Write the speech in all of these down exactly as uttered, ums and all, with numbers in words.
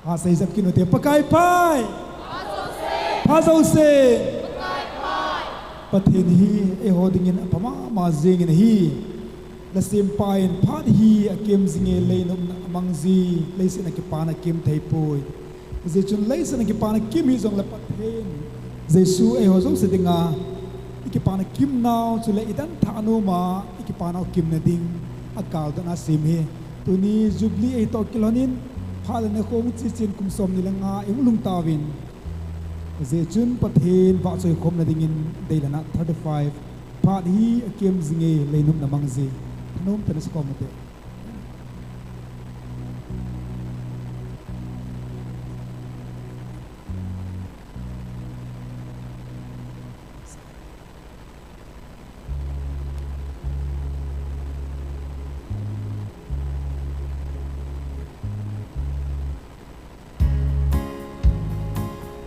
Phat seijep kit ute, Pakai phat. Phat jouse. Pathen hi eiho dingin apha mama jingin ahi. Lhasem pa in phat hi akem jinge, leinopna amang ji, leiset a kipana akem thei poi. Hijeh chun leiset a kipana akem hijongle Pathen Jesu eiho jouse dinga i kipana akem nau, chule i dan thah noma i kipana akem na ding a kal dan a sem hi. Tuni Jubilee eitoh kilhonin, phat le nikho hung che chen kum som ni le nga i hung lhung tauvin. Hijeh chun Pathen vahchoi khom na dingin deidan a thirty-five, phat hi akem jinge, leinopna amang ji. Thanom tah in sa khom ute.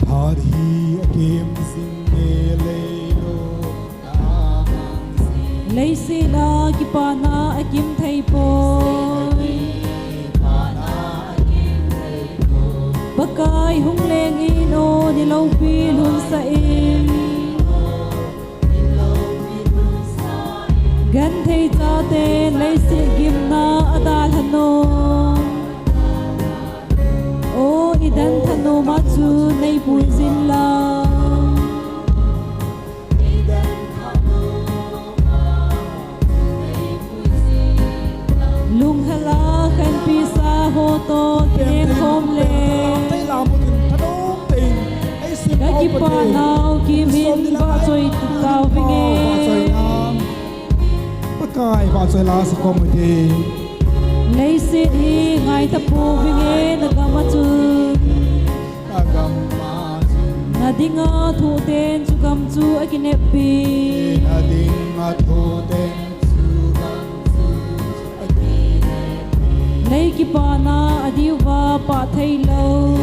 Phat hi akem jinge, leinopna amang ji. Leiset a kipana akem thei poi. Pakai hung leng in o, ni loupi lhunsah in. Genthei chaten leiset gimna adalhan u. O, i dan thah noma chu nei puijin lang. Lunghel a khenpi sa ho toh kineng khom le, ka kipana u kimin vahchoi tauvinge. Pakai vahchoi la sa khom ute. Leiset hi ngaitha pouvinge, na gam a chun. Na dinga thoh ten chu gam chu akineppi. Lei kipana adiuva pah thei lou.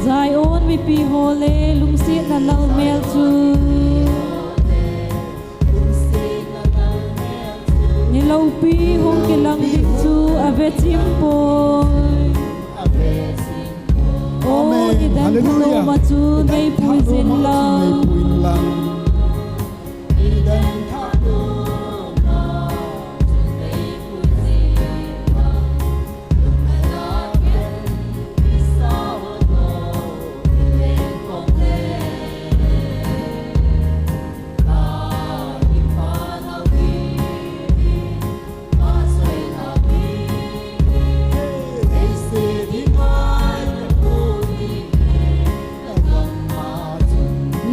Zion mipi ho le lungsetna lalmel chu. Ni loupi hung kilang ding chu ave chim poi. O, i dan thah noma chu nei puijin lang.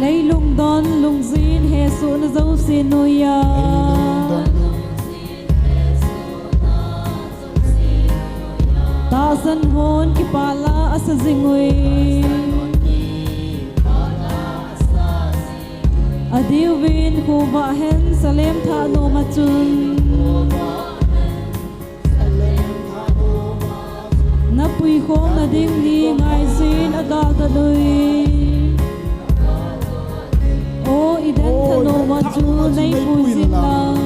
Leilung don lungjin hesohna jouse noiya. Tahsan hon kipah la asa jing uve. Adiuvin khovah hen Salem thah noma chun. Na puikhom na ding ni ngaijin agal tah uve. O, i dan thah noma chu nei puijin lang.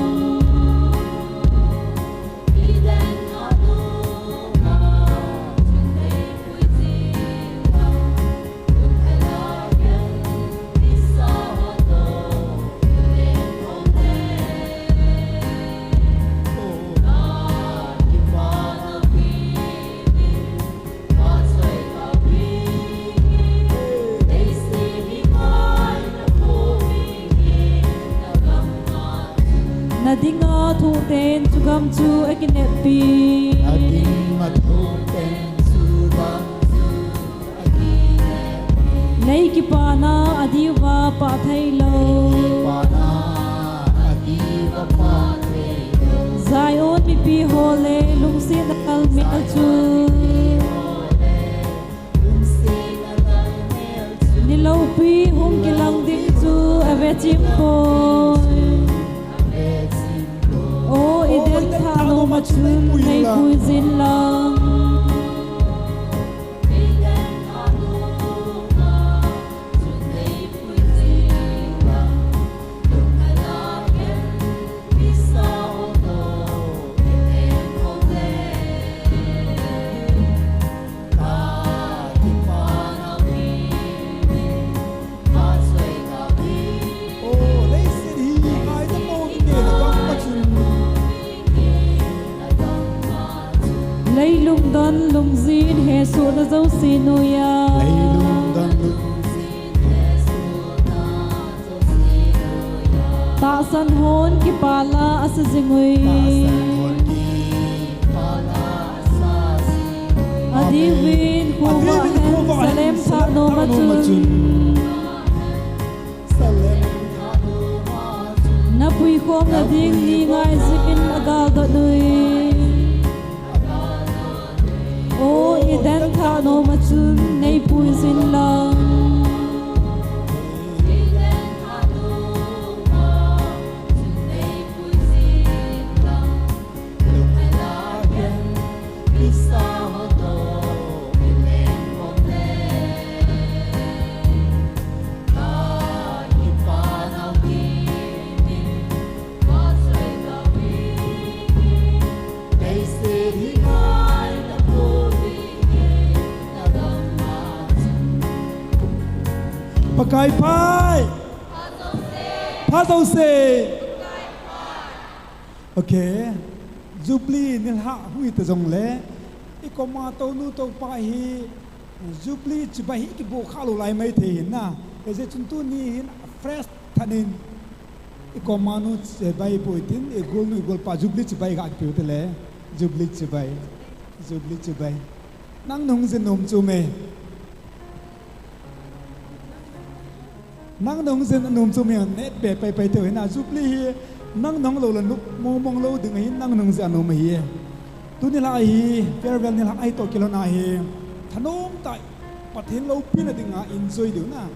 Na dinga thoh ten chu gam chu akineppi. Na dinga thoh ten chu gam chu akineppi. Lei kipana adiuva pah thei lou. Lei kipana adiuva pah thei lou. Zion mipi ho le lungsetna lalmel chu. Ni loupi hung kilang ding chu ave chim poi. O, i dan thah noma chun nei puijin lang. Jesu na jouse noiya. Tahsan hon kipah la asa jing uvin. Adiuvin khovah hen salem thah nom a chun. Na puikhom na ding ni ngai jingin agal doh nui. O Eden thah nom a chun nei pui jin lang. Pakai pha. Pha jouse. Okay. Jubilee nilhah hui ta jongle, i koma tounu topa hi Jubilee chibai hi kiboh kha lou lai mai thei hin na. Hijeh chun tuni hin fresh tah in i koma nu chibai boh tin, i golnu i golpa Jubilee chibai ga kipe u te le. Jubilee chibai. Jubilee chibai. Nang nahung jin nom chu me. Nang nahung jin nom chu me, net be pai pai teu hin na. Jubilee hi nang nahung lou le nop mong mong lou ding ahin, nang nahung jin nom ahi. Tuni nilhah hi farewell nilhah ahi toh kilhon a hi thanom tah Pathen loupina dinga enjoy diu na.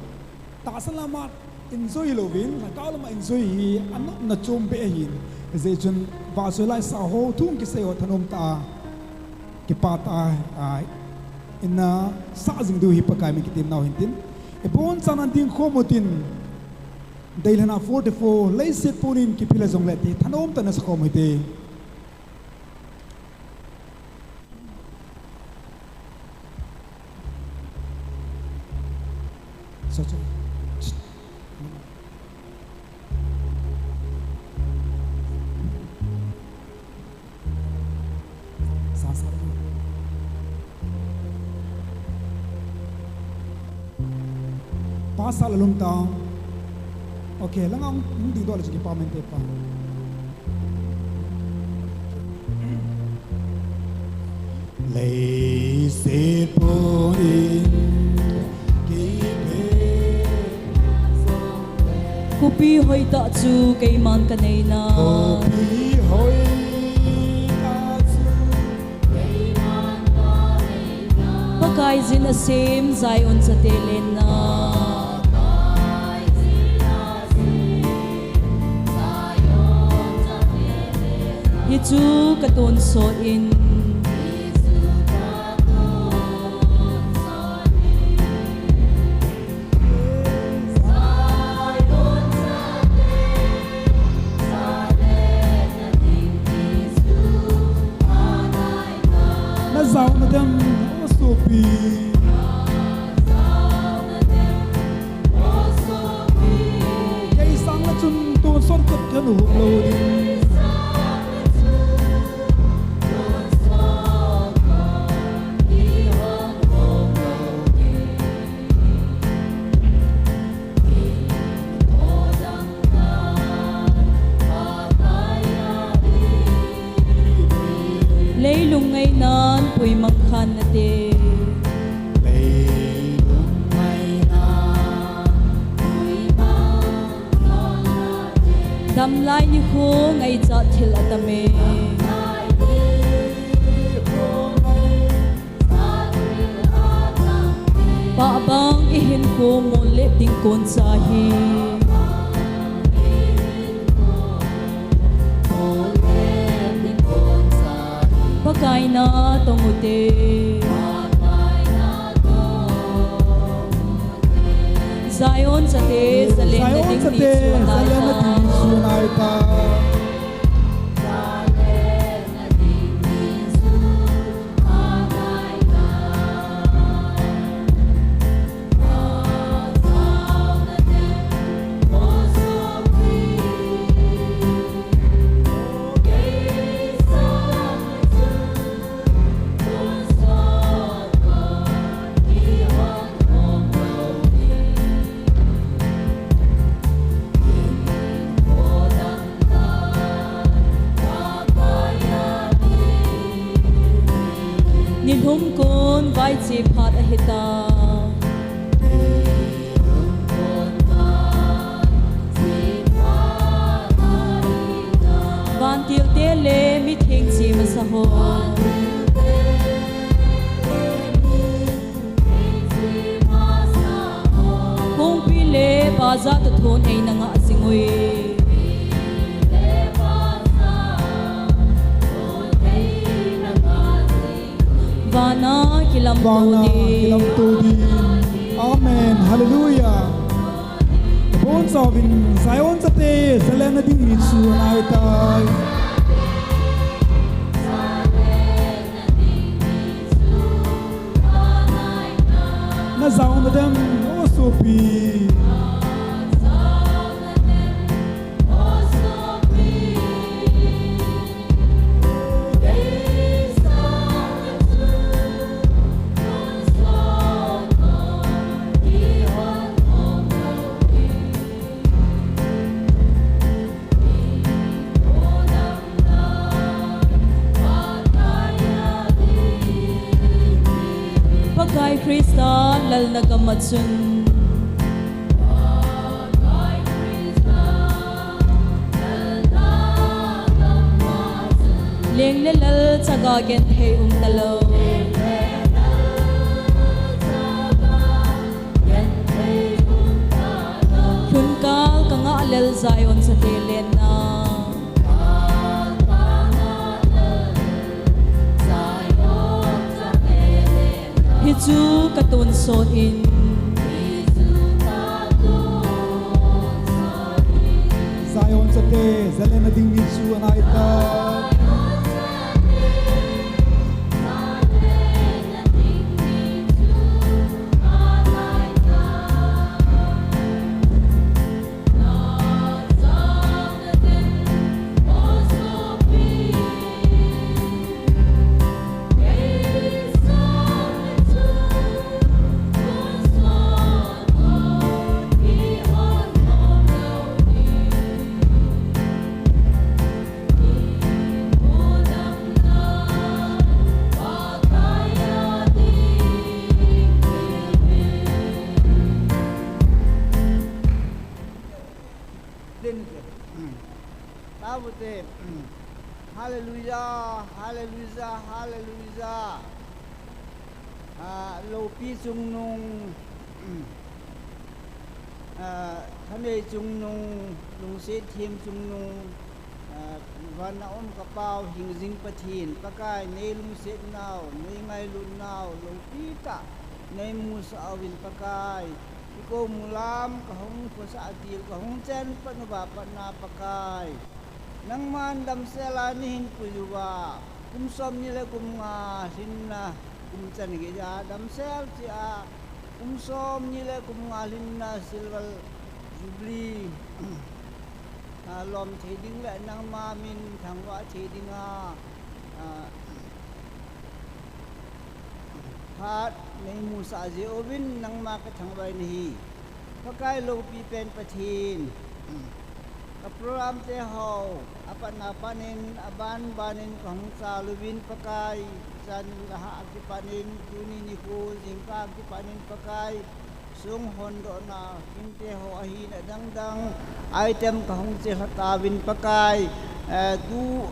Tahsan lama enjoy louvin, lhagao lama enjoy hi anopna chom beh ahin. Hijeh chun vahchoi laisah ho, thu kisei ho thanom tah a, kipah tah a, a, ina sah jing diu hi Pakai min kitem nau hin tin. Ibon chan a ding khom u tin. Deilhen a forty-four, leiset pon in kiphil a jongle ti thanom tah in na sa khom u hite. Pastor la lum tang. Okay, langa hung, hung ding doh le chu kipa mente pa. Leiset pon in kipe. Khopi hoitah chu keiman ka nei na. Khopi hoitah chu. Pakaiyin asem Zion chate lenna. Hichu ka tonsot in. Na jao na dem, o sopi. Kei sang le chun tonsot khat khat hung lou ding. Leilung ngainan puimang khan nate. Leilung ngainan puimang khan nate. Damlai nikho ngaichat thil atam e. Damlai nikho ngai Pahbang ihinkho molep ding koncha hi. Pakai na tong ute. Zion chate, zalenna ding ni chu nai ta. Kongpi le baza to thon ei na nga singoi. Vana kilam Vana to di. Kilam to di. Amen. Hallelujah. Bon sauvin Zion chate, zalenna ding mi chu anai tai. Na zauna dem, o sopi. Pakai Krista lalna gam a chun. Leng le lal chaga genthei um talou. Lhunkal ka ngah lel Zion chate lenna. Hichu ka tonsot in. Zion chate, zalenna ding mi chu anai tai. Tavute. Hallelujah, hallelujah, hallelujah. Ah, loupi chungnung, ah, thanei chungnung, lungset them chungnung, ah, vana um ka Pau hingjing Pathen, Pakai nei lungset nau, nei ngailut nau, loupi tah, nei musah uvin Pakai, kiko mulam ka hung khosa atil, ka hung chen pat uva patna Pakai. Nangman damsel a neihin pui uva, kum somni le kum nga lhinna, kum chan geiya damsel cheh a, kum somni le kum nga lhinna silver jubilee, ah, lom thei ding le nangma min thangvah thei dinga, ah, phat nei musah jeh uvin nangma ka thangvah in ahi. Pakai loupi pen Pathen. Ka program te ho, apatna panin, aban banin ka hung chal uvin Pakai, jan laha kipanin, tuni nikho, jingkah kipanin Pakai, song hondohna, hinte ho ahin adangdang, item ka hung chelha tauvin Pakai, eh, tu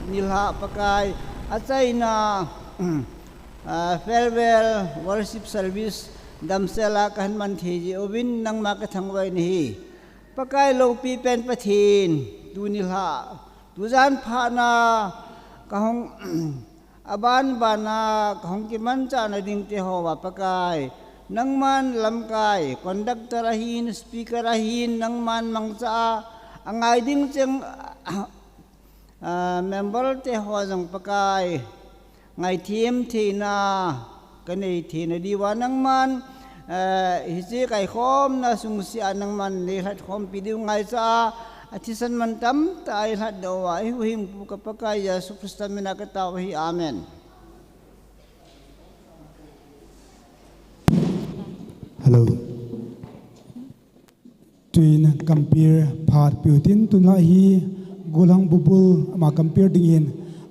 nilhah Pakai, achaina, ah, farewell worship service damsel a kahin man thei jeh uvin nangma ka thangvah in ahi. Pakai loupi pen Pathen, tu nilhah, tujan phatna ka hung, aban bana ka hung kimanchahna ding te ho uva Pakai, nangman lamkai, conductor ahin, speaker ahin, nangman mangcha a, angai ding cheng, ah, member te ho jong Pakai, ngaithem theina, ka nei theina diuva nangman, eh, hiche kaikhomna sung sea nangman nei lhatkhompi diu ngaicha a, athisan man tamtah a eilhatdoh uva, eihuhhingpu ka Pakai Jesu Christa mina ka tao ahi. Amen. Hello. Tuin compere phat piu tin tunlai hi Golhang Bubul ama compere dingin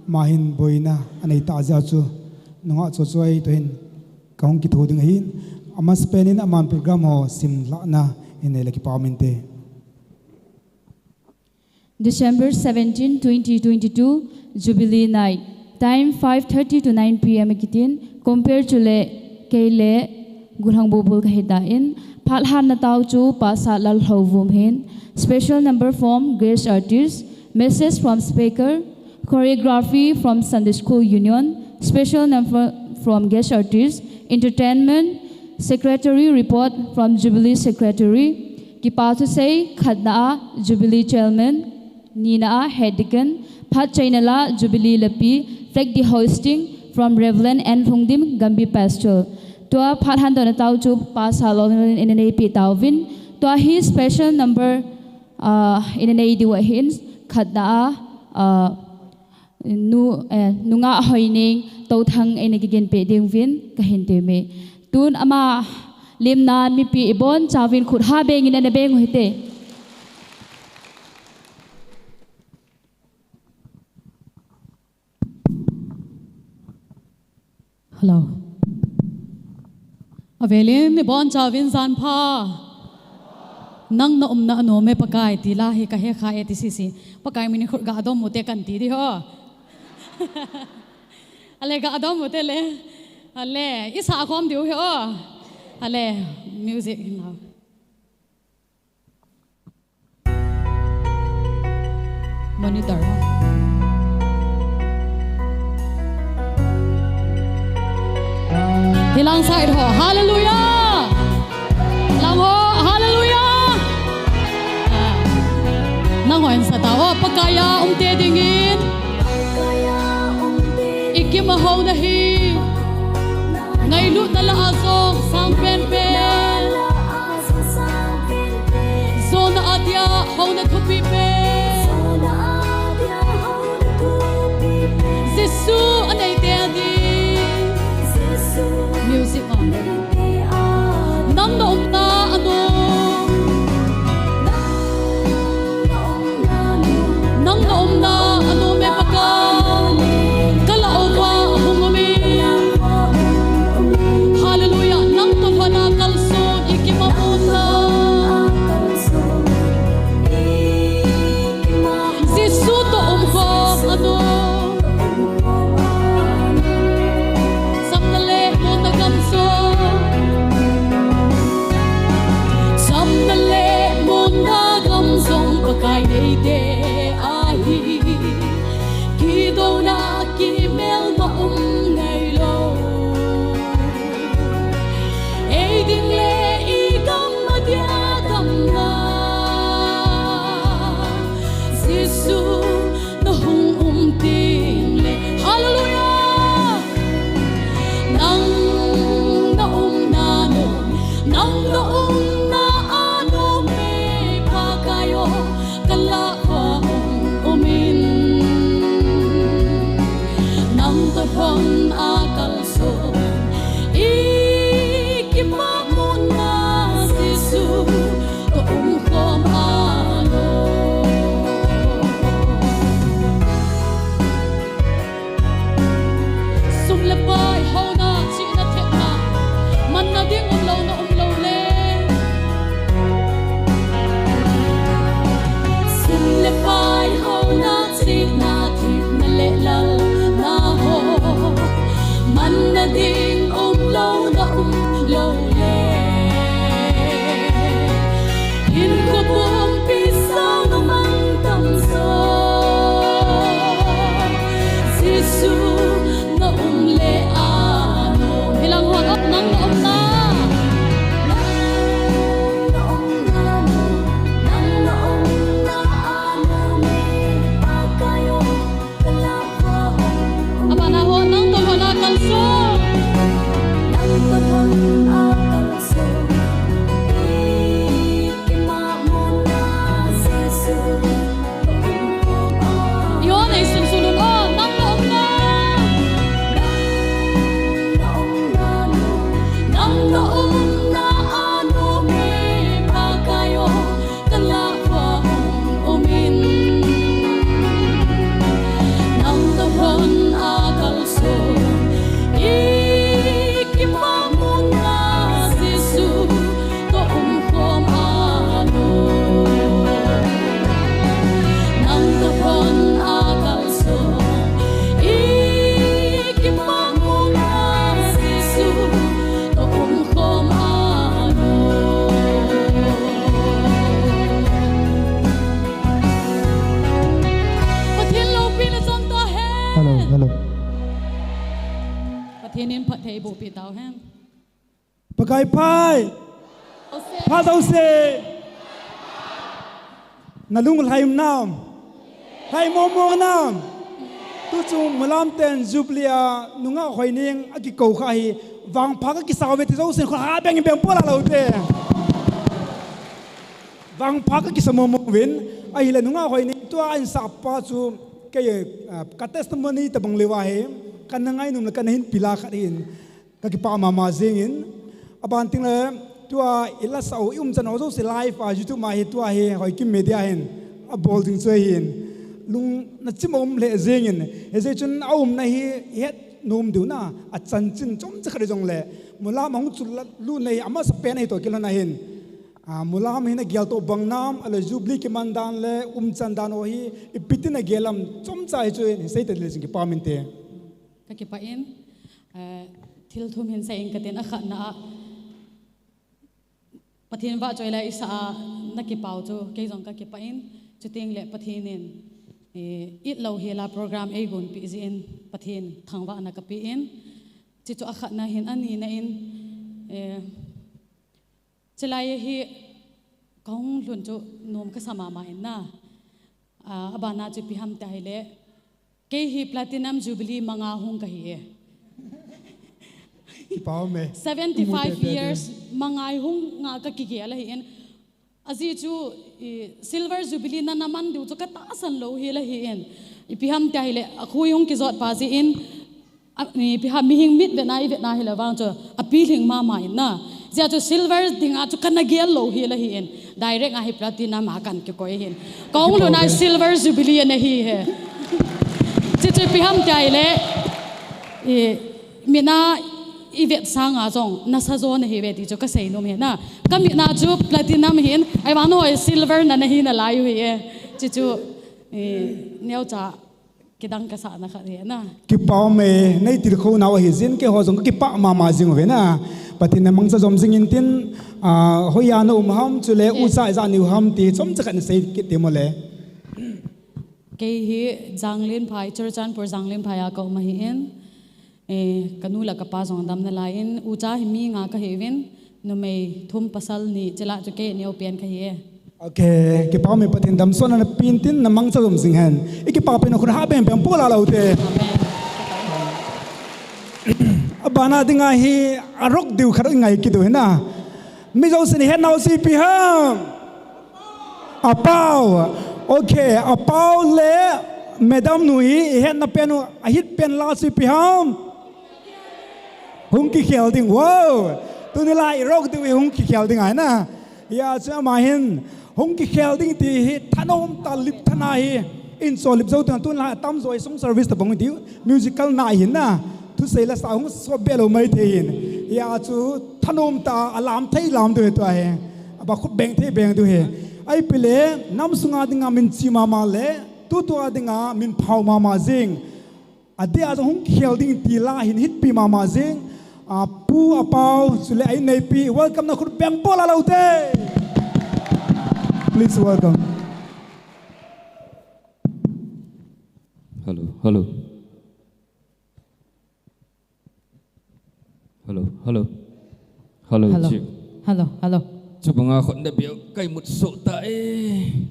ama hin boina anei tah jeh chun nungah chochoi toh hin kahung kitho ding ahin, amasapen in aman program ho simlhahna hin neile kipa um inte. December seventeen, twenty twenty-two, Jubilee Night. Time five thirty to nine p.m. akitin, compere chule keile Gulhang Bubul kahitan, phat hanna tao chu Pastor Lalhou Vum hin, special number from guest artist, message from speaker, choreography from Sunday School Union, special number from guest artist, entertainment, secretary report from Jubilee secretary, kipa thusei khatna a Jubilee chairman, nina a head deacon, phat chaina la Jubilee lapi, flag de hoisting from Reverend N Lhungdim, Gambi Pastor. Tua phat handohna tao chu Pastor Lolin in anei pi tauvin. Tua hi special number, ah, in anei diu ahin khatna a, ah, nu, eh, nungah Hoining Touthang in akigenpeh ding uvin kahin teme. Tun ama limna mipi ibon chauvin khut ha bengin ana beng u hite. Hello. Avelin ibon chauvin jan pha. Nang na umna a nom e Pakai ti la hi kahe kha e ti sisi. Pakai min khut ga dom u te kan ti di ho. Ale ga dom u te le. Ale, isa khom diu hi o. Ale, music now. Monitor. Hilang side ho. Hallelujah. Lang ho. Hallelujah. Ah. Nang ho in sa ta. O, Pakai a um te dingin. Ikim a houna hi. Ngailutna lah a jong sang penpen. Jona a dia houna thupi pen. Jesu a neite a ding. Music on. Nang na umna a nom. Nang na umna a nom e Pakai. Ka lah uva hung um in. Hallelujah. Nang toh lhona kalson i kimamun na. Jesu toh umkhom a nom. Chamna le monna gam jong. Chamna le monna gam jong Pakai neite ahi. Kidouna kimelma um ngai lou. Ei ding le i gam a dia damna. Jesu na hung um ding le. Hallelujah. Nang na umna nom, nang na umna a nom e Pakai o, ka lah uva hung um in. Nang toh lhon a kalson i kimamun na Jesu toh umkhom a nom. Sum le pai, houna, chihna, thepna, manna ding umlouna umlou le. Sum le pai, houna, chihna, thepna le lalna ho. Manna ding umlouna umlou le. Hinkho pumpi sanga mang tamjo. Jesu na um le a nom. Hilang hon op nang na um na. Nang na um na nom. Nang na um na a nom e Pakai o. Abana ho nang toh lhon a kalson. Nang toh lhon a kalson. Ikimamun na Jesu. Iho nei sunsun un o, nang na um na. Nang na um na nom. Nang na um na a nom e Pakai o. Ka lah uva hung um in. Nang toh lhon a kalson. Ikimamun na Jesu toh umkhom a nom. Nang toh lhon a kalson. Ei boh pi tau hen. Pakai phai. Ose. Pha tau se. Na lung lhai um nam. Lhai mo mo nam. Tu chu Mulam ten Jubilee a nungah Hoining a kikou kha hi vangpha ka kisa ve ti jousen kho ha beng beng pola lo te. Vangpha ka kisa mo mo vin, ahile nungah Hoining tua in sapa chu kei, ah, ka testimony tabang leuva hi, ka na ngainom le ka na hin pila khat hin, ka kipah mama jingin, aban ting le tua i la sa u i umchan u jouse live a YouTube ma hi tua hi Hoikim Media hin, a bol ding chu hin, lung na chim um le jingin, hijeh chun a umna hi het nom diu na, a chanchin chomcha khat jong le, Mulam a hung chu la lu nei ama sa pen hi to kilona hin. Ah, Mulam hi na gel to bang nam, ale Jubilee kiman dan le umchan dan ho hi, ipi tin na gel am chomcha hi chu hin sei te le jing kipah min te. Ka kipah in, eh, thil thum hin sei ing ka tin a khatna a. Pathen vahchoi la i sa a na kipah u chu, kei jong ka kipah in, chuteng le Pathen in, eh, it lou hi la program ei gonpi jin Pathen thangvahna ka pe in, chi chu a khatna hin a nina in, eh, Chulai hi ka hung lhun chu nom ka sa mama in na. Ah, abana chu ipi ham tia hile. Kei hi Platinum Jubilee manga hung ka hi e. Kipah me. Seventy-five years manga hung nga ka kigel ahi in. Ajeh chu, i, Silver Jubilee na na man diu chu ka tahsan lou hi la hi in. Ipi ham tia hile, a khui hung kijot pa jin, A, mi, ipi ham, mihing mit vetna, i vetna hi le vang chu, a pilhing mama in na. Jia chu silver dinga chu ka na gel lou hi la hi in. Direct a hi platinum a kan kikoi hin. Ka hung lhun a silver jubilee ana hi he. Chi chu ipi ham tia hile. I, mina i vet sanga jong, nasa jo na hi ve ti chu ka sei nom hi na. Ka mina chu platinum hin, ahivang nahoi silver na na hi nalai u hi e. Chi chu, i, neocha. Kidang ka sahna khat hi na. Kipah me, nei tilkhou nau ahi jin, keiho jong ka kipah mama jing uve na. Pathen in na mangcha jom jing in tin, ah, hoiya na um ham, chule ucha ijat nei u ham ti, chomcha khat nei sei kit te mo le. Kei hi Janglenphai, Churachandpur Janglenphai a ka um ahi in, eh, ka nu le ka pa jong adamna lai in, ucha hi mi nga ka hi uvin, numei thum pasal ni, chule chu kei neo pen ka hi e. Ok, kipah me Pathen damsotna na pen tin na mangcha jom jing hen. I kipah pen u khut ha beng beng pola lou te. Abana dinga hi a rock diu khat i ngai kit u hi na. Mi jousen i het nau chu ipi ham. A Pau. Ok, A Pau le madam nu hi i hetna pen u a hit pen la chu ipi ham. Hung kikhel ding. Wow. Tuni la i rock diu hi hung kikhel ding ahi na. Hia chu ama hin hung kikhel ding ti hi thanom tah lip thana hi. In cho lip jou teng tun la tam jo i song service tabang diu. Musical na hin na. Thusei la sa hung so be lou mai thei hin. Hia chu thanom tah a lam thei lam diu hi tua hi. Aba khut beng thei beng diu hi. Ahi pile nam sunga dinga min chi mama le. Tutua dinga min phau mama jing. Adeh a jong hung kikhel ding ti la hin hitpi mama jing. A pu, a pau, chule a inneipi, welcome na khut beng pola lou te. Please welcome. Hello, hello. Hello, hello. Hello, hello. Hello, hello. Chubanga khut na bia kai mut so ta e.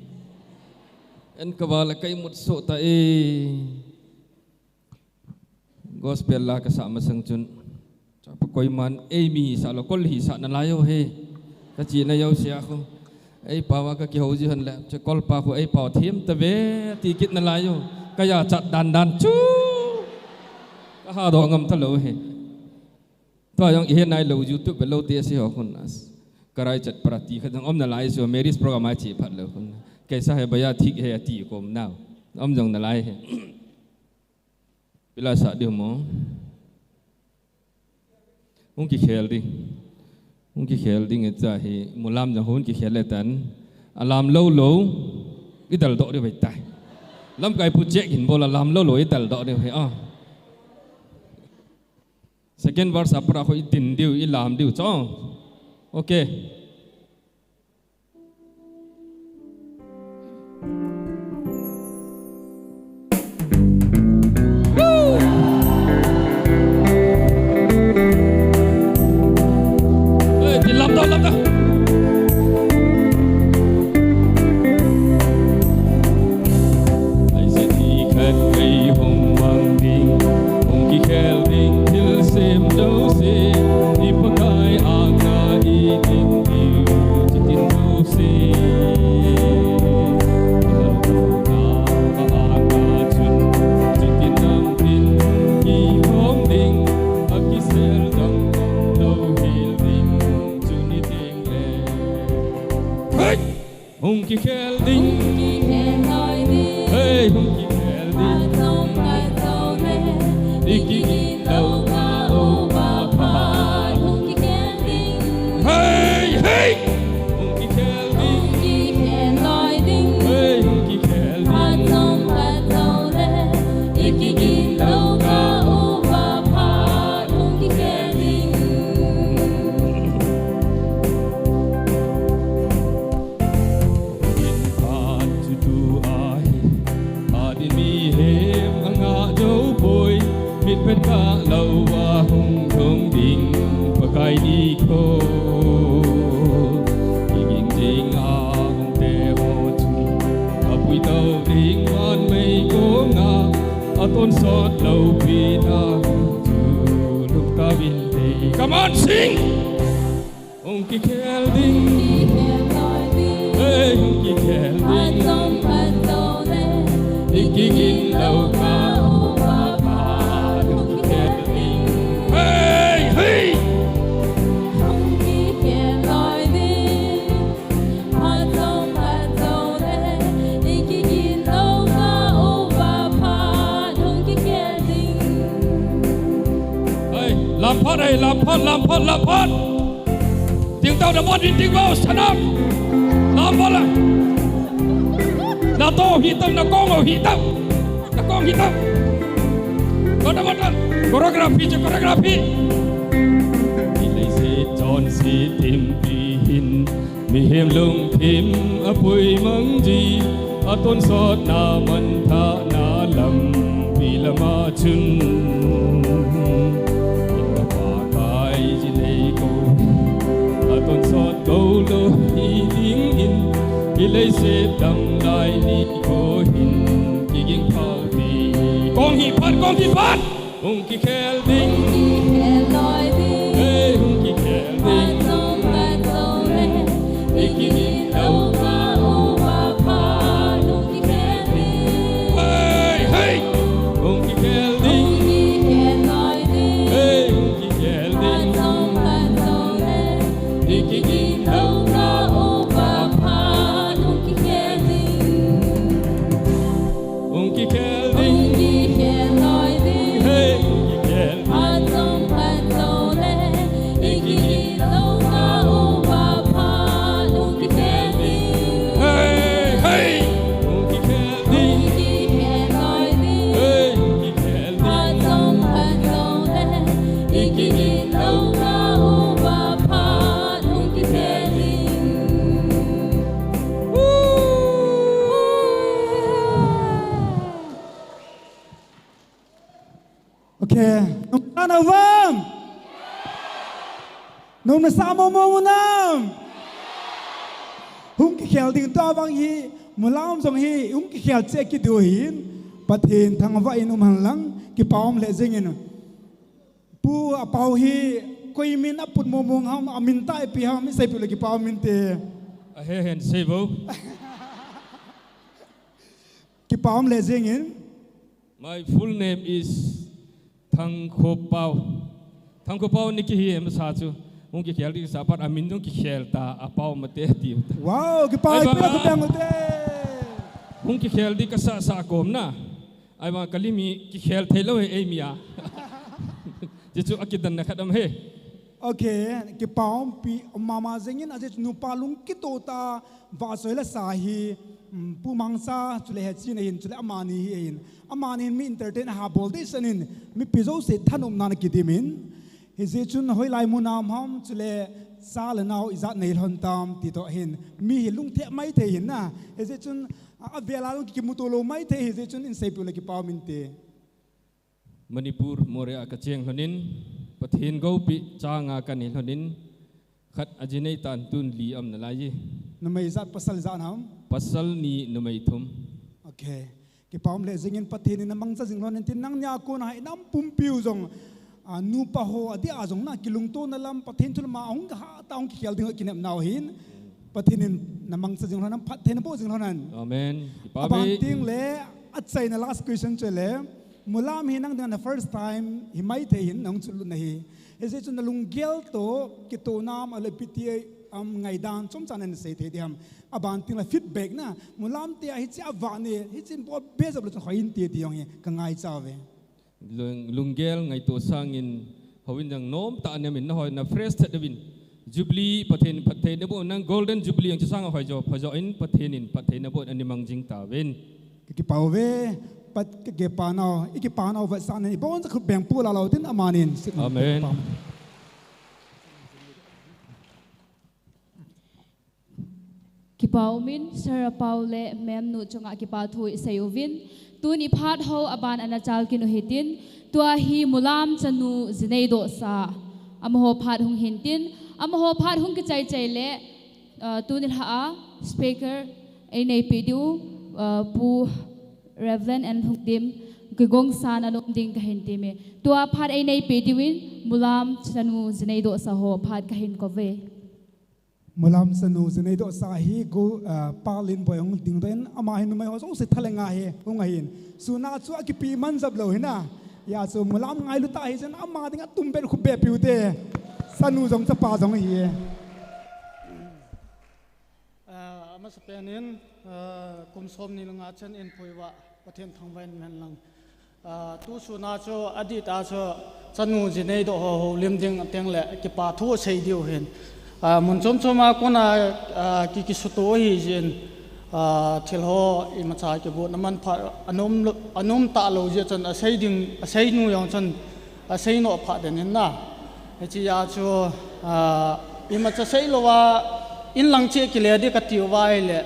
En ka vala kai mut so ta e. Gospel la ka sa masang chun. Chapa koiman ei mi hi sa lou kol hi sa nalai u he. Ka chi na yo sia khu. Ei pau a ka kihou ji hen le. Che kol pa khu ei pau thim ta ve ti kit nalai u. Ka ya chat dan dan chu. Ka ha do ngam ta lou he. Tua jong i he nai lou YouTube ve lou te si ho khun as. Ka rai chat party kha jong om nalai si Mary's program a chi phat lou khun. Kaisa he baya thik he ati kom nau. Om jong nalai he. Pila sa diu mo. Hung kikhel ding. Hung kikhel ding e cha hi mulam jong hung kikhel le tan. Alam lou lou. I dal doh diu vai tai. Lamkai pu check hin bol alam lou lou i dal doh diu vai. Ah. Second verse a para khu i din diu, i lam diu cho. Okay. Hung kikhel ding. Atom ka to le, ikigin lo ka uva phat. Hung kikhel ding. Hey, hey. Hung kikhel ding. Hung kikhel loi ding. Hey, hung kikhel ding. Atom ka to le, ikigin lo ka uva phat. Hung kikhel ding. Hung kikhel ding. Phat chu tu ahi, phat in mihem angah jou poi, mitphet kah lou a hung dong ding Pakai nikho. Kiging jing a hung te ho chu, apui tou ding van mei kong a, atonsot lou pi na chu lum ta vin te. Come on, sing! Hung kikhel ding. Hung kikhel loi ding. Hey, hung kikhel ding. Atom ka to le, ikigin lo ka uva phat. Hung kikhel ding. Hey, hey. Hung kikhel loi ding. Atom ka to le, ikigin lo ka uva phat. Hung kikhel ding. Hey, lam phat, hey, lam phat, lam phat, lam phat. Ding tau na mon in ding vau sanam. Na bol a. Na to hi tau na kong o hi tau. Na kong hi tau. Kota kota. Choreography chu choreography. Ilei se chon si tim pi hin. Mihem lungthim apui mang ji. Atonsot na man tha na lam pi lama chun. Inga pa kai ji nei ko. Atonsot ko lo hi ding in. Ilei se dam lai ni ko hin. Kiging phau ti. Kong hi phat, kong hi phat. Hung kikhel ding. Hung kikhel loi ding. Hey, hung kikhel ding. Atom ka to le, ikigin lo ka uva phat. Hung kikhel ding. Hey, hey. Hung kikhel ding. Hung kikhel loi ding. Hey, hung kikhel ding. Atom ka to le, ikigin lo ka uva phat. Hung kikhel ding. Hung kikhel ding. Hung kikhel loi ding. Hey, hung kikhel ding. Atom ka to le, ikigin lo ka uva phat. Hung kikhel ding. Hey, hey. Hung kikhel ding. Hung kikhel loi ding. Hey, hung kikhel ding. Atom ka to le, ikigin lo ka uva phat. Hung kikhel ding. Okay. Nung na na vam. Nung na sa mo mo nam. Hung kikhel ding to vang hi, mulam jong hi, hung kikhel che kidu hin, Pathen thangvah in um hen lang, kipa um le jing in. Pu, apau hi koi min aput mo mo ham, amin tah ipi ham, isei pi le kipa um inte. Ahe hen sei vo. Kipa um le jing in. My full name is Thangkhopau. Thangkhopau ni kihi em sa chu. Hung kikhel ding sa pat amin jong kikhel ta apau mate tiu ta. Wow, kipa ai pi ba. Hung kikhel ding ka sa sa kom na. Ai ba ka lim hi kikhel thei lou he ei mi a. Chi chu akidan na khat am he. Okay, kipa um pi mama jing in ajeh chu nupa lung kito ta vahchoi le sa hi, um, Pu Mangcha chule Hechina hin chule amani hi hin. Amani hin mi entertain ha bol dei san in mipi jouse thanopna na kidim in. Hijeh chun hoilai mun a um ham chule cha le nao ijat nei lhon tam ti toh hin. Mi hi lungthim mai thei hin na. Hijeh chun a, avel a lung kimuto lou mai thei hijeh chun in seipi u le kipa um inte. Manipur, Moreh a ka cheng lhon in, Pathen goupi chang a ka nei lhon in, khat a ji nei tan tun li um nalai ji. Numei ijat pasal ijat ham? Pasal ni numei thum. Okay. Kipa um le jing in Pathen in na mangcha jing lhon in tin nang nia kon a hi nam pumpi u jong, a, nupa ho adeh a jong na kilungto na lam Pathen thu lam a hung ka ha ta hung kikhel ding kinep nau hin. Pathen in na mangcha jing lhon in phattheina boh jing lhon in. Amen. Kipa um e. Aban ting le achaina last question chu le. Mulam hi nang dinga na first time hi mai thei hin nang chul na hi. Hijeh chun na lunggel toh kitoh nam a le piti Am ngaidan chomcha nasei thei diam? Aban teng le feedback na, mulam te a hiche a vah ne, hiche bol be jap lou chun hoi inte ti jong hi ka ngaicha uve. Lung, lunggel ngaito sangin houin jong nomtah a nemin na hoi na fresh that uvin. Jubilee Pathen in phatthei naboh, nang Golden Jubilee jong chu sanga hoi jo, pha jo in Pathen in phatthei naboh in ana mang jing tauvin. Ka kipah uve, Pat, ka kipa nau, i kipa nau vetsahna ni, bon sa khut beng pu la lou tin amanin. Amen. Kipa umin, Sir Pau le Ma'am nu chunga kipa thu i sei uvin. Tuni phat ho aban ana chal kit u hitin, tua hi Mulam chanu jinei doh sa. Amaho phat hung hintin, amaho phat hung kichai chai le, ah, tuni lha a speaker ei neipi diu, ah, Pu Reverend N Lhungdim kigong san anom ding kahin timi. Tua phat ei neipi diuvin, Mulam chanu jinei doh sa ho phat kahin kouve. Mulam chanu jinei doh sa hi gu, ah, Pa Linboi hung dingdoh in, ama hin numei ho jouse thalenga hi hung ahin. Suna chu akipi man jap lou hina. Hijeh chun Mulam ngailut ta hi chun ama dinga tumbeh khu beh piu te. Chanu jong chapa jong hi. Ah, amasapen in, ah, kum som ni le nga chan in pui uva Pathen thangvah in hen lang. Ah, tu suna chu adih tah chu chanu jinei doh ho houlim ding ateng le kipa thu sei diu hin. Ah, mun chom chom a kona, ah, ki, kisuto ahi jin, ah, thil ho imacha kibotna manpha anom lo, anom talou jeh chun asei ding, asei nu jong chun asei noh pha den in na. Hiche a chu, ah, imacha sei louva in lang cheh kile ding kati uva ahile,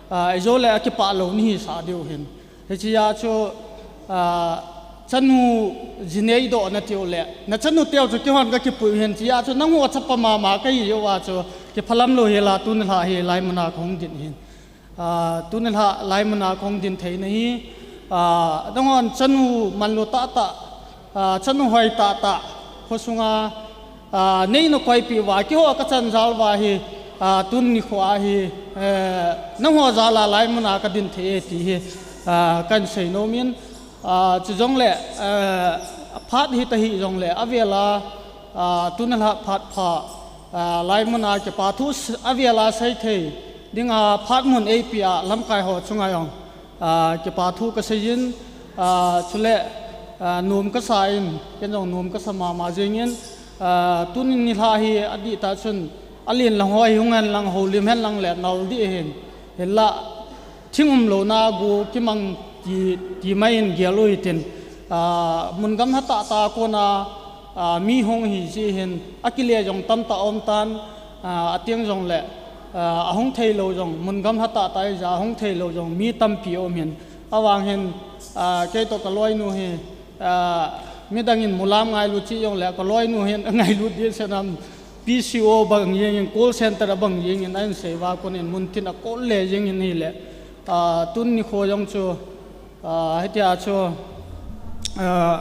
ah, ijole akipah lou nahi sa diu hin. Hiche a chu, ah, chanu jinei doh natiu le, na chanu teu chu kihon kakipui hin, hiche a chu nangho chapa mama kahi uva chu, kiphalam lou hela tuni lha hi laimun a kahung din hin. Ah, tuni lha laimun a kahung din thei nahi, ah, nangho chanu manlu tah tah, ah, chanu hoi tah tah, khosunga, ah, neina koipi uva, keiho kachan jal uva hi, ah, tuni nikho a hi, eh, nangho jal a laimun a kadin thei e ti hi, ah, kahin sei nom in, ah, chujongle, eh, phat hita hih jongle, avel a, ah, tuni lha phat pha, ah, laimun a kipa thu s-, avel a sei thei dinga phat mun eipi a lamkai ho chunga jong, ah, kipa thu kasei in, ah, chule, ah, nom kasa in, ken jong nom kasa mama jing in, ah, tuni nilhah hi adih tah chun, alen lang ho hi hung hen lang, houlim hen lang le nal dih hin, hinla, thing umlouna gu kimang ti, ti mai in gel u hitin, ah, mun gamla tah tah a kona, ah, mi hung hi jeh hin, akile jong tamtah aum tan, ah, ateng jongle, ah, ahung thei lou jong, mun gamla tah tah a ahung thei lou jong, mi tampi aum hin, avang hin, ah, kei toh kaloinu hi, ah, midang in Mulam ngailut cheh jongle, kaloinu hin angailut ding senam, P C O bang jeng in, call center a bang jeng in, ahin sei uva kon in, mun tin a call le jeng in hile, ah, tuni nikho jong chu, ah, hitia chu, ah,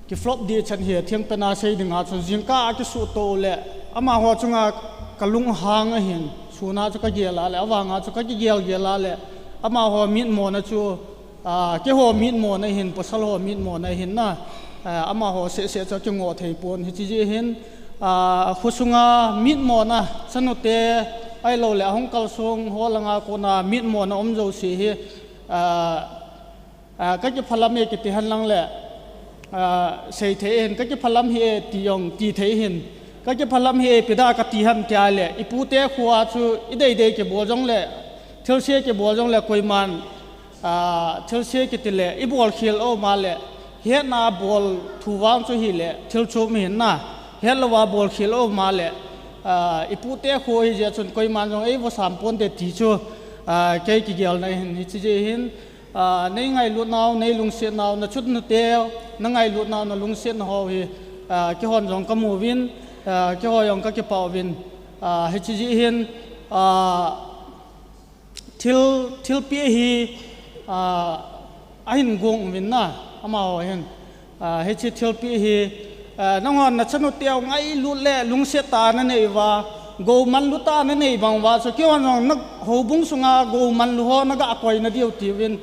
ki flop ding chan hi, thengpen a sei dinga chu, jingkah a kisuto le, amaho chunga kalunghang ahin, suna chu kagel a le, avanga chu kakigel gel a le, amaho mitmona chu, ah, keiho mitmona hin, pasal ho mitmona hin na, ah, amaho seh seh chu kingoh thei pon hiche jeh hin, ah, khosunga mitmona, chanute, ahilou le, ahung kalsong ho langa kona mitmona um jouse hi, ah, ah, kakiphalam e kiti hen lang le, ah, sei thei hin, kakiphalam hi e ti jong ti thei hin, kakiphalam hi e ipi da kati ham tia le, ipute khoa chu idei dei kibol jongle, thilse kibol jongle koiman, ah, thilse kiti le, ibol khel aum a le, hetna a bol thu vang chu hile, thil chom hin na, hetlou a bol khel aum a le, ah, ipute kho hi jeh chun koiman jong eivo sam ponte ti chu, ah, kei kigelna hin, hiche jeh hin, ah, nei ngailut nau, nei lungset nau, na chanute, na ngailut nau, na lungset nau hi, ah, keihon jong kamu uvin, ah, keiho jong kakipah uvin, ah, hiche jeh hin, ah, Thil, thilpeh hi, ah, ahin gong uvin na, amaho hin. Ah, hiche thilpeh hi, ah, nangho na chanute u ngailut le lungset tah a nanei uva, gou manlu tah a nanei bang uva chu, keihon jong na houbung sunga gou manlu ho naga koina diu tiuvin,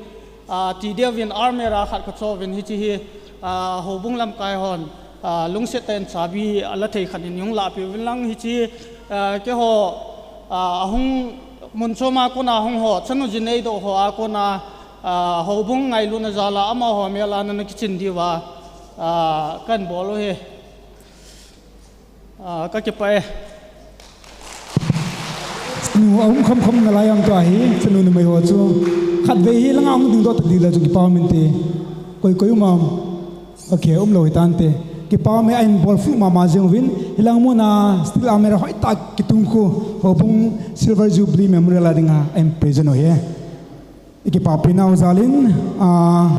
ah, ti diuvin army a khat kacho uvin hiche hi, ah, houbung lamkai hon, ah, lungset tah in chabi ala thei khat in hung lahpeh uvin lang hiche, Ah, keiho, ah, ahung mun chom a kona hung ho, chanu ji neidoh ho a kona, ah, houbung ngailutna jal a amaho mel a nana kichin diuva, ah, kahin bol u ahi. Ah, kakipah e. Nu aum khomkhom nalai am tua hi, chanu numei ho chu. Khatvei hi langa hung dingdoh ta ding le chu kipa um inte. Koi koi um am. Okay, umlou hitante. Kipa um e, ahin bol fuh mama jeng uvin. Hilang muna steel arm hoitah kitung khu, houbung Silver Jubilee Memorial a dinga ahin present u ahi. Ikipapi nau jal in, ah,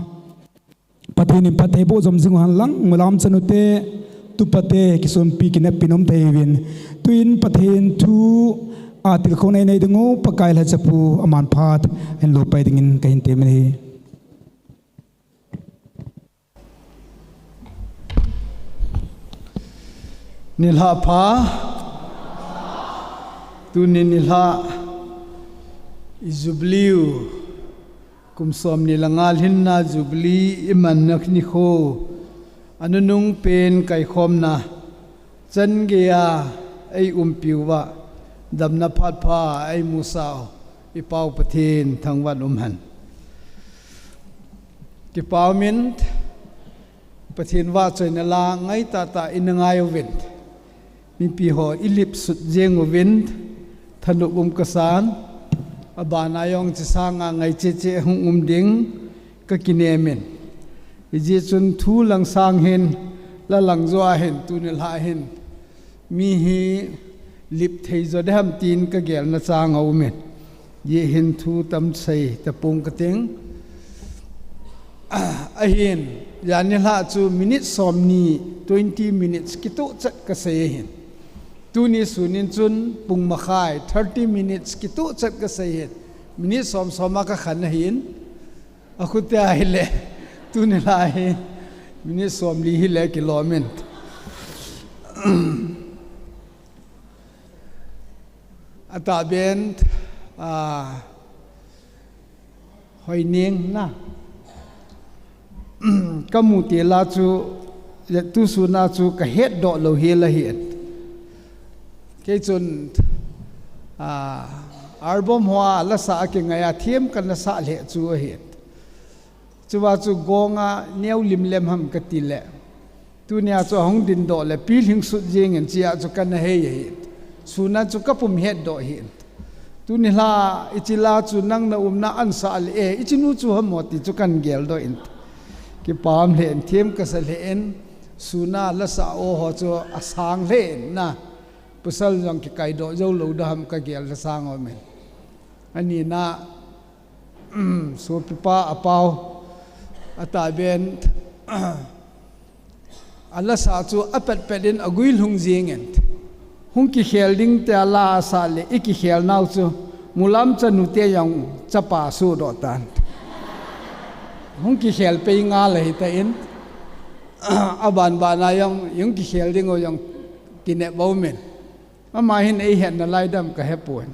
Pathen in phatthei boh jom jing u hen lang, mulam chanu te, tupa te, kisonpi kineppi nom thei uvin. Tuin Pathen thu a tilkhouna inei ding u, Pakai lhachapu aman phat ahin lopai dingin kahin temin ahi. Nilhah pha. Tuni nilhah i Jubilee u, kum somni le nga lhinna Jubilee imanna nikho, anunung pen kaikhomna, chan geiya eiumpiuva, damna phat pha eimusah u, i Pau Pathen thangvah in um hen. Kipa umin, Pathen vahchoina la ngaitah tah in angai uvin. Mipi ho ilipsut jeng uvin, thanop um kasan, abana jong hiche sanga ngai cheche hung um ding kakinem in. Hijeh chun thu lang sang hin, la lang joh a hin, tuni lha hin, mi hi lip thei jo deham tin kagelna chang aumin. Hijeh hin thu tam sei tapong kating. Ahin, janhi lha chu minute somni, twenty minutes kitoh chet kasei ahin. Tuni sunin chun pung makhai, thirty minutes kitoh chet kasei ahin. Minute som som a kakhen ahin. Akhutia ahile, tuni lha hi, minute somli hile kilomin. Atahben, ah, Hoineng na. Kamu tila chu, tusun a chu kahetdoh lou hel ahi. Kei chun, ah, album hoa lasa a kingai a them kana sah lheh chu ahi. Chuva chu gonga neo limlem ham kati le. Tunia chu ahung dindoh le pilhing sut jengin chia chu kana hei ahi. Suna chu kapum hetdoh ahi. Tuni lha ichi la chu nang na umna ansah le e, ichi nu chu ham mo ti chu kan geldoh in. Kipah lheh in, them kasa lheh in, suna lasa o ho chu asang lheh in na. Pasal jong kikaidoh jou lou da ham kagel da sang aumin. Ani na, sopipa a Pau, atahben, alasa chu apetpet in agui lhung jingin. Hung kikhel ding tia la asah le, ikikhel nau chu, mulam chanu te jong chapa sudoh tan. Hung kikhel pei ngal ahi tan. Aban bana jong, hung kikhel ding u jong, kinep bou min. Ama hin eihet nalai dam kahepon.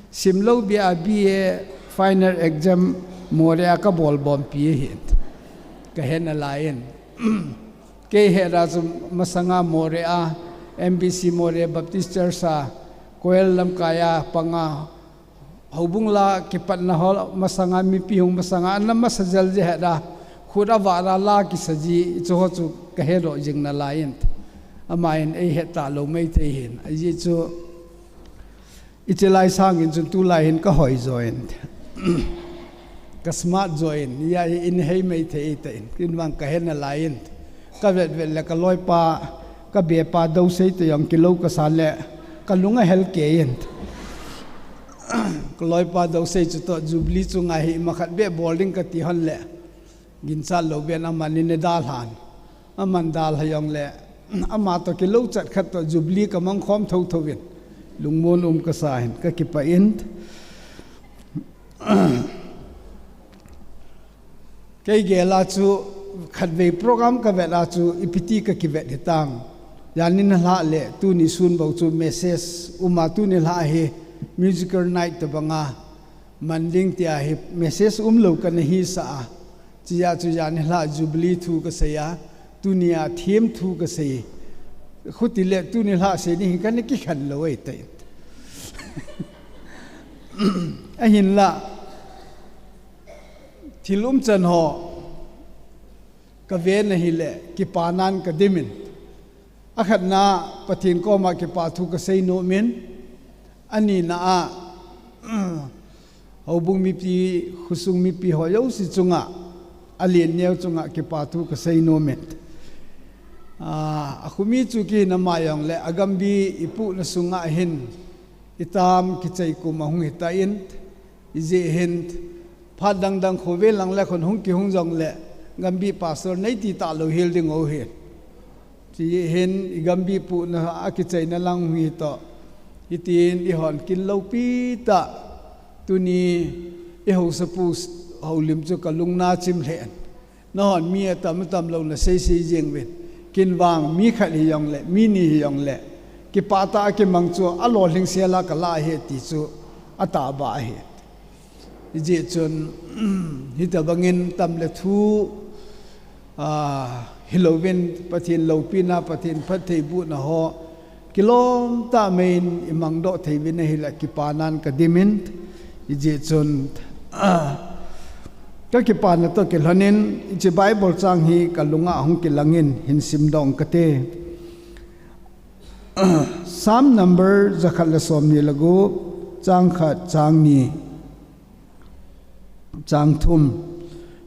Simlou bia B A final exam Moreh a kabol bompi ahin. Kahet nalai in. Kei heta chu masanga Moreh a, M B C Moreh Baptist Church a, Koel lamkai a panga, houbung la kipatna ho masanga mipi hung masanga, ana masa jel ji heta, khut avah la la kisa ji, chu ho chu kahedoh jing nalai in. Ama hin eihet talou maithei hin. Ajeh chu, ichi lai sangin chun tulai hin kahoi join. Ka smart join. Hia hi in hei maithei tan. Kin vang kahet nalai in. Kavet vet le kaloipa, kabepa Dosei te jong kilou kasa le. Kalung ahel kei in. Kaloipa Dosei chu toh Jubilee chu ngai hi imakhat beh bol ding kati hon le. Ginchat lou ben aman in edalhan. Aman dalha jong le. Ama toh kilou chat khat toh Jubilee kamang khom thotho in. Lungmon um kasa hin kakipah in. Kei gel a chu khatvei program kavet a chu ipi ti kakivet hitam. Janhi lha le tuni sun bou chu message um a tuni lha hi musical night tabanga man ding tia hi message umlou kana hisah a. Chia chu janhi lha Jubilee thu kasei a, tunia them thu kasei. Khuti le tuni lhah sei ni hi kana kikhen lou ahi tai. Ahinla, thil umchan ho ka ven ahile, kipanan ka dimin. Akhatna, Pathen koma kipa thu ka seinom in, anina a, houbung mipi, khosung mipi ho jouse chunga, alen neo chunga kipa thu ka seinom in. Ah, akhumi chu kihin ama jongle, agambi ipuhna sunga hin, itam kichai kum ahung hitan, ijeh hin, phat dangdang khovel lang le khun hung kihung jongle, gambi pastor nei ti talou hel ding u hin. Chuin igambi puhna a kichaina lang hi toh. Hitin ihon kin loupi tah. Tuni ihaosapu houlim chu ka lungna chim lheh in. Nahon mi atam atam lou nasei sei jeng uvin. Kin vang mi khat hijongle, mi ni hijongle, kipah tah a kimang chu alolhing sela ka lah ahi ti chu atahbeh ahi. Hijeh chun, hitobangin tam le thu, ah, hilouvin Pathen loupina, Pathen phattheibohna ho, kilom tah mai in imang doh thei uvin ahile kipanan ka dimin, hijeh chun, ah, ka kipana toh kilhonin, hiche Bible chang hi ka lunga hung kilangin hin simdoh kate. Psalm number jakhat le somni le gup, chang khat, chang ni, chang thum.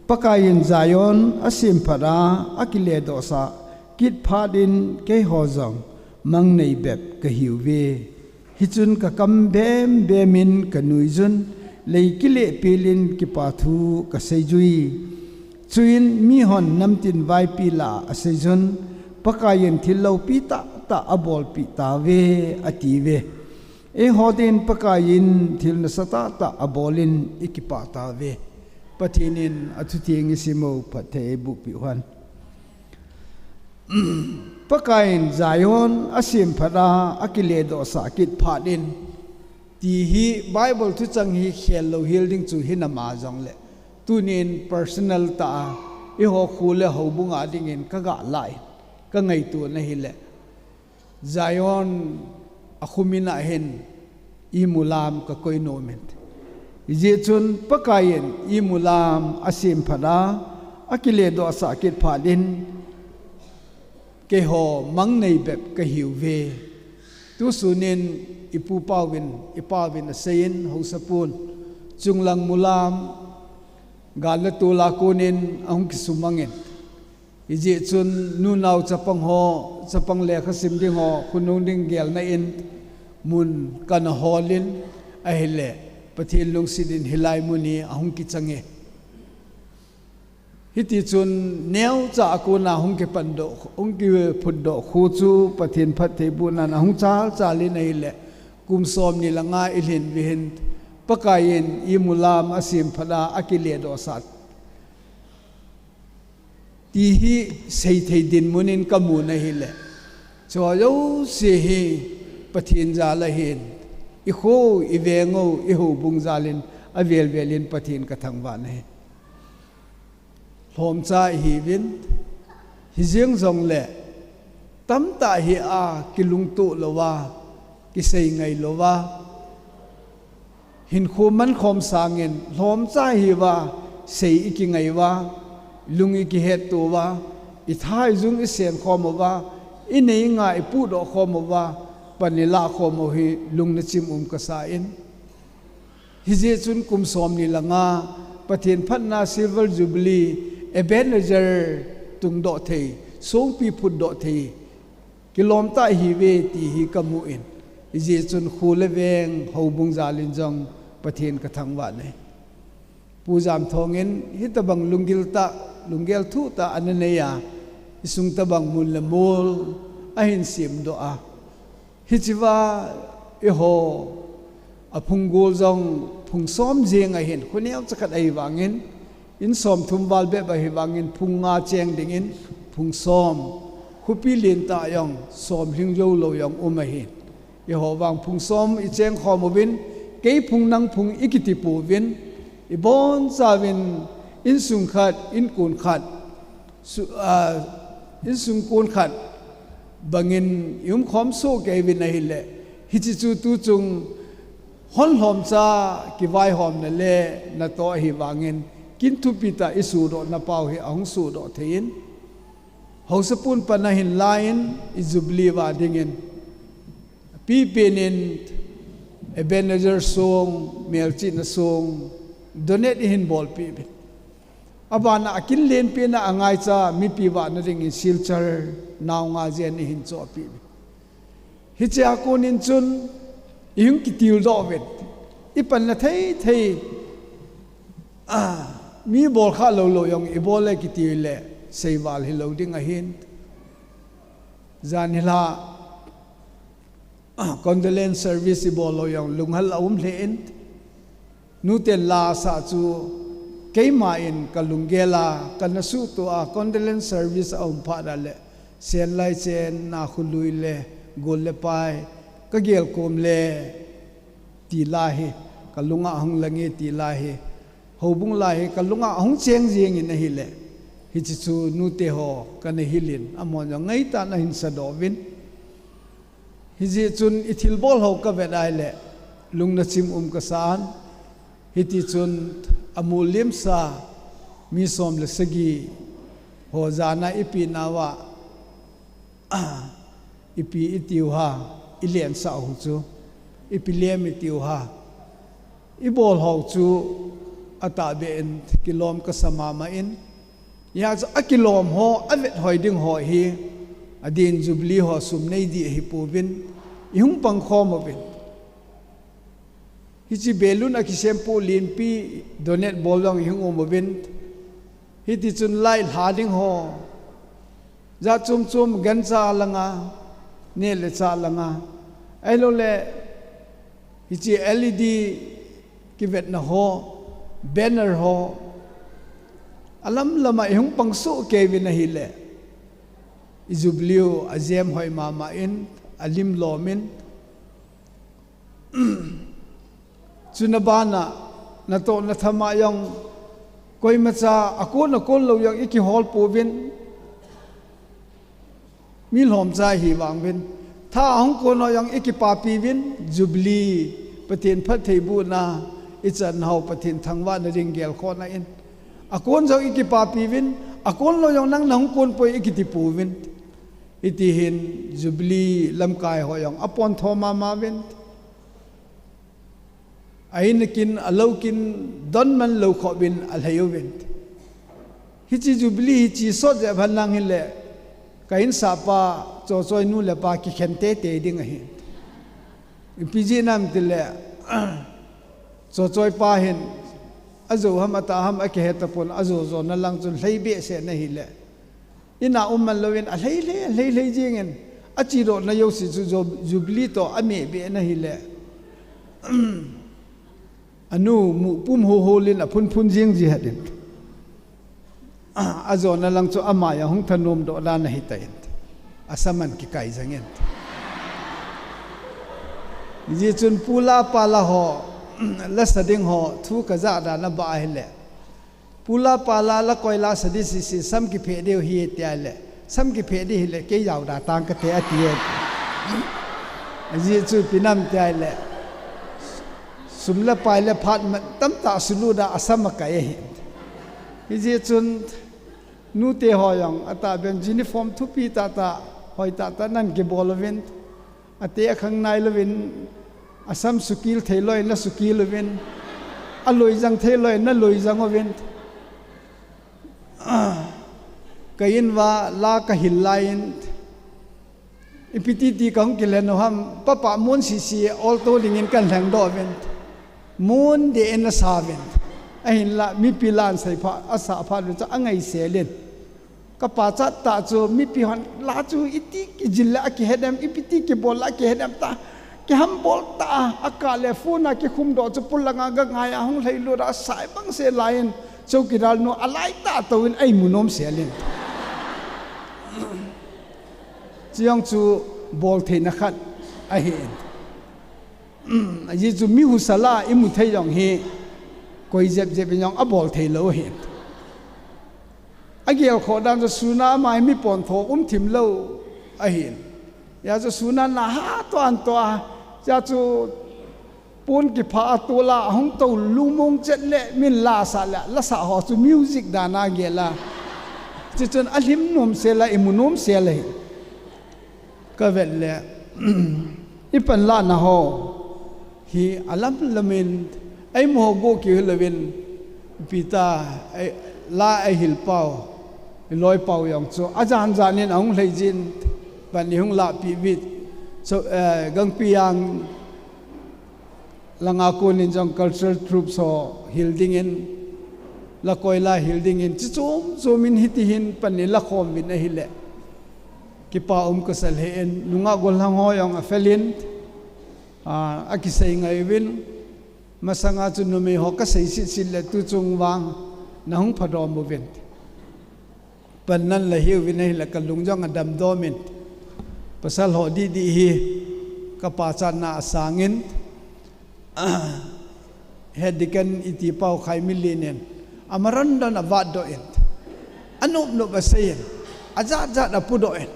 Pakaiyin Zion asemphat a, akiledohsah kit phat in keiho jong mang nei bep kahiuve. Hichun kakam bembem in kanuijun, lei kile pelin kipa thu kaseijui. Chuin mihon namtin vaipi lah a aseijun, Pakaiyin thil loupi tahtah abolpeh tauve, atiuve. Eiho din Pakaiyin thil nasatah tah abolin ikipah tauve. Pathen in athutheng isim u phatthei eiboh peh uhen. Pakaiyin Zion asemphat a, akiledohsah kit phat in, ti hi Bible thuchang hi khel lou hel ding chu hinam a jongle, tunin personal tah a, eiho kho le houbung a dingin ka galah in, ka ngaito na ahile, Zion a kho min a hin imulam ka koi nom in. Hijeh chun Pakaiyin imulam asemphat a, akiledohsah kit phat in, keiho mang nei bep kahiuve. Tusun in ipu pauvin, ipauvin aseiyin, haosapun, chunglang mulam, gal le tol a konin ahung kisumangin. Hijeh chun nunao chapang ho, chapang lekha sim ding ho, khonung ding gelna in mun kana holin ahile, Pathen lungset in hilai mun hi ahung kichange. Hitichun neocha a kona hung kipandoh, hung kiphutdoh kho chu Pathen phattheibohnan ahung chalchal in ahile, kum somni le nga ilhin uhin, Pakaiyin imulam asemphat a, akiledohsah ti hi seithei dinmun in kamu na ahile, chu jouse hi Pathen jal ahin, ikho, iveng u, ihoubung jal in avel vel in Pathen kathangvah na ahi. Lhomcha ihiuvin, hijeng jongle, tamtah hi a kilungtoh louva, kisei ngai louva, hinkho mankhom sangin, lhomcha ihiuva, sei ikingai uva, lung ikihetto uva, itha ijung isen khom uva, inei nga ipuhdoh khom uva, pan ilah khom u hi lung nachim um kasa in. Hijeh chun kum somni le nga, Pathen phatna Silver Jubilee, Ebenezer tungdoh thei, songpi phutdoh thei, kilom tah ihiuve ti hi kamu in. Hijeh chun kho le veng, houbung jal in jong Pathen kathangvah na ahi. Pu Jamthong in hitobang lunggil tah, lunggel thuh tah ana nei a, isung tobang mun le mol ahin semdoh a. Hichea eiho aphung gol jong phung som jeng ahin, kho neocha khat ahivangin, in somthum val bep ahivangin, phung nga cheng dingin, phung som, khopi lentah jong somlhing joulou jong um ahin. Eiho vang phung som icheng khom uvin, kei phung nang phung ikiti pouvin, ibonchauvin, insung khat, inkon khat, su-, ah, insung kon khat, bangin i umkhom soh kei uvin ahile, hiche chu tuchung hon lhomcha kivaihomna le natoh ahi vangin, kin thupi tah i sudohna pau hi ahung sudoh thei in, haosapu in pan ahin la in, i Jubilee va dingin, pipen in Ebenezer song, Melchihna song, donate i hin bolpeh uvin. Abana akin lenpen a angaicha mipi vahna dingin Silchar nao nga jen i hin chohpeh uvin. Hiche a konin chun i hung kitildoh uvin. I panna thei thei, ah, mi bol kha lou lou jong i bol le kiti le seival hilou ding ahin. Jan hilai condolence service i bol lou jong lunghel a um lheh in. Nuten la asah chu keima in ka lunggel a, ka nasuhtoh a, condolence service a um phat a le, sen lai chen, na khului le, gol le pai, ka gel kom le, ti la hi, ka lunga ahung lang e ti la hi, houbung la hi, ka lunga ahung cheng jeng in ahile, hiche chu nute ho kana hil in, amahon jong ngaitah in ahin sadoh uvin. Hijeh chun i thilbol ho ka vet a ahile, lungna chim um ka sa in, hiti chun amu limsa mi som le sagi ho jana i pi nauva, ipi i tiu ham, i lensah u chu, ipi lem i tiu ham, i bol ho chu atahbeh in kilom ka sa mama in, hijeh chun akilom ho, avet hoi ding ho hi, adin Jubilee ho sum nei ding ahi pouvin, i hung pangkhom uvin. Hiche balloon a kisem poh lenpi donate bol jong i hung um uvin. Hiti chun light lha ding ho, jat chom chom, gancha langa, neh le chah langa. Ahilou le, hiche L E D kivetna ho, banner ho, alam lama i hung pang soh kei uvin ahile, i Jubilee u ajem hoi mama in, alim lom in. Chuna bana, natoh na thama jong, koimacha, akon akon lou jong i kihol pouvin, mi lhomcha hi vang uvin. Tha ahung kon ho jong i kipapi uvin, Jubilee, Pathen phattheibohna, i chan ho Pathen thangvahna ding gelkhohna in. Akon jong i kipapi uvin, akon lou jong nang na hung kon poi i kiti pouvin. Hiti hin Jubilee lamkai ho jong apon tho mama uvin. A in a kin, a lou kin, don man lou khop in alhai uvin. Hiche Jubilee hi chi sot jep hen lang hile, ka insahpa Chochoi nu le pa kikhen teitei ding ahi. Ipi jeh ham itile, Chochoi pa hin, ajo ham atah ham akihe tapon, ajo jona lang chun lhai behseh na hile. In a um man louvin alhai lhai, alhai lhai jingin, achedohna jouse chu Ju-, Jubilee toh ameh beh na hile. Anu muh pum ho holin aphun phun jing ji hatin. Ajona lang chu ama jong hung thanom doh dan ahitan. Asam an kikai jangin. Hijeh chun pu la pa la ho, la sa ding ho, thu kajah dan abah ahile. Pu la pa la, la koi la sa ding sese, sam kiphe diu ahi tia le. Sam kiphe ding hile, kei jaoda tang kate ati e. Ajeh chu ipi ham tia le. Sum le pai le phat man tamtah suluda asam akai ahi. Hijeh chun nute ho jong atahbeh in uniform thupi tahtah, hoi tahtah nan kibol uvin. Ate akhang nai louvin, asam sukil thei loi na sukil uvin. Aloi jang thei loi na loi jang uvin. Ka in uva la kahil laiyin, ipi titi kahung kilen u ham, papa mun sisi alto dingin kan lhengdoh uvin. Mun deh in asa uvin. Ahinla, mipi la ahin sei phat, asa phat uvin chu angaisel in. Ka pachat tah chu, mipi hon la chu iti kijil le akihet em, ipi ti kibol le akihet em tia. Kihambol tah a, akah le phone a kikhumdoh chu polanga gangai a hung lhailut a, asai bangse laiyin, chowkidar nu alai tah touvin eimu nom sel in. Chujong chu boltheina khat ahin. Ajeh chu mi husa la imu thei jong hi, koi jep jep in jong abol thei lou ahin. Agelkhoh dan chu suna ama hi mi pontho umthim lou ahin. Hijeh chun sunna na ha toh an toh a, hijeh chun pon kipha a tol a, ahung tou lungmong chet le min la sa le, la sa ho chu music dan a gel a. Chuchun a hlim nom sel a, imu nom sel ahi. Ka vet le, i panlahna ho hi alam lam in, eimu ho go kihil louvin, Peter, ei, la ei hil pau, i loi pau jong chu, ajan jan in ahung lhei jin, pan i hung lahpeh vit, so, eh, Gangpijang langa kon in jong cultural troupes ho hil ding in, la koi la hil ding in, chi chom chom in hiti hin pan i la khom vin ahile. Kipa um ka sa lheh in, nungah gollhang ho jong a fel in, a, a kisei ngai uvin, masanga chu numei ho ka sei sit sit le tu chung vang, na hung phadom uvin. Pan nan la hiu vin ahile ka lung jong a damdom in. Pasal ho didi hi ka pachatna a sang in, Head Deacon i ti pau Khaimilin in, a maran dan a vat doh in, a nop nop a sei in, a jat jat a pu doh in,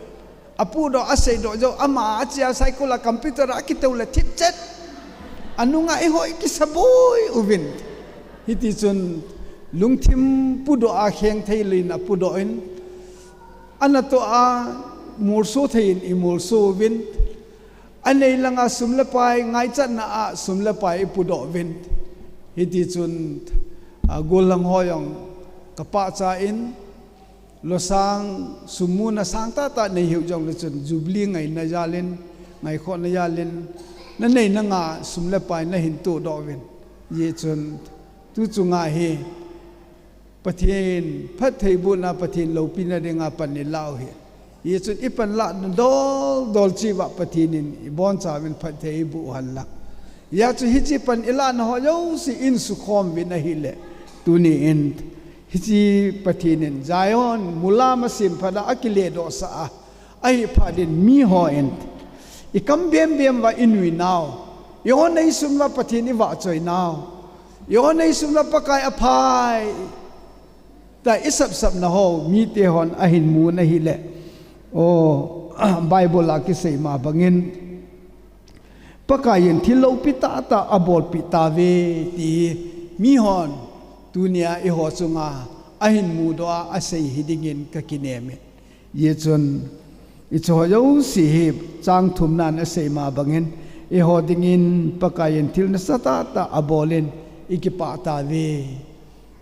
a pu doh a sei doh jou, ama a chia cycle a computer a kitou le thip chet, a nunga i ho i kisa boi uvin. Hiti chun lungthim pu doh a kheng thei lin a pu doh in, a natoh a molso thei in i molso uvin. A nei langa sum le pai, ngaichatna a sum le pai i pu doh uvin. Hiti chun, a, gollhang ho jong ka pachat in, losang sum muna sang tah tah nei hiu jong le chun, Jubilee ngaina jal in, ngaikhohna jal in, na nei na nga sum le pai na hin to doh uvin. Hijeh chun, tu chunga hi, Pathen phattheibohna, Pathen loupina dinga pan i la u hi. Hijeh chun i panlahna dol dol cheh uva Pathen in i boncha uvin phatthei eiboh u hen lang. Hijeh chun hiche pan i lahna ho jouse in sukhom uvin ahile. Tuni in hiche Pathen in Zion mulam a sem phat a a kile doh sah a. Ahi phat in mi ho in, i kam bem bem uva i nui nau, i ho nei sum uva Pathen i vahchoi nau, i ho nei sum uva Pakai a phai, tia i sapsapna ho, mite hon ahin mu na hile. O, Bible a kisei ma bangin, Pakai in thil loupi tah tah a bolpeh tauve, ti hi mi hon tunia i ho chunga ahin mudoh a, asei hi dingin ka kinem e. Hijeh chun, i chu ho jouse hi chang thumnan asei ma bangin, i ho dingin Pakai in thil nasa tah tah a bol in i kipah tauve.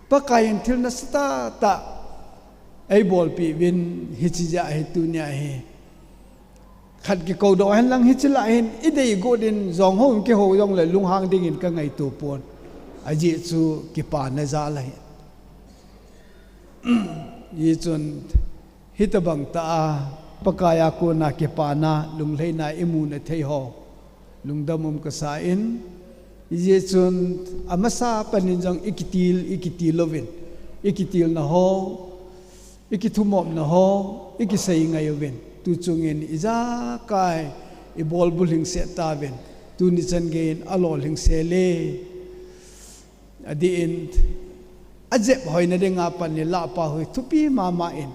Pakai in thil nasa tah tah ei bolpeh uvin hiche jeh a hi tunia hi. Khat kikou doh hen lang hiche lah hin i dei got in jong ho in kihou jong le lunghang dingin ka ngaito pon. Ajeh chu kipana jal ahi. Hijeh chun hitabang tah a Pakai a kona kipana, lunglhaina i mu na thei ho lungdam um ka sa in, hijeh chun amasa panin jong i kitil, i kitil louvin, i kitilna ho, i kithumopna ho, i kisei ngai uvin. Tu chungin ijakai i bol bulhing seh tauvin. Tuni chan gei in alolhing sel e. Adeh in, ajep hoina dinga pan i lah pau hi thupi mama in,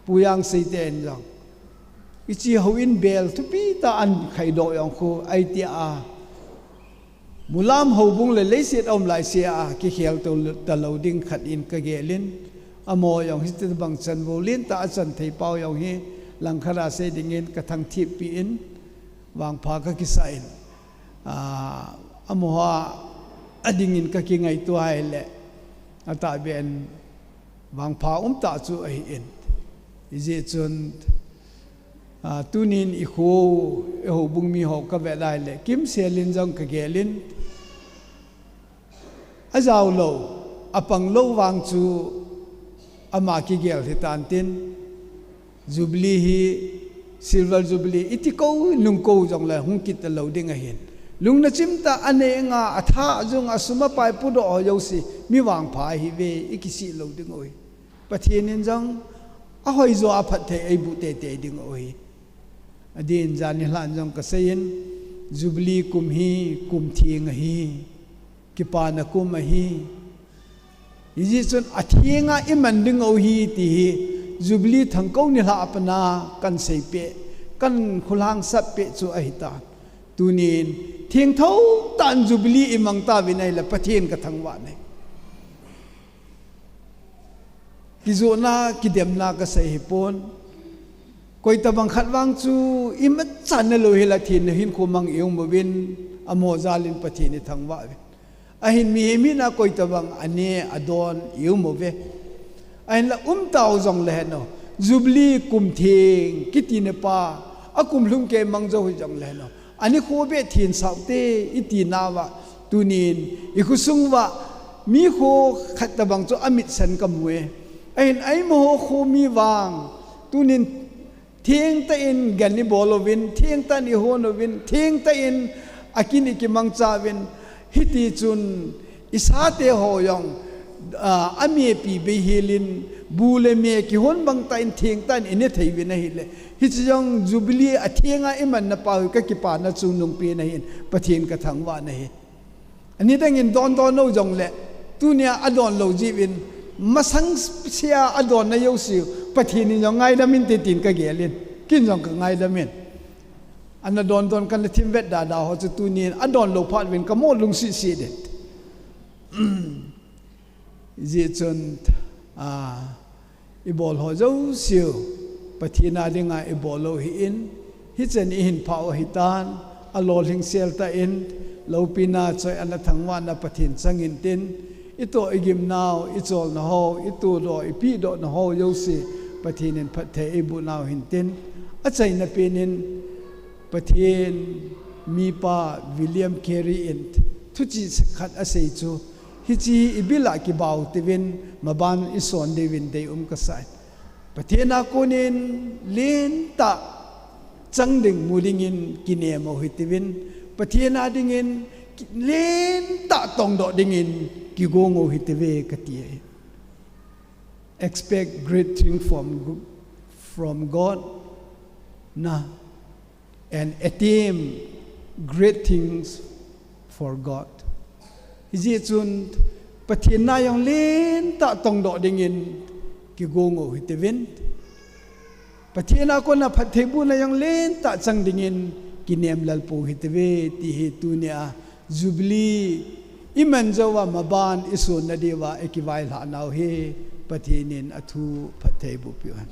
Pu Jangseite in jong, i chi houin bel thupi tah a ahin khaidoh jong khu, ahi tia, mulam houbung le leiset a um laisea kikhel to talou ding khat in ka gel in, amaho jong hitabang chan vo lentah a chan thei pau jong hi, langkhat a sei dingin ka thangthip peh in, vangpha ka kisa in. A, amaho a dingin ka kingaito ahile, atahbeh in vangpha umtah chu ahi in. Hijeh chun, a, tunin i kho, i houbung mi ho ka vet ahile, kimsel in jong ka gel in, ajao lou, apang lou vang chu ama kigel hitan tin, Jubilee hi, Silver Jubilee, iti kou, nung kou jong le hung kit talou ding ahin. Lungna chimtah a neinga, atha jong a sum a pai pudoh ho jouse, mi vangpha ahiuve, i kisih lou ding u ahi. Pathen in jong, ahoijo a phatthei eiboh teitei ding u ahi. Adeh in jan nilhah in jong ka sei in, Jubilee kum hi, kum theng ahi, kipana kum ahi. Hijeh chun atheng a i man ding u ahi ti hi, Jubilee thangkou nilhah a pat a kan seipeh. kan khulang sap peh chu ahi tan. Tunin, thengtho tan Jubilee i mang tauvin ahile Pathen ka thangvah e. Kijohna, kidemna ka sei hi pon. Koi tabang khat vang chu i machan na lou hi la thenna hinkho mang i um uvin, amaho jal in Pathen i thangvah uvin. Ahin mihem hina koi tabang a ne a don i um uve. Ahinla um tau jong le hen o. Jubilee kum theng kiti na pa, a kum lhung kei mang jou hi jong le hen o. Ani kho be thin sau te i ti nauva, tunin i khosung uva mi kho khat tabang chu a mitsan ka mu e. Ahin ai mo ho kho mi vang, tunin thengtah in gan i bol uvin, thengtah in i hon uvin, thengtah in a kin i kimang cha uvin, hiti chun i sate ho jong, ah, a mepi bei hel in, bu le me kihon bang tah in thengtah in i ne thei uvin ahile. Hiche jong Jubilee a theng a i man na pa hi ka kipana chungnung pen ahin, Pathen ka thangvah e. Ani dang in don don lou jong le, tunia a don lou jiuvin, masang sia a don na jouse, Pathen in jong ngaidam in te tin ka gel in, kin jong ka ngaidam in. Ana don don ka na thim vet da da ho chu tunin a don lou phat uvin ka mo lungsi si det. Hijeh chun, ah, i bol ho jouse u Pathen a dinga i bol lou hi in, hichan i hin phah u ahi tan, a lolhing sel tah in, loupina choi ana thangvah na Pathen chang in tin, i toh i gimnau, i cholna ho, i todoh, i pehdoh na ho jouse, Pathen in phatthei ei boh nau hin tin, a chaina pen in, Pathen mipa William Carey in thuchih khat a sei chu, hiche hi i bil a kibau uvin, maban i son diuvin deium ka sa in. Pathen a kon in lentah chang ding mu ding in kinem u hitiuvin, Pathen a ding in ki-, lentah tongdoh ding in kigong u hitiuve ka ti e. Expect great thing from, from God, na, and attain great things for God. Hijeh chun Pathen na jong lentah tongdoh ding in kigong u hitiuvin, Pathen a kon a phatthei bohna jong lentah chang ding in kinem lel pou hitiuve ti hi tunia Jubilee i man jou a maban i son na diuva i kivailhah nau hi Pathen in a thu phatthei boh peh u hen.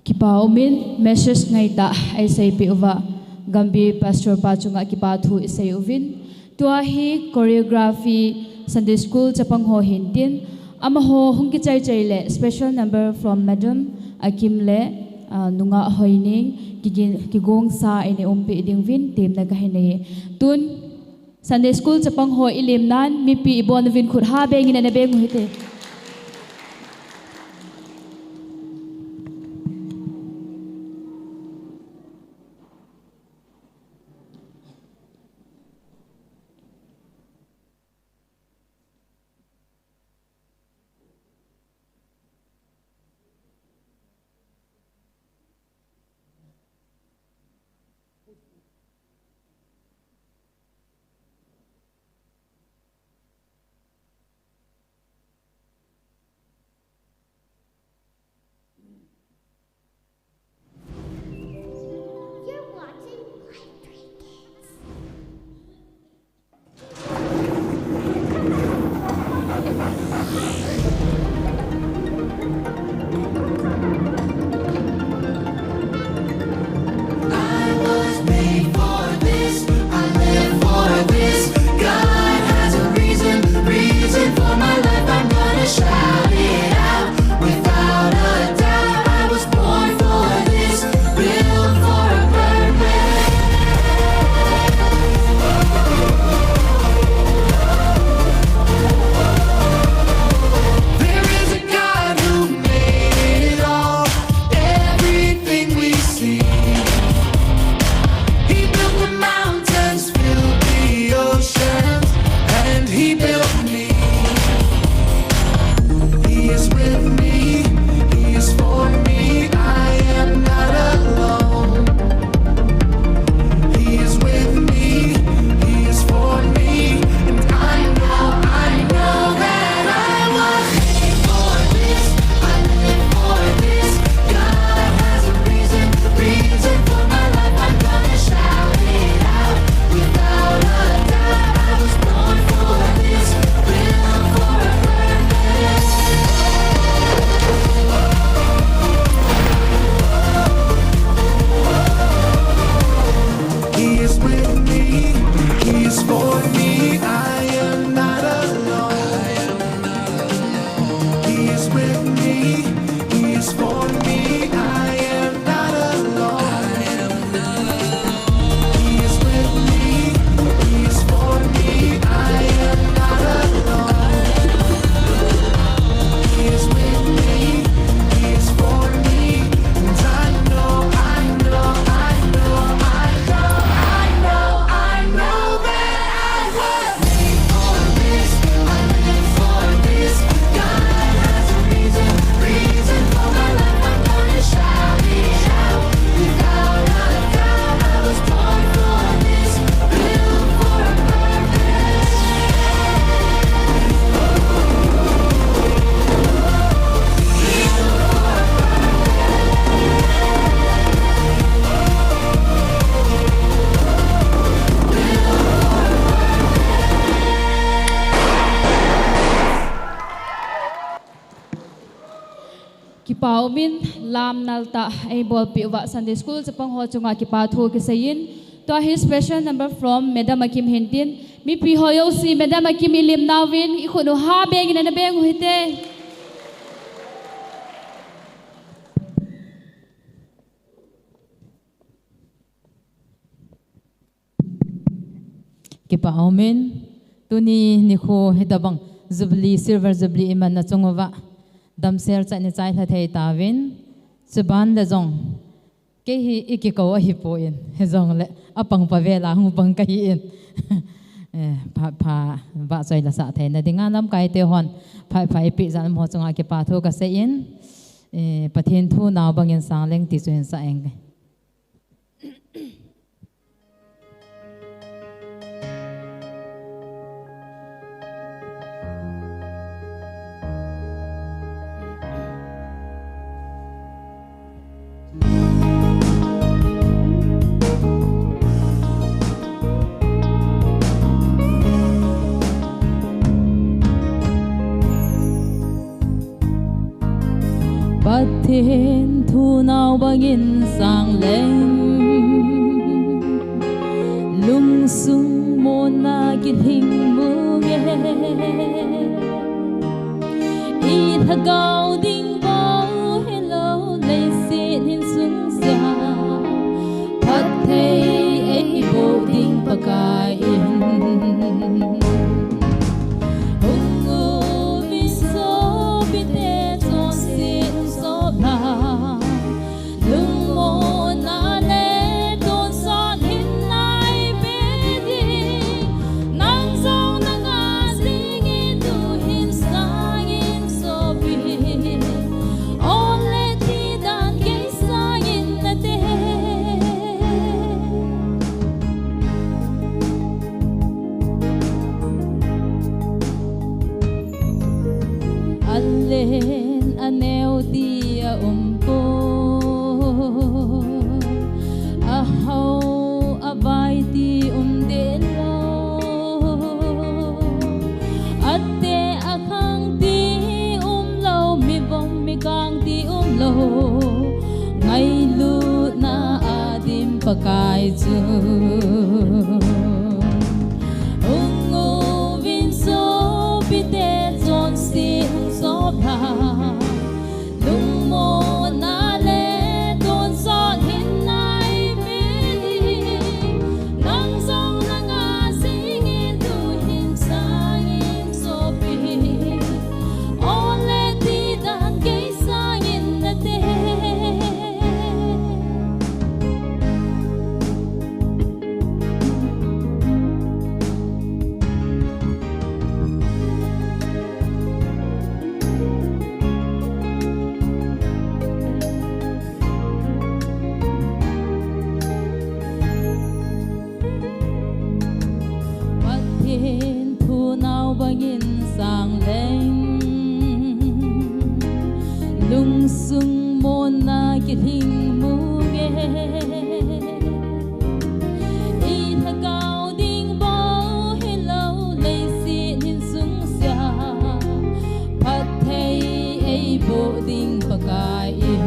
Kipa um in message ngai tah ei seipeh uva, Gambih Pastor pa chunga kipa thu i sei uvin. Tua hi choreography Sunday School chapang ho hin tin, amaho hung kichai chai le special number from Madam Akim le, ah, Nungah Hoineng kigin, kigong sa in i umpeh ding uvin temna ka hin nei e. Tun Sunday School chapang ho i lim nan, mipi i bon uvin khut ha beng in ana beng u hite. Kipa umin, lam naltah eibolpeh uva Sunday School chapang ho chunga kipa thu kiseiyin. Tua hi special number from Madam Akim hintin, mipi ho jouse Madam Akim ilim nauvin ikhut u ha bengin ana beng u hite. Kipa umin, tuni nikho hitabang Jubilee, Silver Jubilee imanna chunguva damsel chan ichailha thei tauvin, chuban le jong kei hi ikikou ahipon, hijongle apang pavela hung pang kahin. Eh, pha, pha, vahchoi la sah theina dinga lamkaite hon pha, pha ipeh jeh a amaho chunga kipa thu kaseiyin, eh, Pathen thu nau bangin sang leng ti chu hin sa eng. Pathen thu nau bangin sang leng, lungsung monna kilhing munge. Ilhagao ding bou hilou, leiset hin sungsia phatthei eiboh ding Pakai in. Hung uvin sopite, chonset hung sop lha. Lungmonna le tonsot hinna eipe ding. Nang jong nanga jingin tuhin sangin sopin, ole ti dan gei sangin nate. Alen aneo ti aumpoi, ahao avai ti um deh lou, ateh akhang ti umlou, mivom mikang ti umlou, ngailutna a dim Pakai chu. Hung uvin sopite, chonset hung sop lha. Lungmonna le tonsot hinna eipe ding. Nang jong nanga jingin tuhin sangin sopin, ole ti dan gei sangin nate. Pathen thu nau bangin sang leng, lungsung monna kilhing munge. Ilhagao ding bou hilou, leiset hin sungsia phatthei eiboh ding Pakai in.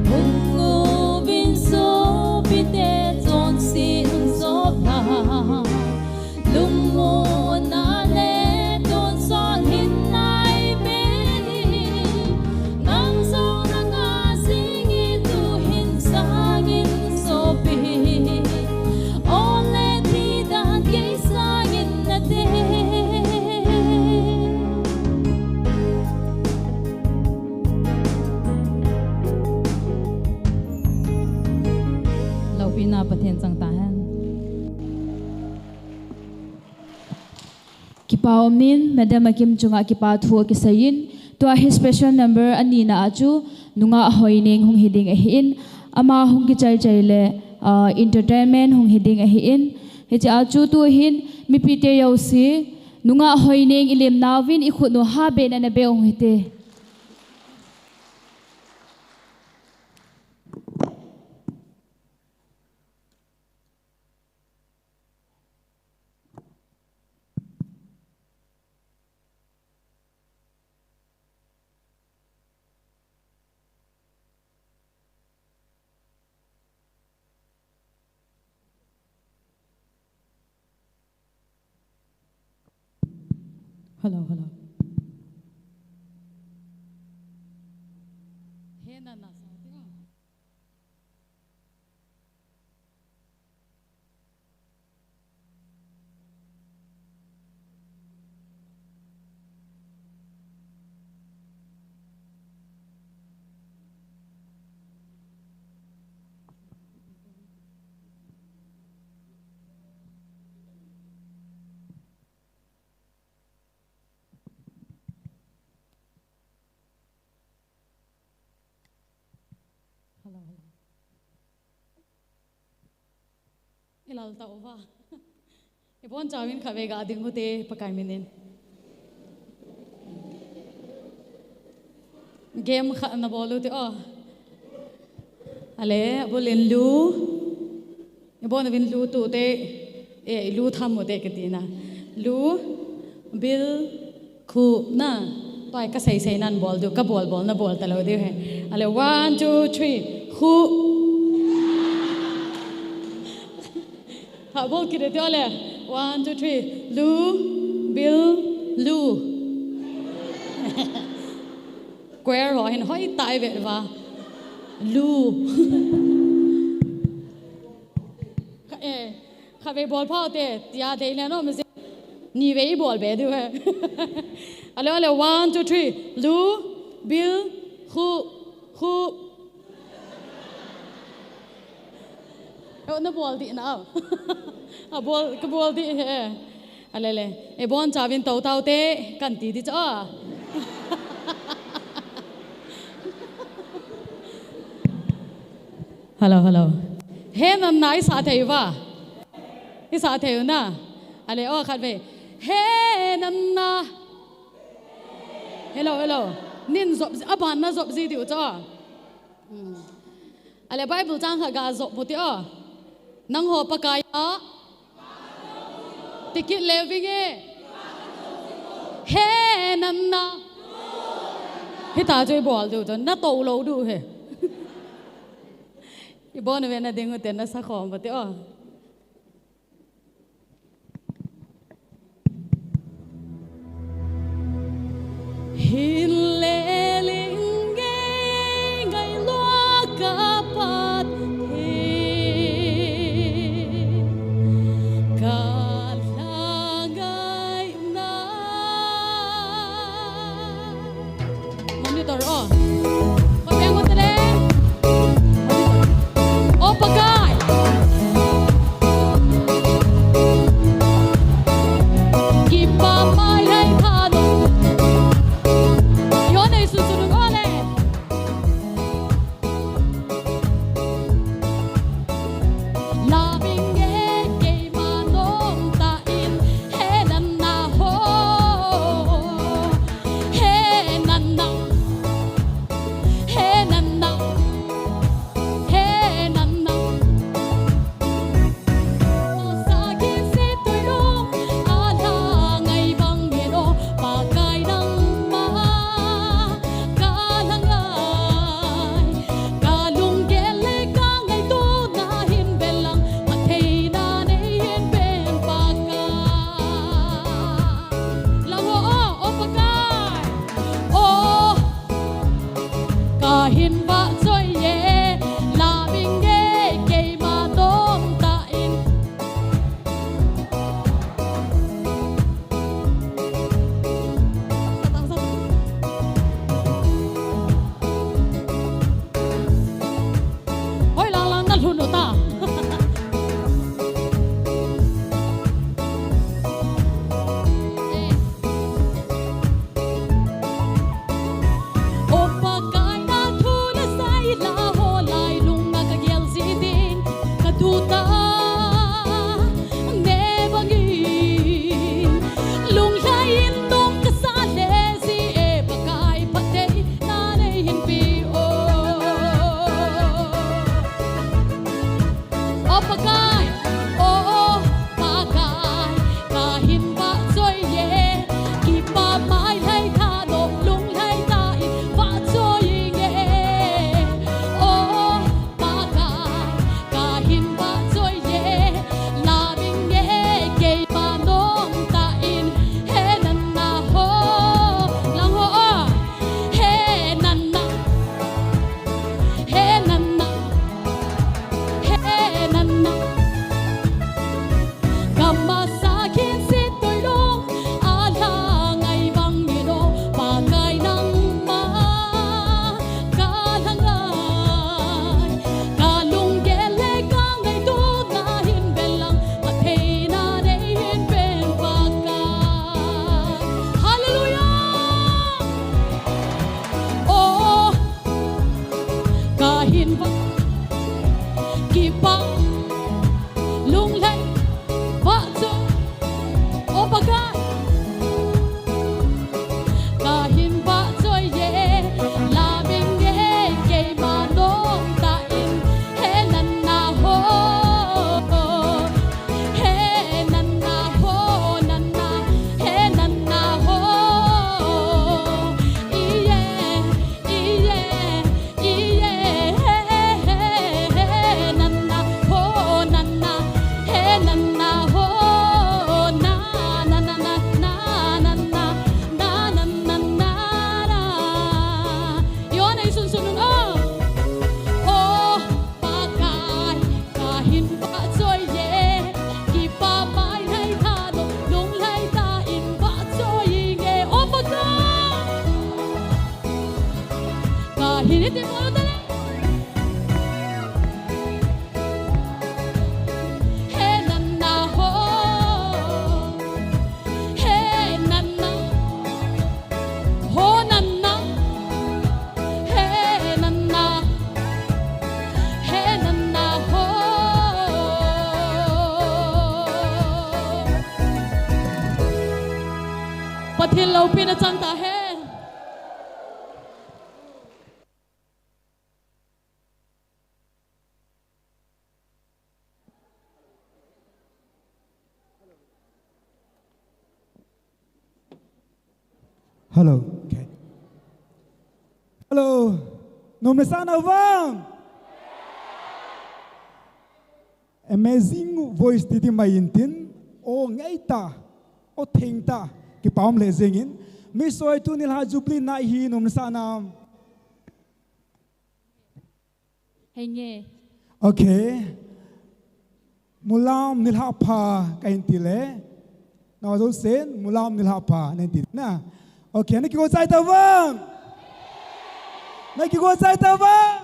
Hung uvin sopite, chonset hung sop lha. Lungmonna le tonsot hinna eipe ding. Nang jong nanga jingin tuhin sangin sopin, ole ti dan gei sangin nate. Loupina Pathen chang tahen. Kipa umin, Madam Akim chunga kipa thu kiseiyin, tua hi special number anina a chu Nungah Hoineng hung hiding ahin, ama hung kichai chai le, ah, entertainment hung hiding ahin, hiche a chu tuhin mipite jouse, Nungah Hoineng ilim nauvin ikhut u ha bengin ana beng u hite. Hello, hello. He na na sa ti a. Hello, hello. I lal ta uva. I bon chauvin khatvei ga ding ute Pakai minin. Game khat na bol ute o. Ale, abul in lu. I bon uvin lu tute. E, i lu tham ute kiti na. Lu, bil, khu, na. Tua ka sei sei nan bol diu, ka bol bol na bol ta lou diu he. Ale, one, two, three. Khu. Ha, bol kit ute ale. One, two, three. Lu, bil, lu. Choir ho hin hoi tai ve va. Lu. Kha, eh, khatvei bol pha ute, tia dei le no, mi se. Nivei bol be diu he. Ale, ale, one, two, three. Lu, bil, khu, khu. He, na bol di na. A bol, ka bol di he. Ale le. I bon chauvin to tau te, kan ti di cha. Hello, hello. He nan na i sa thei uva. I sa thei u na. Ale, o khatvei. He nan na. Hello, hello. Nin jop, aban na jop ji diu cha. Hmm. Ale Bible chang khat ga jop u te o. Nangho Pakai a. Ti kit le vinge. He nan na. Hita chu i bol diu chu. Na to lou diu he. I bon ve na ding u te na sa khom u te o. Hin le ling gei ngai lua ka pat the, ka la ngai na. Monitor o. Ko beng o te le. O Pakai. Pakai, kahin vahchoi e, la min nge keima nom tah in, he natna ho, he natna ho, natna, he natna ho, iye, iye, iye, he natna ho, natna, he natna ho, na, na, na, na. Yohan ei sunsun un o. O Pakai, kahin vahchoi e, kipa mai nai tha lo, lunglhai tah in vahchoi inge. O Pakai, kahin, iti mo tale. He natna ho, he natna, ho natna, he natna, he natna ho. Pathen loupina chang tahen. Hello. Okay. Hello. Nom le sah nau vang. Amazing voice ti ti mai intin. O ngai ta. O theng ta. Kipa um le jeng in. Misoi, tuni la Jubilee night hi nom le sah nam. Henge. Okay. Mulam nilhah pha kahin ti le. Nao jousen, mulam nilhah pha, nahin ti na. Okay, na kigo chai tau vang. Na kigo chai tau vang.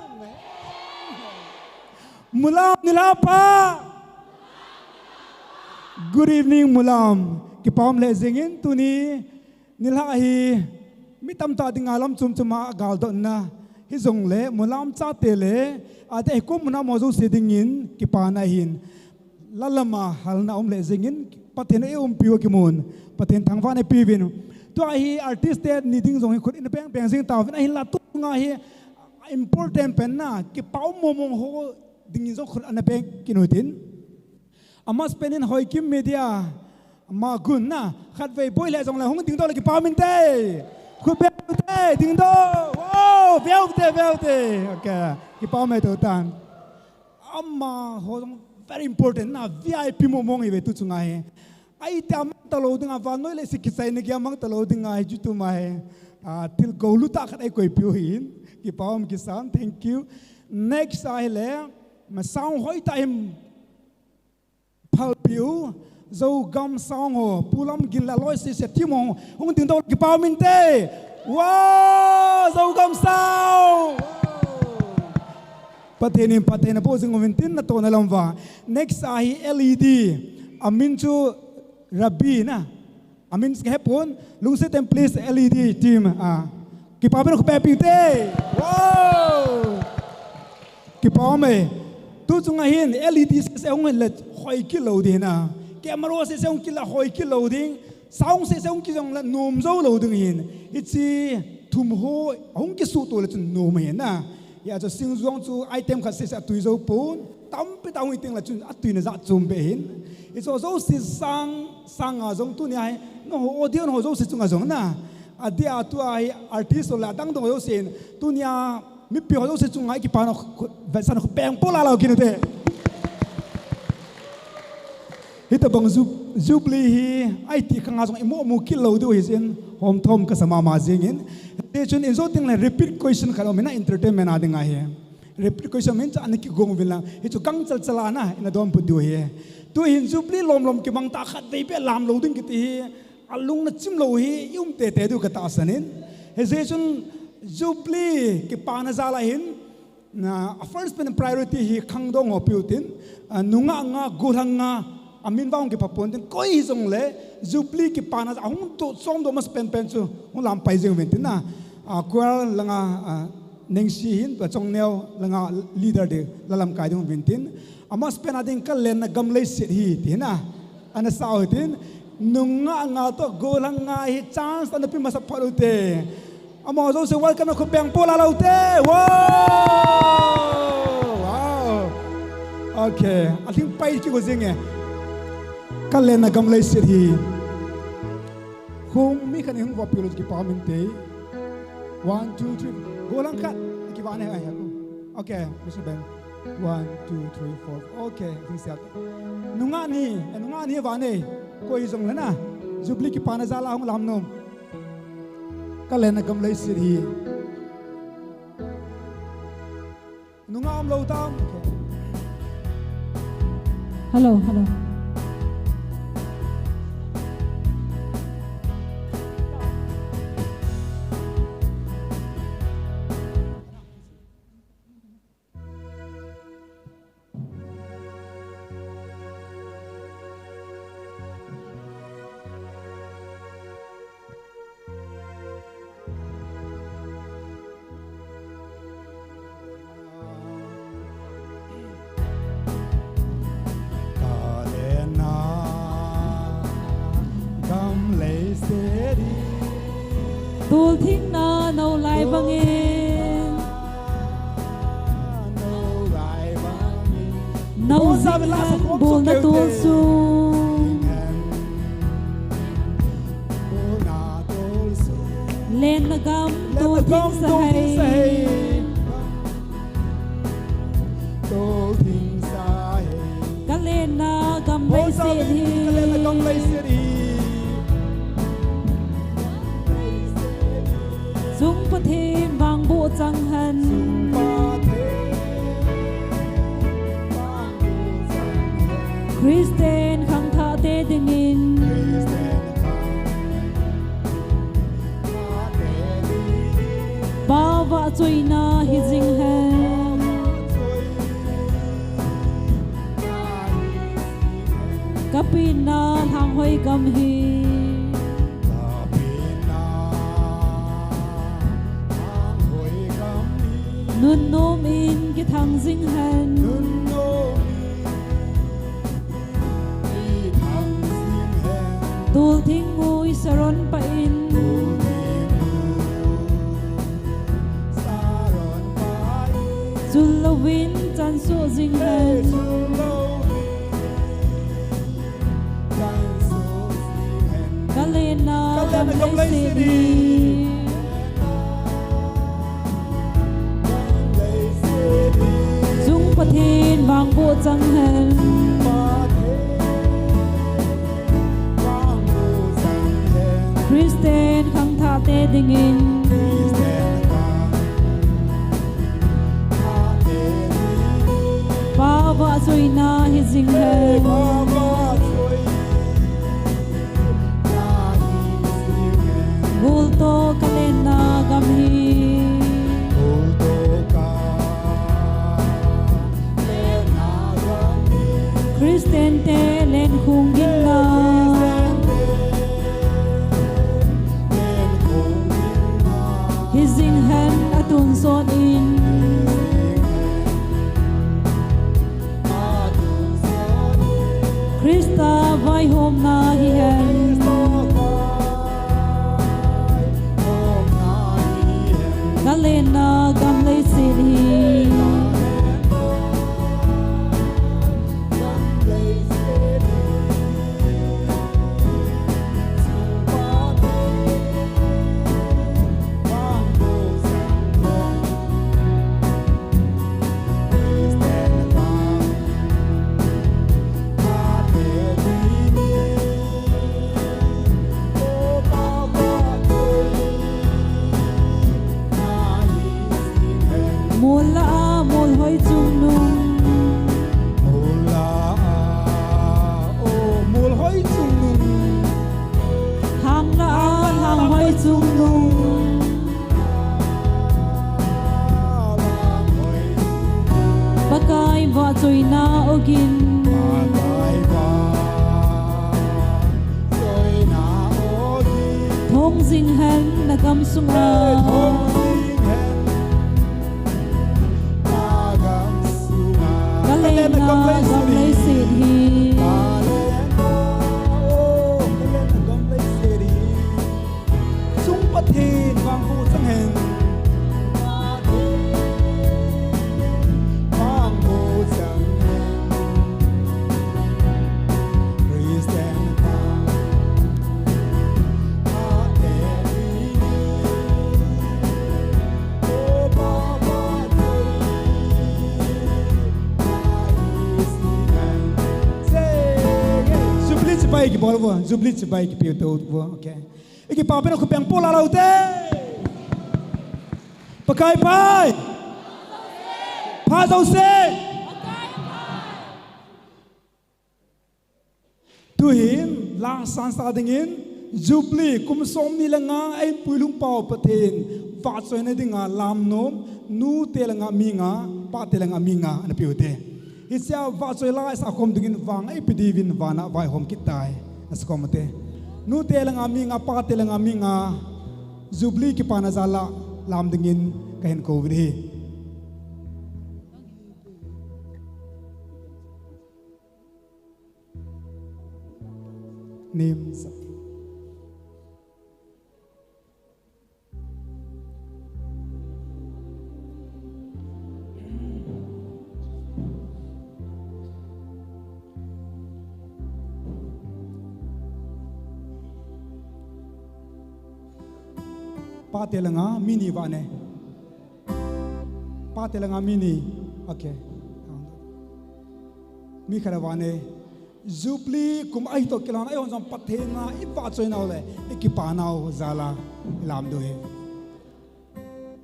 Mulam nilhah pha. Good evening, mulam. Kipa um le jeng in tuni. Nilhah hi mi tamtah dinga lam chom chom a galdotna hijongle, mulam chate le, ate hi kum muna mo jouse dingin kipana ahin. Lalama halna um le jengin, Pathen in eiumpi u kimun, Pathen thangvahna eipeuvin. Tua hi artist te ni ding jong hi khut in peng peng jing tauvin, ahinla tunga hi important pen na, kipa um mong mong ho dingin jong khut ana peng kit utin. Amasapen in Hoikim Media, ama gun na, khatvei boi le jongle hung dingdoh le kipa um inte. Khut beng ute, dingdoh. Wow, beng ute, beng ute. Okay, kipa um e tutan. Amaho jong very important na, V I P mong mong ive tu chunga hi. Ahi tia mang talou dinga, vannoi leiset kichaina geiya mang talou dinga hi chu tuma hi. Ah, thil golu tah khat eikoipiu hin. Kipa um kisan, thank you. Next ahile, ma sound hoitah in phalpiu, Zogam sound ho, Pu Lamgin le aloi sese team ho, hung dingdoh le kipa um inte. Wow, Zogam sound. Pathen in phatthei naboh jing uvin tin natohna lam uva. Next ahi L E D, amin chu Rabi na. Amin kahepon, lungset in please L E D team, ah, kipa um in khut beng peh ute. Wow! Kipa um e. Tu chunga hin L E D sese hung hin le hoi kit lou ding na. Camera sese hung kit le hoi kit lou ding. Sound sese hung kit jongle nom jou lou ding hin. Hiche thum ho hung kisuhto le chun nom hin na. Hia chu sing jong chu item khat sese atui jou pon. Tampi tah hung hi teng le chun atuina jat chom beh hin. Hiche jouse sang, sanga jong tunia hi, nangho audience ho jouse chunga jong na. Adia tua hi artist ho le adang dang ho jouse in. Tunia mipi ho jouse chunga hi kipana khu-, vetsan khut beng po la lou kit ute. Hitobang ju-, Jubilee hi, ahi ti khanga jong imu mu kit lou diu hi jin, hom thom kasa mama jingin. Hichun in jou teng le repeat question khat um in na entertainment a dinga hi. Repeat question min cha ana kigong uvin lang. Hichu gangchal chal a na, ina donbut diu hi. Tu hin Jubilee lom lom kimang tah khatvei beh lam lou ding kiti hi. Alung na chim lou hi, i um tete diu katahsan in. Hijeh chun Jubilee kipana jal a hin, na, a first pen priority hi khangdong ho piu tin, a, nungah nga, gollhang nga, amin vang hung kipha pon tin, koi hijongle, Jubilee kipana jal a hung toh, chomdoh masapen pen chu, hung lampai jing uvin tin na, a, choir langa, a, Nengsi hin, tua Chongneo langa leader ding, la lamkai ding uvin tin, amasapen a ding kalenna Gam Leiset hi, ti hin na, ana sa u hitin, Nungah nga toh gollhang nga hi chance ana pe masa phat u te. Amaho jouse welcome na khut beng pola lou te. Wow! Wow! Okay. Athing pai kiko jing e. Ka lenna gam leiset hi. Hung mi khat in hung vop peh lou kipa min te. One, two, three. Gollhang khat. Kivah ne, ai, ai. Okay, Mister Ben. One, two, three, four. Okay, thing siat. Nungah ni, eh, nungah ni vah ne. Koi jong le na. Jubilee kipana jal a hung lam nom. Ka lenna gam leiset hi. Nungah umlou tam. Hello, hello. Ka lenna gam leiset hi. Tolthingna nou lai bangin. Nou lai bangin. Nou jing hen bolna tolsung. Lenna gam tolthing sahei. Ka lenna gam leiset hi. Chung Pathen vangboh chang hen. Christian khangthahte dingin. Pa vahchoina hi jing hen. Ka penna lhanghoi gam hi. Nunnom in kithang jing hen. Tolthing ngui Saron pah in. Chul louvin chan soh jing hen. Ka lenna gam leiset hi. Chung Pathen vangboh chang hen. Christian khangthahte dingin. Pa vahchoina hi jing hen. Gol toh ka lenna gam hi. Christian te lenkhung ginna. Hi jing hen atonsot in. Christa vaihomna hi hen. Ka lenna gam leiset hi. Mol lah a, mol hoi chungnung. Mol lah a, o, mol hoi chungnung. Hang lah a, hang hoi chungnung. Pakai vahchoina ogin. Thong jing hen na gam sunga. Ka lenna gam leiset hi. Jubilee chibai kipe tou. Okay. Ikipa pen a khut beng po la lou te. Pakai pha. Pha jouse. Tuhin, lang sansa dingin, Jubilee kum som ni le nga a eipui lungpau Pathen vahchoina dinga lamnom, nute le nga mi nga, pate le nga mi nga ana pe u te. Hichea vahchoi la isakhom dingin vang eipe diuvin vana vaihom kit tai. Isakhom u te. Nute le nga mi nga, pate le nga mi nga, Jubilee kipana jal a lam dingin kahin kou u ahi. Nim sa. Pate le nga mi ni vang e. Pate le nga mi ni. Okay. Mi khat vang e. Jubilee kum ahi toh kilhon a eihon jong Pathen a ivahchoi nau le ikipa nau jal a ilam diu ahi.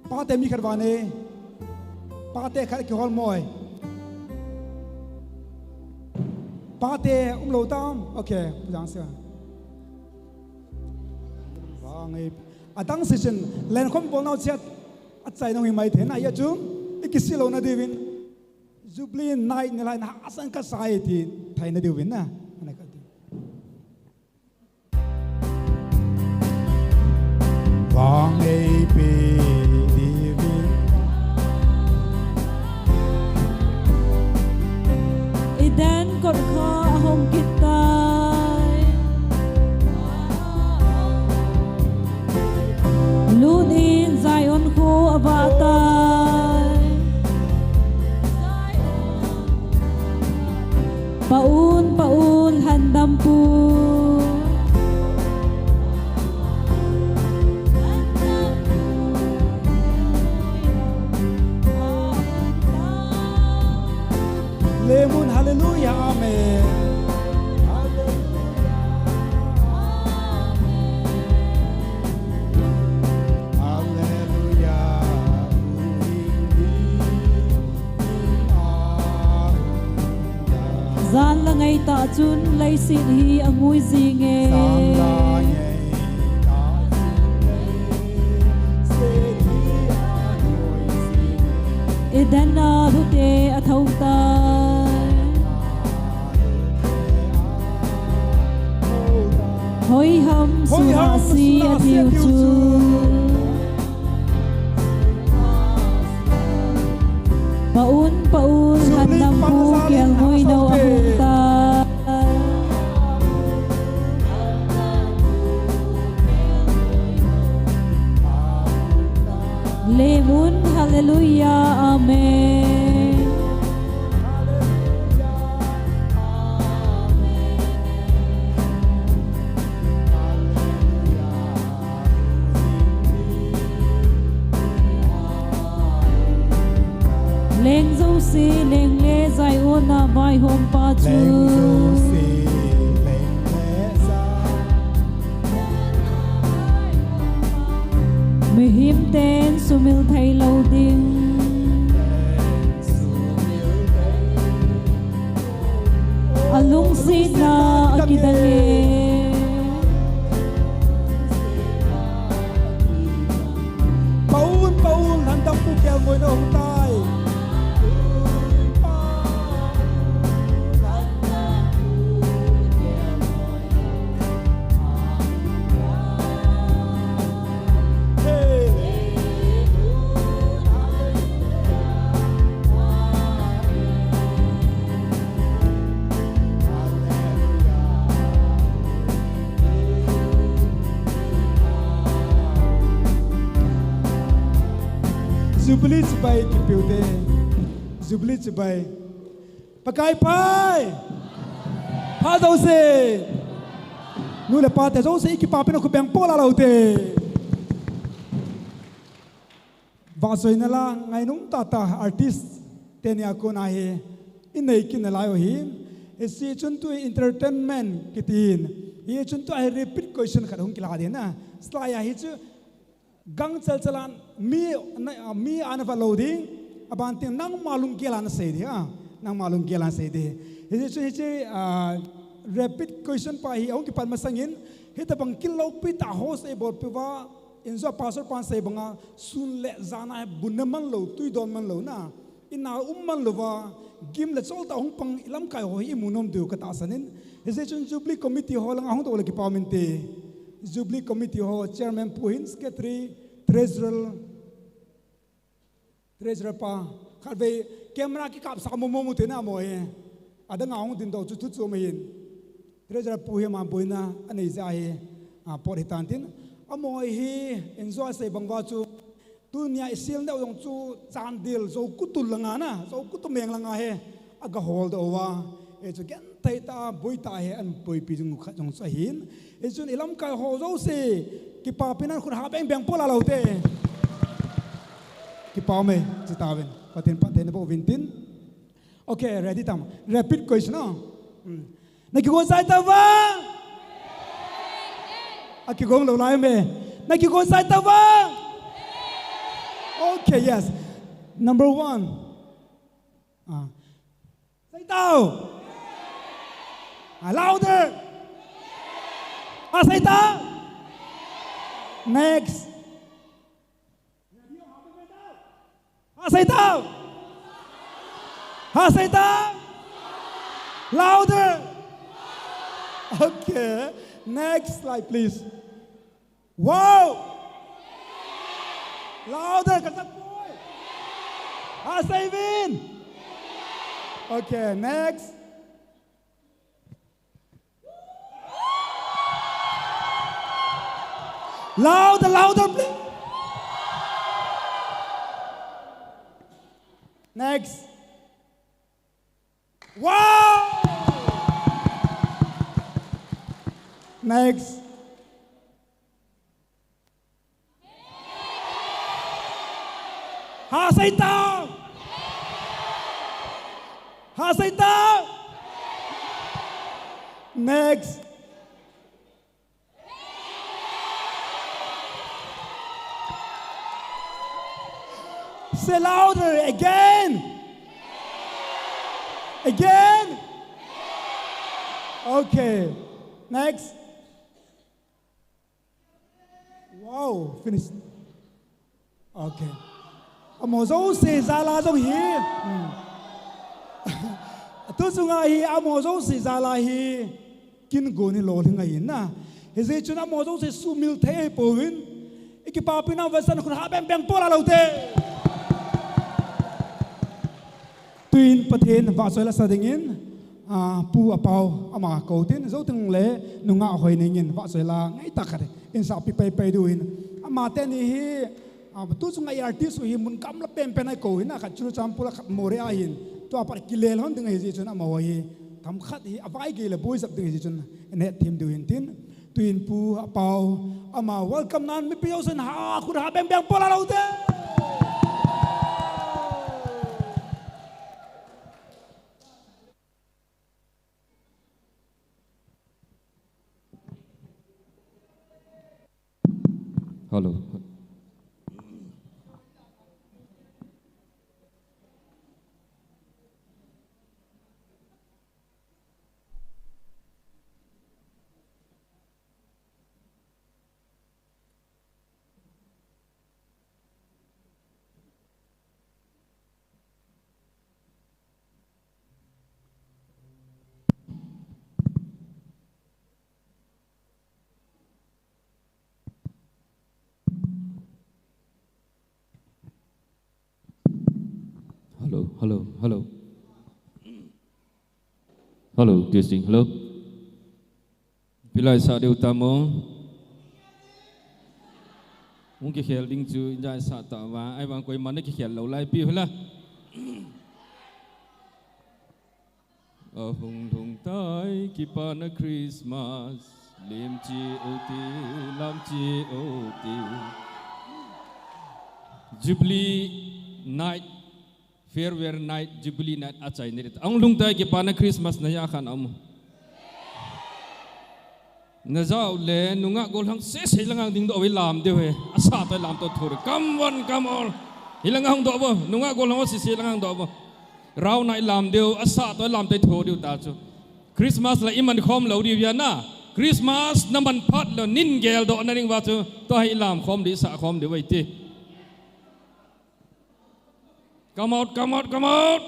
Pate mi khat vang e. Pate khat kihol mo e. Pate umlou tam. Okay, pu jang se. Vang e. Adang session lenkhom bol nau chet. Achai nau hi mai thei na, hia chu ikisih louna diuvin Jubilee night nilai na hahsa in kasa e ti theina diuvin na. Ana ka ti. Vang eipe diuvin. Eden kot kha ahong kit tai. Lut in Zion kho avah tai. Pah un, pah un, lhandampu. Lem un, hallelujah, amen. Hallelujah, amen. Hallelujah. Jan le ngaitah chun leiset hi angui jing e. Eden a lhute athou tai. Hoiham suna si atiu chu. Pah un, pah un, lhandampu kelngoi nou ahung tai. Lem un, hallelujah, amen. Leng jouse, leng le Zion a vaihom pa chu. Mihem ten sumil thei lou ding. Alungsetna akidang e. Pah un, pah un, lhandampu kelngoi nou ahung tai. Jubilee chibai kipe u te. Jubilee chibai. Pakai pha. Pha jouse. Nu le pa te jouse ikipa pen a khut beng po la lou te. Vahchoina la ngainom tahtah artist teni a kona hi inei kit nalai u ahi. Hiche chun tu entertainment kitin. Hichun tua hi repeat question khat hung kila ding na. Slide a hichu gangchal chal a mi, na, mi ana va lou ding. Aban tin nangma lunggel a nasei ding a. Nangma lunggel a nasei ding. Hichun hiche, ah, repeat question pa hi ahung kipan masangin, hitabang kilou pi tah ho sei bol pi va, injo pastor pan sei banga sun le jan a bun na man lou, tui don man lou na. Ina um man louva, gim le chol tah hung pang i lamkai ho hi i mu nom diu ka tahsan in. Hijeh chun Jubilee Committee ho langa hung doh le kipa um inte. Jubilee Committee ho Chairman pu hin, Secretary, Treasurer, Treasurer pa. Khatvei camera kikap sa mo mo mu te na mo hi. Adang a hung ding doh chu thu chu ma hin. Treasurer pu hi ama boina anei jeh hi, a, pot hi tan tin. Amaho hi injo sei bang uva chu, tunia i sil neo jong chu Chandel Zokutu langa na, Zokutu meng langa hi aga hol doh uva. Hichu genthei tah a, boi tah a hi ahin boipi jing u khat jong chu ahin. Hichun i lamkai ho jouse, kipapi nan khut ha beng beng pola lou te. Kipa um e, chitauvin. Pathen phatthei naboh uvin tin. Okay, ready tam. Repeat question, no? Hmm. Na kigo chai tauva? A kigo lou lai me. Na kigo chai tauva? Okay, yes. Number one. Ah. Sei tau. Ah, louder. Ah, sei tau. Next. Ha sei tau. Ha sei tau. Louder. Okay. Next slide, please. Wow. Louder, ka sat boy. Ha sei vin. Okay, next. Louder, louder, please. Next. Wow! Next. Ha sei tau. Ha sei tau. Next. Say louder again. Again. Okay. Next. Wow, finish. Okay. Amaho jouse jal a jong hi. Hmm. Tuchunga hi amaho jouse jal a hi. Kin gon hi lolhing ahi na. Hijeh chun amaho jouse sumil thei ahi pouvin. I kipapi nauva san khut ha beng beng pola lou te. Tuin Pathen vahchoi la sa dingin, ah, Pu Apao ama kou tin, jou teng le nungah Hoineng in vahchoi la ngai tah khat in sapi pai pai diu hin. Ama teni hi, ah, tuchunga artist ho hi mun gamla pen pen a kou hin, a khat Churachandpur a khat Moreh a hin. Tua pat kilel hon ding ahi jeh chun amaho hi. Kam khat hi avai gei le boi jep ding ahi jeh chun, in het them diu hin tin. Tuin Pu Apao, ama welcome nan mipi jousen ha, khut ha beng beng pola lou te. Hello. Hello, hello, hello. Hello, testing, hello. Pilai sa deu tamo. Hung kikhel ding chu, injai sa ta va. Ahivang koima na kikhel lou lai pi hula. Ahung lhung tai kipana Christmas, lim chi o ti, lam chi o ti. Jubilee night, farewell night, Jubilee night achai ni rit. Ahung lhung tai kipana Christmas na ya khan amu. Najao le nungah gollhang sese lang hang dingdoh uve, lamdoh uve. Asah toh lamtoh thou. Come on, come on. Hilang hang doh uvo. Nungah gollhang sese lang hang doh uvo. Round a ilamdoh u, asah toh lamtoh thou diu ta chu. Christmas la iman khom lou diu ahi na. Christmas naman phat lou nin geldoh na ding uva chu. Tua hi ilam khom diu, isah khom diu ahi ti. Come out, come out, come out.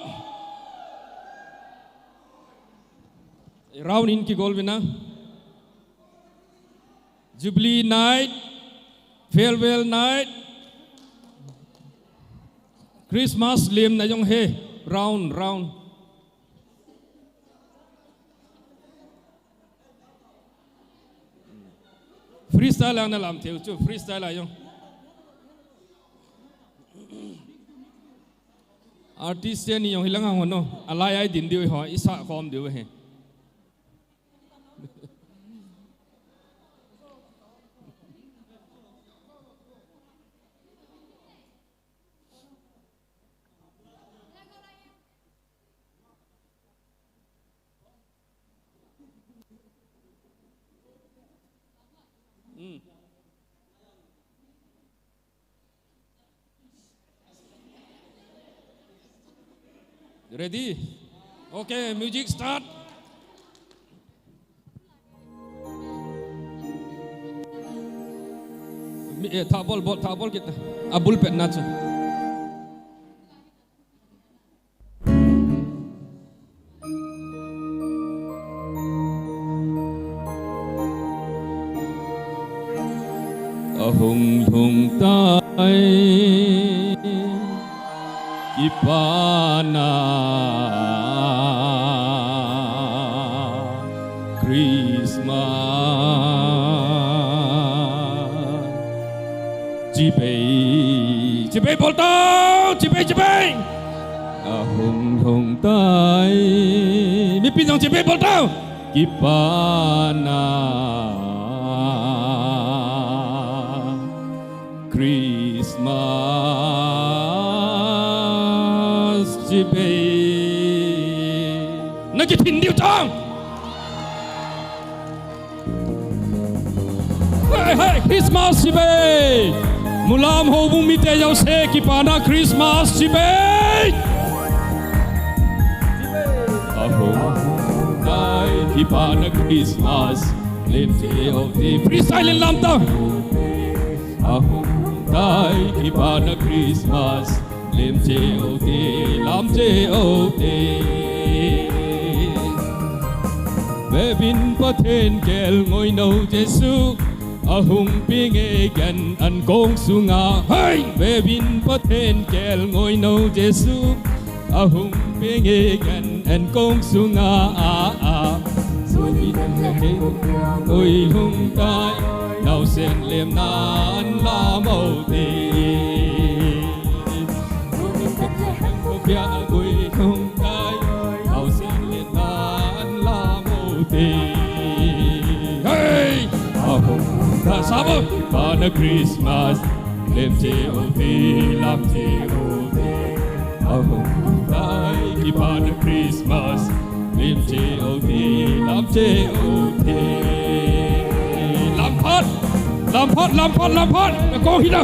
Round in kigol uve na. Jubilee night, farewell night, Christmas lemna jong hi, round, round. Freestyle a nalam thei u chu, freestyle a jong. Artist teni jong hilang hang hon o. Alai a idin diu ho, isah khom diu ahi. Mm. Ready? Okay, music start. Mi, eh, thah bol, bol, thah bol kit. A bul pet na chu. Ahung lhung tai kipana Christmas. Chibai, chibai bol tau, chibai, chibai. Ahung lhung tai. Mipi jong chibai bol tau. Kipana Christmas chibai. Na kithin diu tang. Hei, hei, Christmas chibai. Mulam houbung mite jouse kipana Christmas chibai. Ahung tai kipana Christmas. Lemche o te. Freestyle in lam ta. Ahung tai kipana Christmas. Lemche o te, lamche o te. Vevin Pathen kelngoinou Jesu, ahung peng e gan ankong sunga. Hei! Vevin Pathen kelngoinou Jesu, ahung peng e gan ankong sunga. Ah, ah. Sopi kan ka ke, oi hung tai, naosen lemna an lam o te. Sopi kan ka ke, oi hung tai, naosen lemna an lam o te. Hey! Ahung tai, sabo, kipana Christmas, lemche o te, lamche o te. Ahung tai, kipana Christmas. Lemche o te, lamche o te. Lam phat, lam phat, lam phat, lam phat. Kong hina.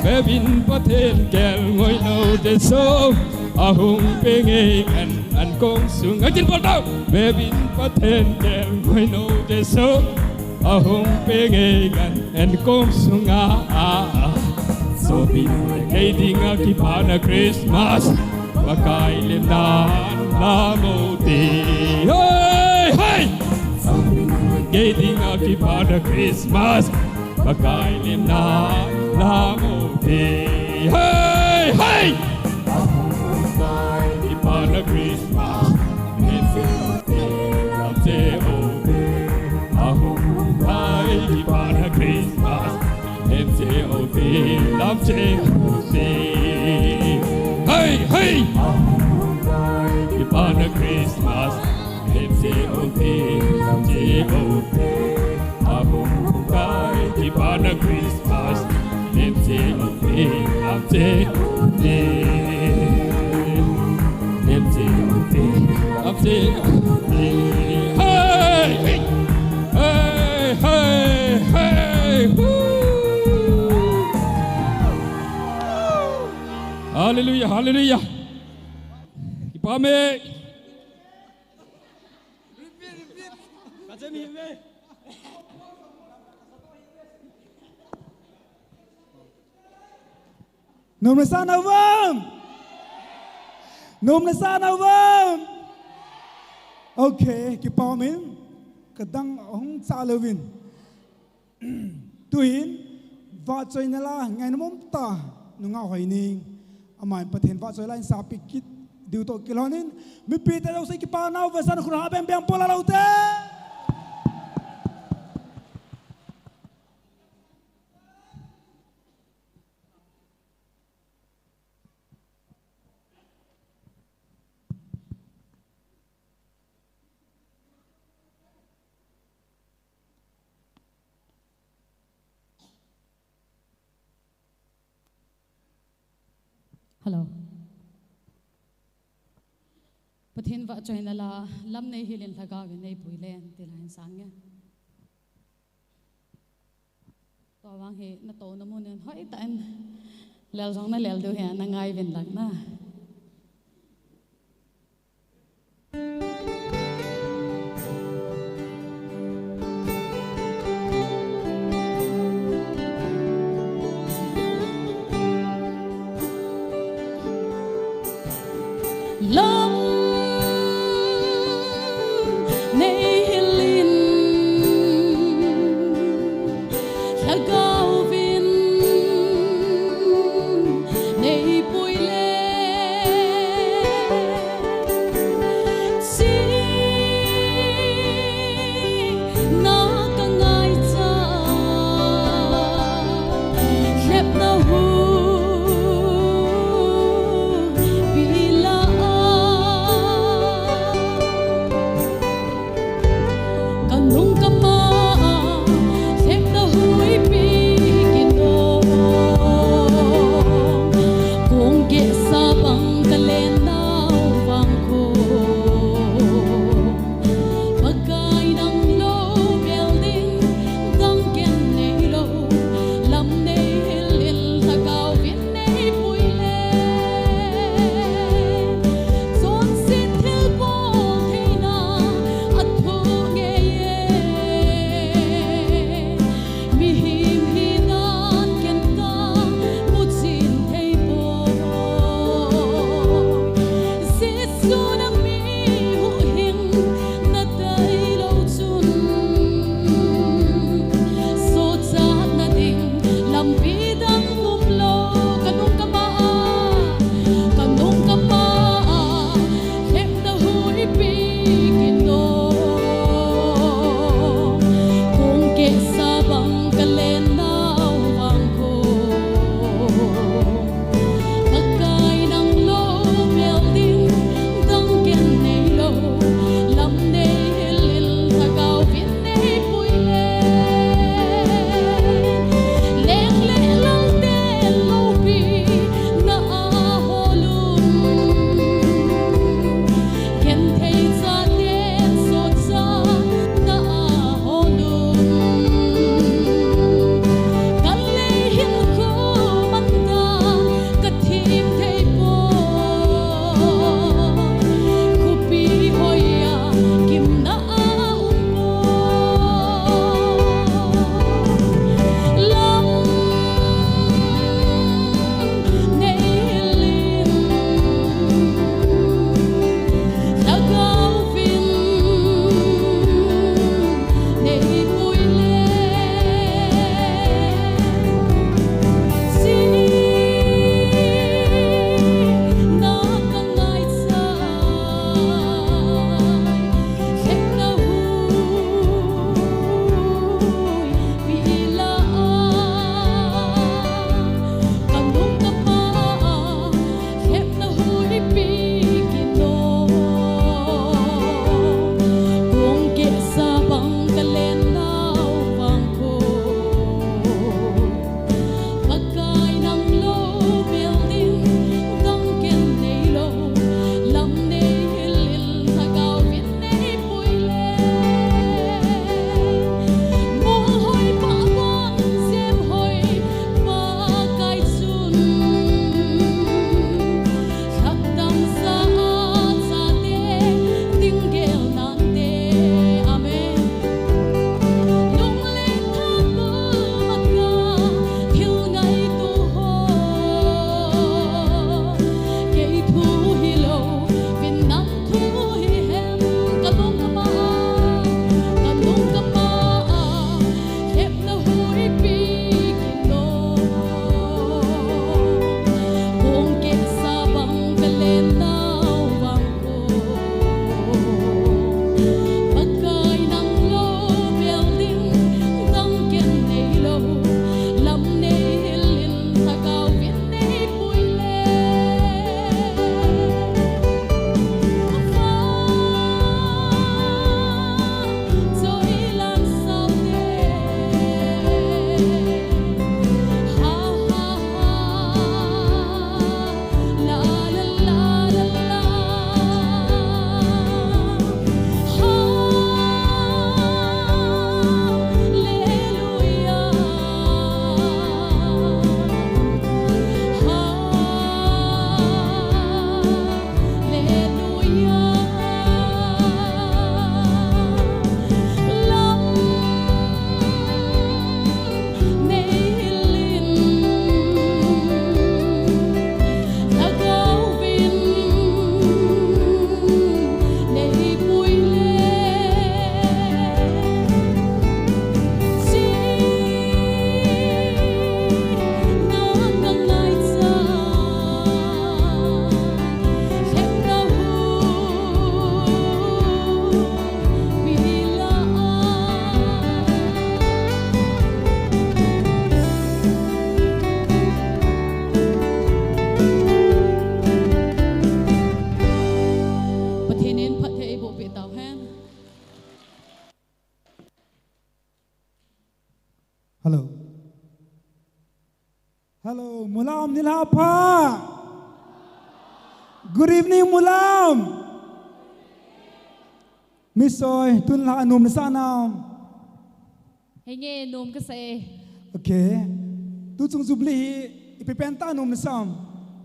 Vevin Pathen kelngoinou Jesu, ahung peng e gan ankong sunga. Kin bol tau. Vevin Pathen kelngoinou Jesu, ahung peng e gan ankong sunga. Sopi nau le kei dinga kipana Christmas, Pakai lemna an lam o te. Hey, hey! Sopi nau le kei dinga kipana Christmas, Pakai lemna an lam o te. Hey, hey! Ahung tai kipana Christmas, lemche o te, lamche o te. Ahung tai kipana Christmas, lemche o te, lamche o te. Hey, hey! Ahung tai kipana Christmas, lemche o te, lamche o te. Ahung tai Ipa na Christmas, nem se ute, am se ute. Nem se ute, am se ute. Hey! Hey, hey, hey, hey! Woo! Hallelujah, hallelujah. Kipa me. Nom le sa nau vang. Nom le sa nau vang. Okay, kipa min. Kadang hung cha louvin. Tuhin, vahchoina la, ngaina mong ta, nungah Hoining. Aman Pathen vahchoi la in sapi kit, diu to kilhonin. Mipi te jouse kipa nau ve san khun ha beng beng pola lou te. Hello. Pathen vahchoina la, lam nei hilin lhagao vin nei pui len, ti la in sang nge. Tua vang hi na touna mun in hoitah in lel jong na lel diu hi na ngai vin lang na. Lam nei hilin lhagao vin nei pui le. Mulam, nilhah pha. Good evening, Mulam. Misoi, tun la anom nasa nam? Henge, nom kasa e. Okay. Tuchung Jubilee hi ipi pen tah a nom nasam?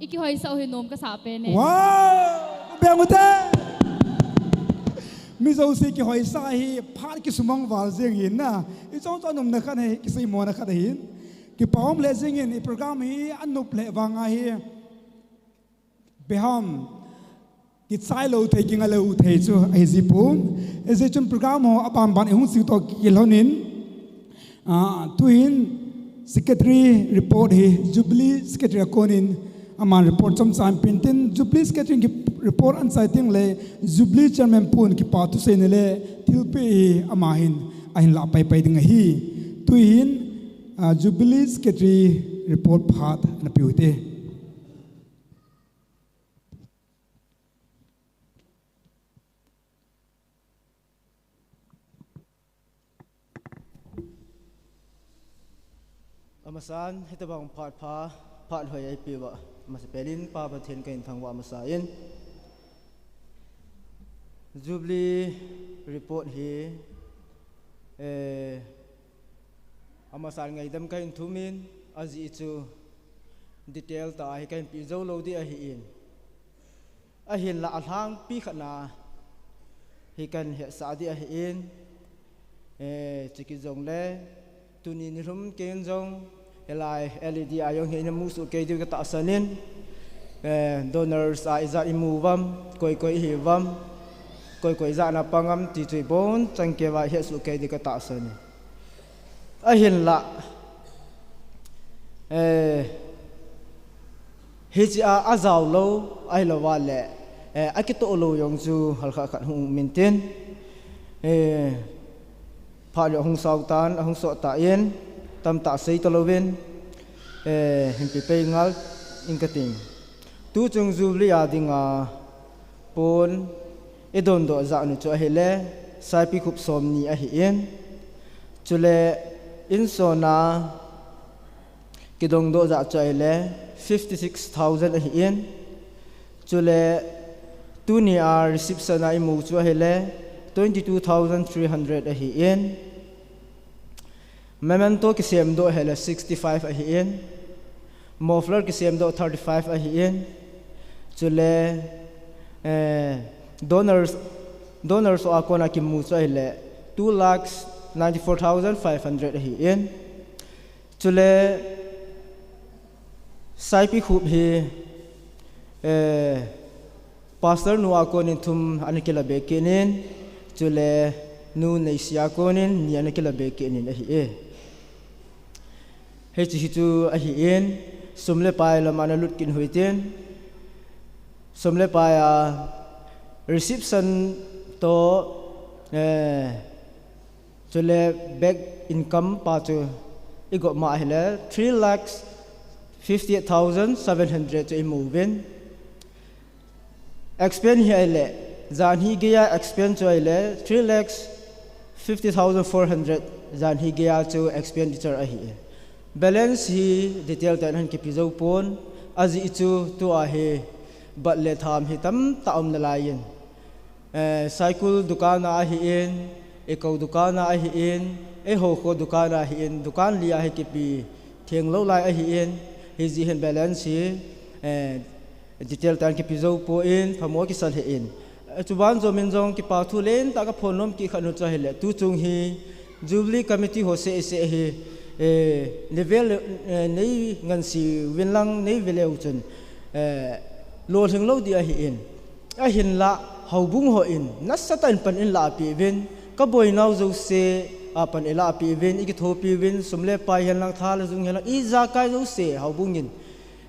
I kihoisah u hi nom kasa pen e. Wow! Beng ute. Mi jouse kihoisah hi phat kisumang val jeng hin na. I chong chong nomna khat hi, kiseimona khat hin. Kipa um le jeng hin, i program hi anop le vang ahi. Beham, kichai lou thei, kinga lou thei chu ahi ji pon. Hijeh chun program ho aban ban i hung siu toh kilhon in. Ah, tuhin Secretary report hi, Jubilee Secretary a konin aman report chomcha ahin pen tin, Jubilee Secretary in report ahin chai teng le, Jubilee Chairman pon kipa thusei na le thilpeh hi ama hin ahin lah pai pai ding ahi. Tuhin, ah, Jubilee Secretary report phat ana pe u hite. Amasan, hitabang phat pha, phat hoi eipeh uva, amasapen in Pa Pathen kahin thangvah masa in. Jubilee report hi, eh, amasan ngaidam kahin thum in, ajeh chu detail tah a hi kahin pe jou lou ding ahin. Ahinlah alhangpi khat na hi kahin hetsah ding ahin, eh, chukit jongle, tuni nilhum keiyin jong, hilai L E D a jong hi ina mu soh kei diu katahsan in, eh, donors a ijat imu uvam, koi koi ihi uvam, koi koi ijat na pang am ti chu ibon chan keiva ihet soh kei diu katahsan in. Ahinlah, eh, hiche a ajao lou, ahilou va le, eh, akitoh lou jong chu halkhat khat hung um intin, eh, phat jong ahung sao tan, ahung sot tan, tamtah sei talouvin, eh, hin pe pei ngal ing kating. Tuchung Jubilee a dinga pon idondoh jat nu chu ahile, saipikhup somni ahin. Chule insona kidongdoh jat chu ahile, fifty six thousand ahin. Chule tunia reception a imu chu ahile, twenty two thousand three hundred ahin. Memento kisemdoh ahile sixty five ahin. Muffler kisemdoh thirty five ahin. Chule, eh, donors, donors a kona kimu chu ahile two lakhs ninety four thousand five hundred ahin. Chule saipikhup hi, eh, Pastor nu a konin thum ana kila be kit in, chule nu Neisi a konin ni ana kila be kit in ahi e. Hiche hi chu ahin, sum le pai lam ana lut kit u hitin, sum le pai a reception toh, eh, chule bank income pa chu igop ma ahile three lakhs fifty eight thousand seven hundred chu imu uvin. Expend hi ahile, jan hi geiya expend chu ahile, three lakhs fifty thousand four hundred, jan hi geiya chu expenditure ahi. Balance hi detail tah in ahin kipe jou pon, ajeh chu tua hi bat le tham hi tamtah um nalai in. Eh, Saikul dukan a ahin, Eiko dukan a ahin, eiho kho dukan a ahin, dukan li a hi kipe theng lou lai ahin, hijeh hin balance hi, eh, detail tah in kipe jou pon, phamo kisa lheh in. Eh, chuban jomin jong kipa thu lentah kaphon nom kit khat nu chu ahile, tuchung hi Jubilee Committee ho seh seh hi, eh, level, eh, nei ngansi uvin lang nei ve leu chun, eh, lolhing lou ding ahin. Ahinlah, houbung hon nasatah in pan eilah peh uvin, kaboinau jouse a pan eilah peh uvin, ikithopi uvin, sum le pai hen lang, tha le jung hen lang, ijakai jouse houbung in,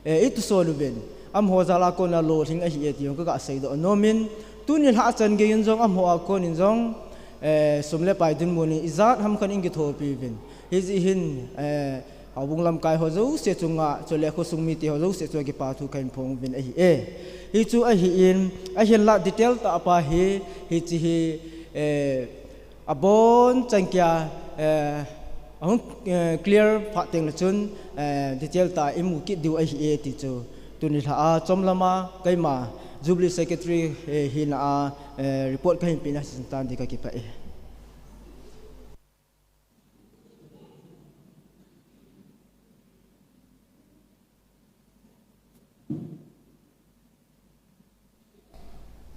eh, ituson uvin, amaho jal a kona lolhing ahi e ti jong kaga seidoh nom in, tuni lhah chan gei in jong amaho a konin jong, eh, sum le pai dinmun in ijat ham khat in kithopi uvin. Hijeh hin, eh, houbung lamkai ho jouse chunga, chule khosung mite ho jouse chunga kipa thu kahin phong uvin ahi e. Hichu ahin, ahinlah detail tah pa hi, hiche hi, eh, abonchan kia, eh, Ahung, eh, clear phat teng le chun, eh, detail tah a imu kit diu ahi e ti chu. Tuni lha a chomlam a keima Jubilee Secretary, eh, hina a, eh, report kahin pena hitan ti kakipah e.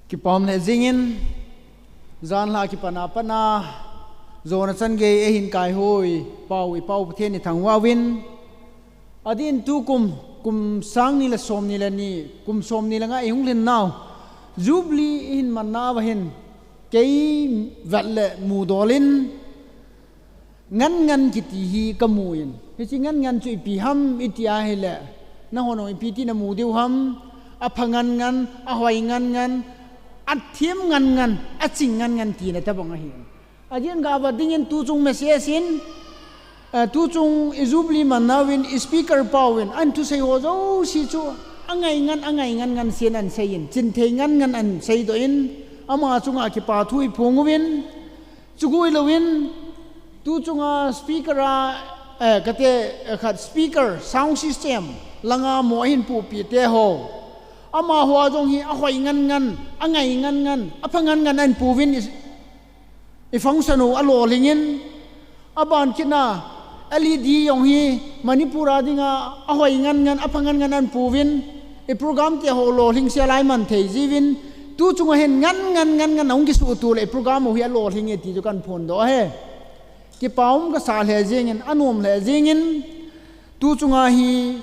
Kipah le jingin, janhi kipana pana, jona chan gei eihin kaihoi pau, i Pau Pathen ithangvah uvin. Adin tukum, kum sang ni le som ni le ni, kum som ni le nga ihung lhin nau Jubilee ihin man nauva hin, kei vet le mudol in, Ngan ngan kiti hi kamu in. Hiche ngan ngan chu ipi ham iti ahile, nahon jong ipi ti namu diu ham, apha ngan ngan, ahoi ngan ngan, athem ngan ngan, aching ngan ngan tina tabang ahi. Ajeh in gava dingin tuchung message in, eh, tuchung i Jubilee man nauvin, i speaker pauvin, ahin thusei ho jouse chu, angai ngan, angai ngan ngan sen ahin seiyin, chinthei ngan ngan ahin seidoh in, ama chunga kipa thu iphong uvin, Chukhui louvin, tuchunga speaker a, eh, kate, eh, khat speaker, sound system, langa mo ahin pupi te ho. Amaho jong hi ahoi ngan ngan, angai ngan ngan, apha ngan ngan ahin puvin i, i function u alolhingin, aban kitna, L E D jong hi Manipur a dinga ahoi ngan ngan, apha ngan ngan ahin puvin, i program te ho lolhing se alai man thei jiuvin, tuchunga hin ngan ngan ngan ngan ahung kisuhtuh le i program u hi alolhing e ti chu kahin phondoh ahi. Kipa um kasa lheh jengin, anom lheh jengin, tuchunga hi,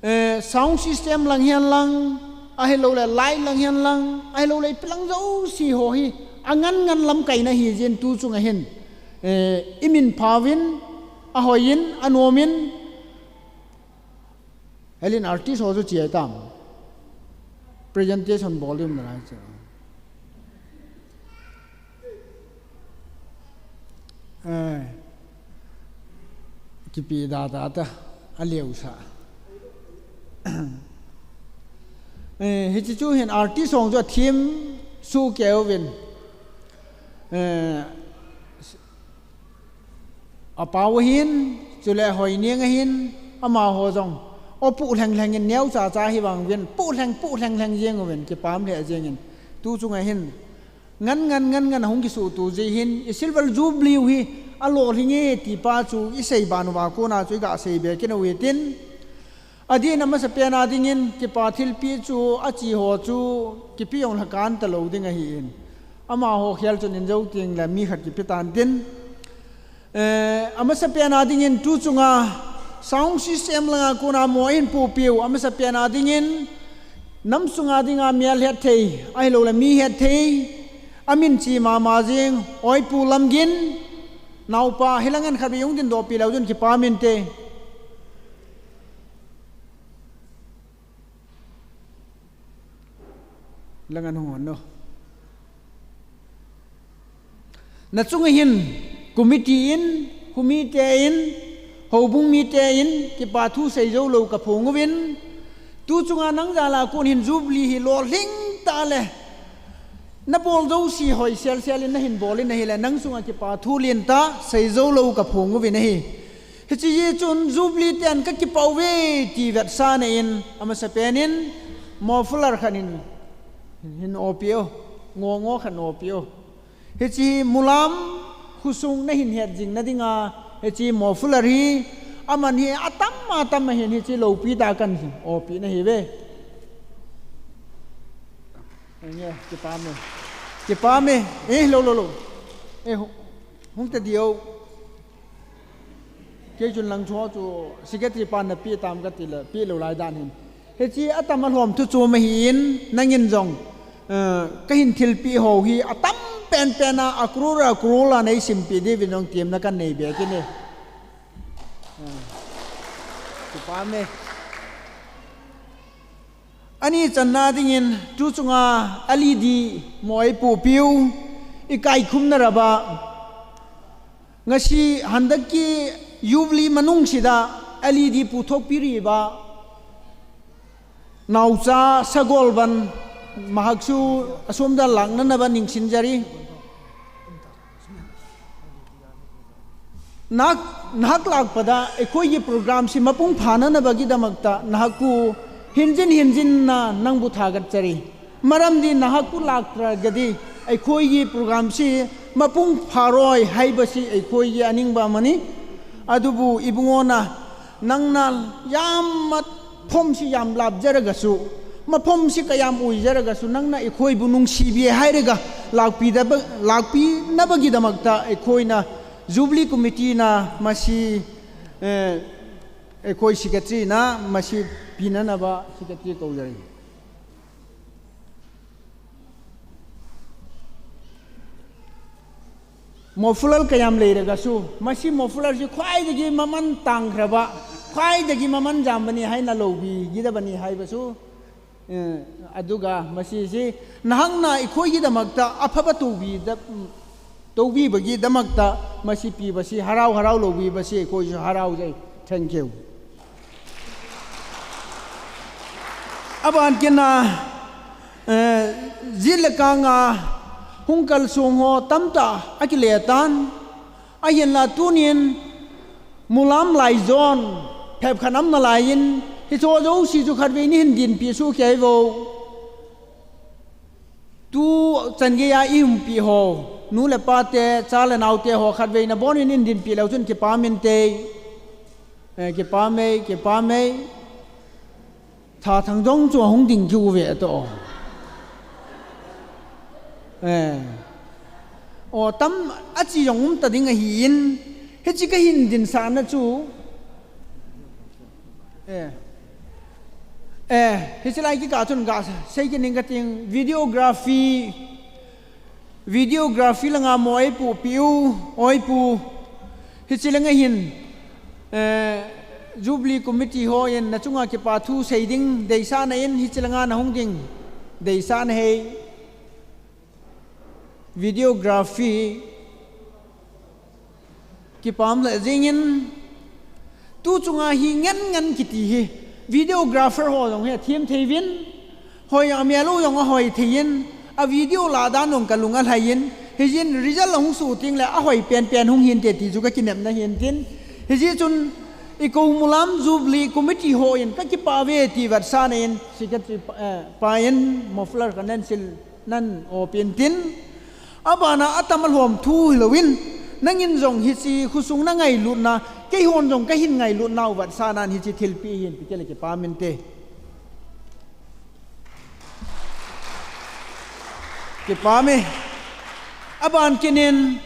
eh, sound system lang hihen lang, ahilouleh light lang hihen lang, ahilouleh ipi lang jouse ho hi, angan ngan lamkaina hijin tuchunga hin, eh, imin phauvin, ahoiyin, anomin, Helin artist ho chu chia tam. Presentation bol ding nalai chu. Eh, kipi da da ta, aleu sa. Eh, hiche chu hin artist ho chu theme suh keuvin. Eh, Apau ahin, chule Hoineng ahin, amaho jong. O puh lheng lheng in neo cha cha hi vang uvin, puh lheng, puh lheng lheng jeng uvin, kipah lheh jengin. Tuchunga hin, ngan ngan ngan ngan ahung kisuhtuh jeh hin, i Silver Jubilee u hi, alolhing e ti pa chu, isei ban uva kona chu, iga sei be kit u hitin. Adin amasapen a dingin kipa thilpeh chu achi ho chu kipe jong lhakan talou ding ahin. Amaho khel chun injo teng le mi khat kipe tan tin. Eh, amasapen a dingin tuchunga sound system langa kona mo ahin pupiu amasapen a dingin nam sunga dinga mi alhet thei, ahilouleh mi het thei, amin chi mama jing, Oipu Lamgin, naopa hilang an khat be jong din dopi leu jun kipa min te. Lang an hung hon no. Na chunga hin, committee in, khomite in, houbung mite in, kipa thu seijou lou kaphong uvin, tuchunga nang jal a kon hin Jubilee hi lolhing tah le, nabol jouse hoi sel sel in nahin bol in ahile, nang chunga kipa thu lentah seijou lou kaphong uvin ahi. Hiche jeh chun Jubilee ten kakipah uve ti vetsahna in, amasapen in, muffler khat in, hin opi o, ngo ngo khat in opi o. Hiche hi mulam khosung nahin het jing na dinga, hiche muffler hi, aman hi atam atam ahin hiche loupi tah a kahin opi nahiuve. Enge, kipah me. Kipah me. Eh, lou, lou, lou. Eh, hu-, hung te diu. Kei chun lang chu chu secretary pan napeh tam kati le, peh lou lai dan hin. Hiche atam alhom thu chu ma hin, nangin jong, eh, kahin thilpeh ho hi, atam pen pen a, a crore, a crore a neisim peh diuvin jong temna kahin nei be kit e. Eh, kipah me. Ani channa dingin, tuchunga L E D mo eipupiu, ikaikhumna rabah. Ngasi handak ki Jubilee manung sida L E D puthokpi riba. Naocha sagol ban mahak chu asomda lakna naba ningsin jari. ꯅꯍꯥꯛ, ꯅꯍꯥꯛ ꯂꯥꯛꯄꯗ ꯑꯩꯈꯣꯏꯒꯤ programꯁꯤ ꯃꯄꯨꯡ ꯐꯥꯅꯅꯕꯒꯤꯗꯃꯛꯇ ꯅꯍꯥꯛꯄꯨ ꯍꯦꯟꯖꯤꯟ ꯍꯦꯟꯖꯤꯟꯅ ꯅꯪꯕꯨ ꯊꯥꯒꯠꯆꯔꯤ꯫ ꯃꯔꯝꯗꯤ ꯅꯍꯥꯛꯄꯨ ꯂꯥꯛꯇ꯭ꯔꯒꯗꯤ ꯑꯩꯈꯣꯏꯒꯤ programꯁꯤ ꯃꯄꯨꯡ ꯐꯥꯔꯣꯏ ꯍꯥꯏꯕꯁꯤ ꯑꯩꯈꯣꯏꯒꯤ ꯑꯅꯤꯡꯕ ꯑꯃꯅꯤ꯫ ꯑꯗꯨꯕꯨ ꯏꯕꯨꯡꯉꯣꯅ ꯅꯪꯅ ꯌꯥꯝ ꯃꯐꯝꯁꯤ ꯌꯥꯝ ꯂꯥꯞꯆꯔꯒꯁꯨ, ꯃꯐꯝꯁꯤ ꯀꯌꯥꯝ ꯑꯣꯏꯖꯔꯒꯁꯨ, ꯅꯪꯅ ꯑꯩꯈꯣꯏꯕꯨ ꯅꯨꯡꯁꯤꯕꯤ ꯍꯥꯏꯔꯒ ꯂꯥꯛꯄꯤꯗꯕ-, ꯂꯥꯛꯄꯤꯅꯕꯒꯤꯗꯃꯛꯇ ꯑꯩꯈꯣꯏꯅ Jubilee Committeeꯅ ꯃꯁꯤ, ꯑꯦ, ꯑꯩꯈꯣꯏ Secretaryꯅ ꯃꯁꯤ ꯄꯤꯅꯅꯕ Secretary ꯀꯧꯖꯔꯤ꯫ Muffler ꯀꯌꯥꯝ ꯂꯩꯔꯒꯁꯨ, ꯃꯁꯤ muffulerꯁꯤ ꯈ꯭ꯋꯥꯏꯗꯒꯤ ꯃꯃꯜ ꯇꯥꯡꯈ꯭ꯔꯕ, ꯈ꯭ꯋꯥꯏꯗꯒꯤ ꯃꯃꯜ ꯌꯥꯝꯕꯅꯤ ꯍꯥꯏꯅ ꯂꯧꯕꯤꯒꯗꯕꯅꯤ ꯍꯥꯏꯕꯁꯨ, ꯑꯦ, ꯑꯗꯨꯒ ꯃꯁꯤꯁꯤ ꯅꯍꯥꯛꯅ ꯑꯩꯈꯣꯏꯒꯤꯗꯃꯛꯇ ꯑꯐꯕ ꯇꯧꯕꯤꯗ-, ꯇꯧꯕꯤꯕꯒꯤꯗꯃꯛꯇ ꯃꯁꯤ ꯄꯤꯕꯁꯤ ꯍꯔꯥꯎ ꯍꯔꯥꯎ ꯂꯧꯕꯤꯕꯁꯤ ꯑꯩꯈꯣꯏꯁꯨ ꯍꯔꯥꯎꯖꯩ꯫ Thank you꯫ Aban kina, eh, jit le kanga hung kalsong ho tamtah akile tan, ahinla tunin Mulam Laijon phep khat um nalaiyin, hiche jouse chu khatvei nahin dinpi soh kei vo. Tu chan geiya i umpi ho, nu le pa te, cha le nao te ho khatvei nabonun in dinpi leu chun kipah inte. Eh, kipah e, kipah e. Thathang jong chu ahung ding kiu ve to. Eh. O tam achi jong um ta ding ahin, hiche kahin dinsahna chu. Eh. Eh, hiche lai kikah chun gasei kit ning kating, videography, videography langa mo eipu piu, oipu, hiche langa hin, eh, Jubilee Committee hon nachunga kipa thu sei ding deisahna in hiche langa nahung ding deisahna hei. Videography kipah le jingin, tu chunga hi ngen ngen kiti hi, videographer ho jong hi athem thei uvin, hoi amel u jong ahoi thei in, a video lah dan jong kalung alhai in, hijeh in result ahung soh teng le ahoi penpen hung hinte ti chu kakinepna hintin, hijeh chun i kou Mulam Jubilee Committee hon kakipah uve ti vetsahna in, Secretary pa, eh, pa in muffler kahin sil nan o pin tin, abana atam alhom thu hilouvin, nangin jong hiche khosung nangailutna, keihon jong kahin ngailutnau vetsahnan hiche thilpeh hin pe kei le kipah inte. Kipah e. Aban kinin,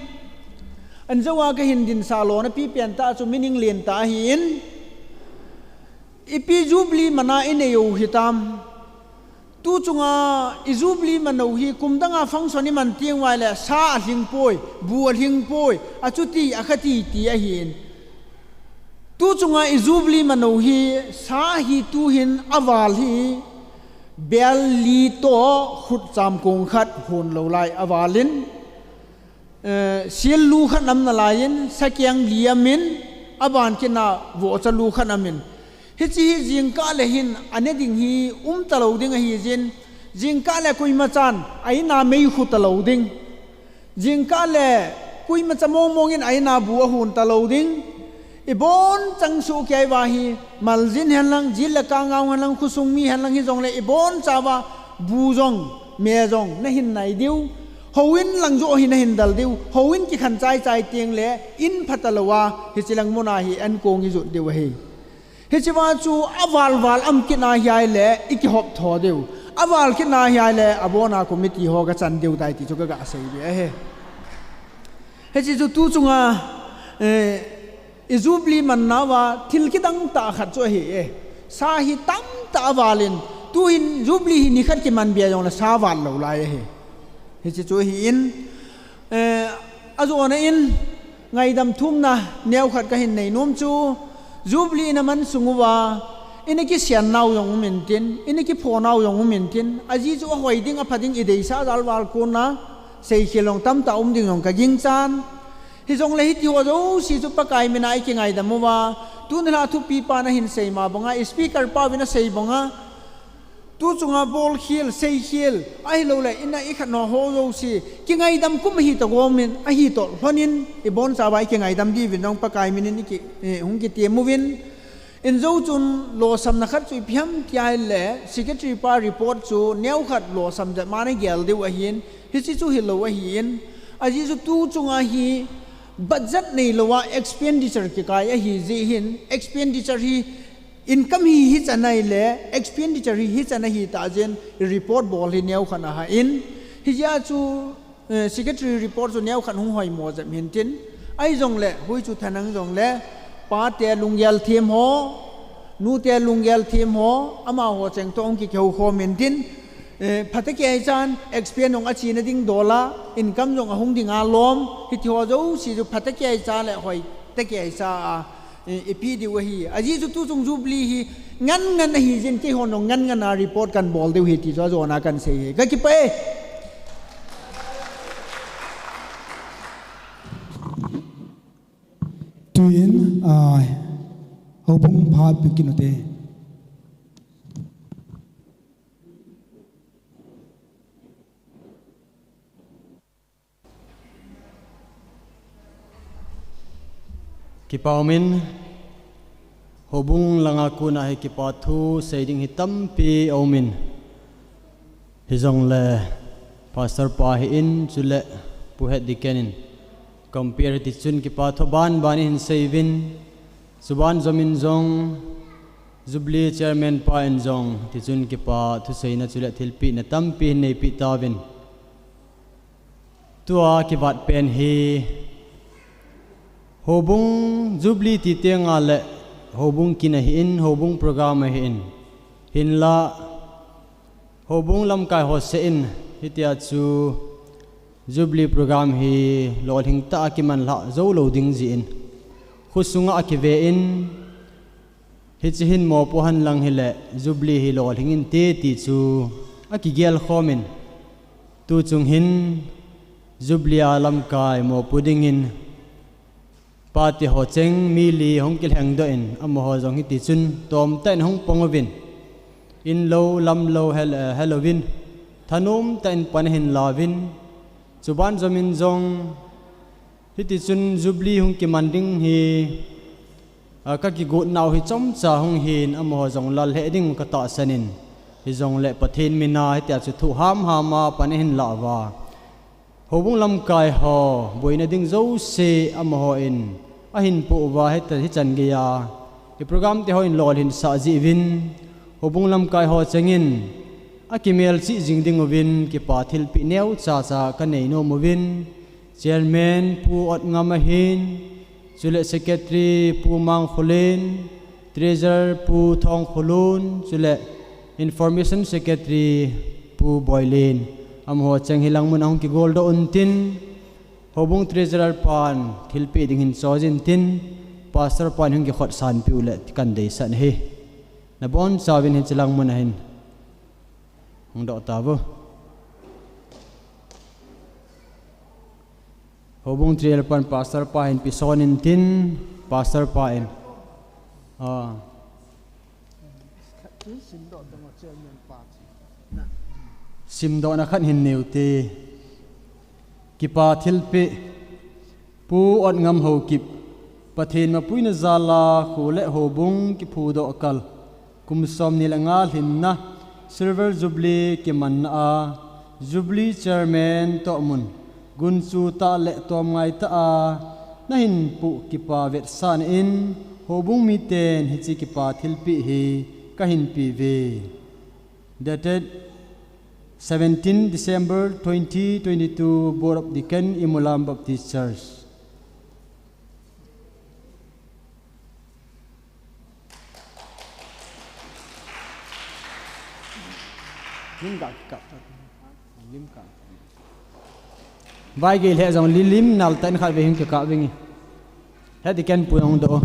anjouva kahin dinsah lona pipen tah chu meaning lentah ahin, ipi Jubilee mana inei u hitam. Tu chunga i Jubilee man u hi kum danga function iman teng uva le sa alhing poi, bu alhing poi, achuti akhati ti ahin. Tu chunga i Jubilee man u hi sa hi tuhin aval hi bel li toh khut cham kong khat hon lou lai aval in. Eh, sil lu khat um nalaiyin, sakeng li amin, aban kina vohcha lu khat amin. Hiche hi jingkah le hin ane ding hi um talou ding ahi jin, jingkah le koima chan a in a mei khu talou ding. Jingkah le koima cha mong mong in a in a bu ahon talou ding. Ibon chang soh kei uva hi, maljin hen lang, jit le kangau hen lang, khosung mi hen lang hijongle ibon chauva bu jong, me jong nahin nai diu. Houin lang joh hi nahin del diu. Houin kikhen chai chai teng le in pha talou a, hiche lang muna hi an kong ijot diu ahi. Hiche uva chu aval val um kit na hi ahile i kihop tho diu. Aval kit na hi ahile abona committee ho kachan diu tai ti chu kaga sei ve ahi. Hiche chu tu chunga, eh, i Jubilee man nauva thil kidang tah khat chu ahi e. Sa hi tamtah aval in, tuhin Jubilee hi nikhat kiman bia jongle sa val lou lai ahi. Hiche chu ahin, eh, ajona in ngaidam thumna neokhat kahin nei nom chu, Jubilee ina man sung uva, ina kisian nau jong um intin, ina kipho nau jong um intin, ajeh chu ahoi ding, apha ding i deisah jal val kona, seikhel jong tamtah um ding jong kaging chan. Hijongle hiti ho jouse chu Pakai mina i kingaidam uva, tuni la thupi pan ahin sei ma banga, i speaker pa vin asei banga, Tu chunga bolkhel, seikhel, ahilouleh ina ikhat nao ho jouse kingaidam kum ahi tah gomin, ahi toh lhonin, ibonchauva ikingaidam diuvin jong Pakai minin iki, eh, hung kitem uvin. Injo chun lolhinna khat chu ipi ham tia ahileh, secretary pa report chu neokhat lolhin jat ma nagel diu ahin, hiche chu hilou ahin. Ajeh chu tu chunga hi budget neilouva expenditure kikai ahi jeh hin, expenditure hi income hi hichan ahileh, expenditure hi hichan ahi tah jeh in report bol hi neokhat ana hah in. Hijeh a chu, eh, secretary report chu neokhat hung hoimo jep hintin. Ahijongleh, hui chu thanang jongleh, pate lunggel them ho, nute lunggel them ho, amaho cheng toh hung kikihou khom intin. Eh, phatah kei chan, expense jong achena ding dola, income jong ahung dinga lom, hiti ho jouse chu phatah kei cha le hoitah kei cha a, eh, ipi diu ahi. Ajeh chu tu chung Jubilee hi ngan ngan ahi jeh in keihon jong ngan ngan a report kan bol diu ahi ti chu ajona kan sei ahi. Kakipah e. Tuin, ah, houbung phat pe kit ute. Kipa umin, houbung langa kona hi kipa thu sei ding hi tampi aumin. Hijongle, Pastor pa hin, chule Pu Head Deacon in compare hiti chun kipa thu banban in seiuvin. Chuban jomin jong, Jubilee Chairman pa in jong, hiti chun kipa thuseina chule thilpehna tampi hin neipeh tauvin. Tua kivat pen hi, houbung Jubilee ti tengle, houbung kin ahin, houbung program ahin. Hinla, houbung lamkai ho seh in, hitia chu Jubilee program hi lolhing tah a kimanlhah jou lou ding jeh in, khosunga akive in, hiche hin mopo henlang hileh, Jubilee hi lolhing inte ti chu akigel khom in, tu chung hin Jubilee a lamkai mopo dingin, pate ho cheng mi li hung kilhengdoh in, amaho jong hiti chun tomtah in hung pang uvin, in lou, lam lou, hel-, eh, helouvin, thanom tah in pan ahin lauvin, chuban jomin jong, hiti chun Jubilee hung kiman ding hi, ah, kakigot nau hi chomcha hung hin, amaho jong lal lheh ding katahsan in, hijongle Pathen mina hitia chu thu hamham a pan ahin lah uva. Houbung lamkai ho, boina ding jouse amaho in ahin poh uva, hita hichan geiya, i program te ho in lolhinsah jeh uvin, houbung lamkai ho cheng in akimelchih jing ding uvin, kipa thilpeh neocha cha kanei nom uvin, Chairman Pu Otngam ahin, chule Secretary Pu Mangkholen, Treasurer Pu Thongkholun, chule Information Secretary Pu Boilen, amaho cheng hi lang mun a hung kigoldoh untin, houbung Treasurer pan thilpeh ding hin choi intin, Pastor pan hung kikhotsan peh uleh ti kan deisah ahi. Nabonchauvin hiche lang mun a hin hung doh tauvo. Houbung Treasurer pan Pastor pa hin peson intin, Pastor pa in. Ah. Simdohna khat hin nei ute. Kipa thilpeh. Pu Otngam Haokip, Pathen mapuina jal a kho le houbung kiphudoh kal, kum somni le nga lhinna, Silver Jubilee kimanna a, Jubilee Chairman toh mun, gunchu tah le tomngai tah a nahin poh kipa vetsahna in, houbung miten hiche kipa thilpeh hi kahin pe uve. Dated seventeen December twenty twenty-two, Board of Deacon, Imulam Baptist Church. Lim ga kikap. Lim ga. Vai gei lheh jong li lim nal tah in khatvei hung kikap vinge. Hiti ken pu jong doh.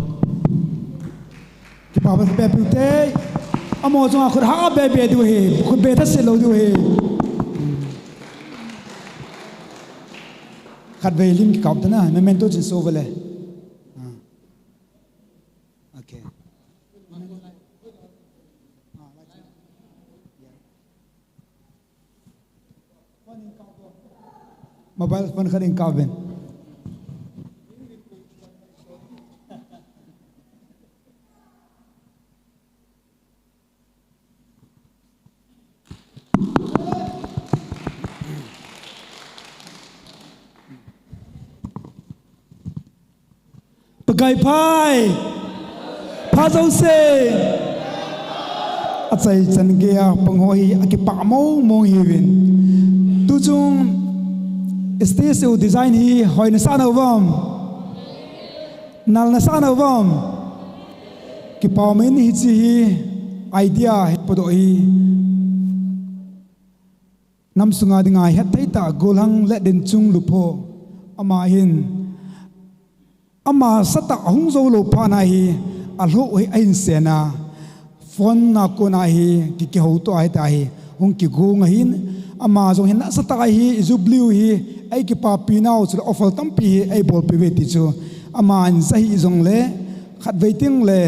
Kipa bep bep ute. Amaho jong a khut ha bep bep diu ahi. Khut bep tha se lou diu ahi. Khatvei lim kikap tana. Memento chin so vale. Ah. Okay. Ah, right. Yeah. Mobile phone khat in kap uvin. Pakai pha, pha jouse. Achaichan geiya pang ho hi akipah mong mong hiuvin. Tuchung stage u design hi hoi nasa nau vem? Nal nasa nau vem? Kipah mong in, hiche hi idea hi podoh hi. Nam sunga dinga hetthei tah Golhang Letlinchung Lupho. Ama hin, ama satah ahung jou lou phat na hi, alhoh hi ahin sen a, phone a kona hi, ki, kihouto ahi ta hi, hung kigong ahin, ama jong hin nasatah hi, Jubilee u hi, eikipapi nau, chule offer tampi hi, eibolpeh uve ti chu, ama in ja hih jongle, khatvei teng le,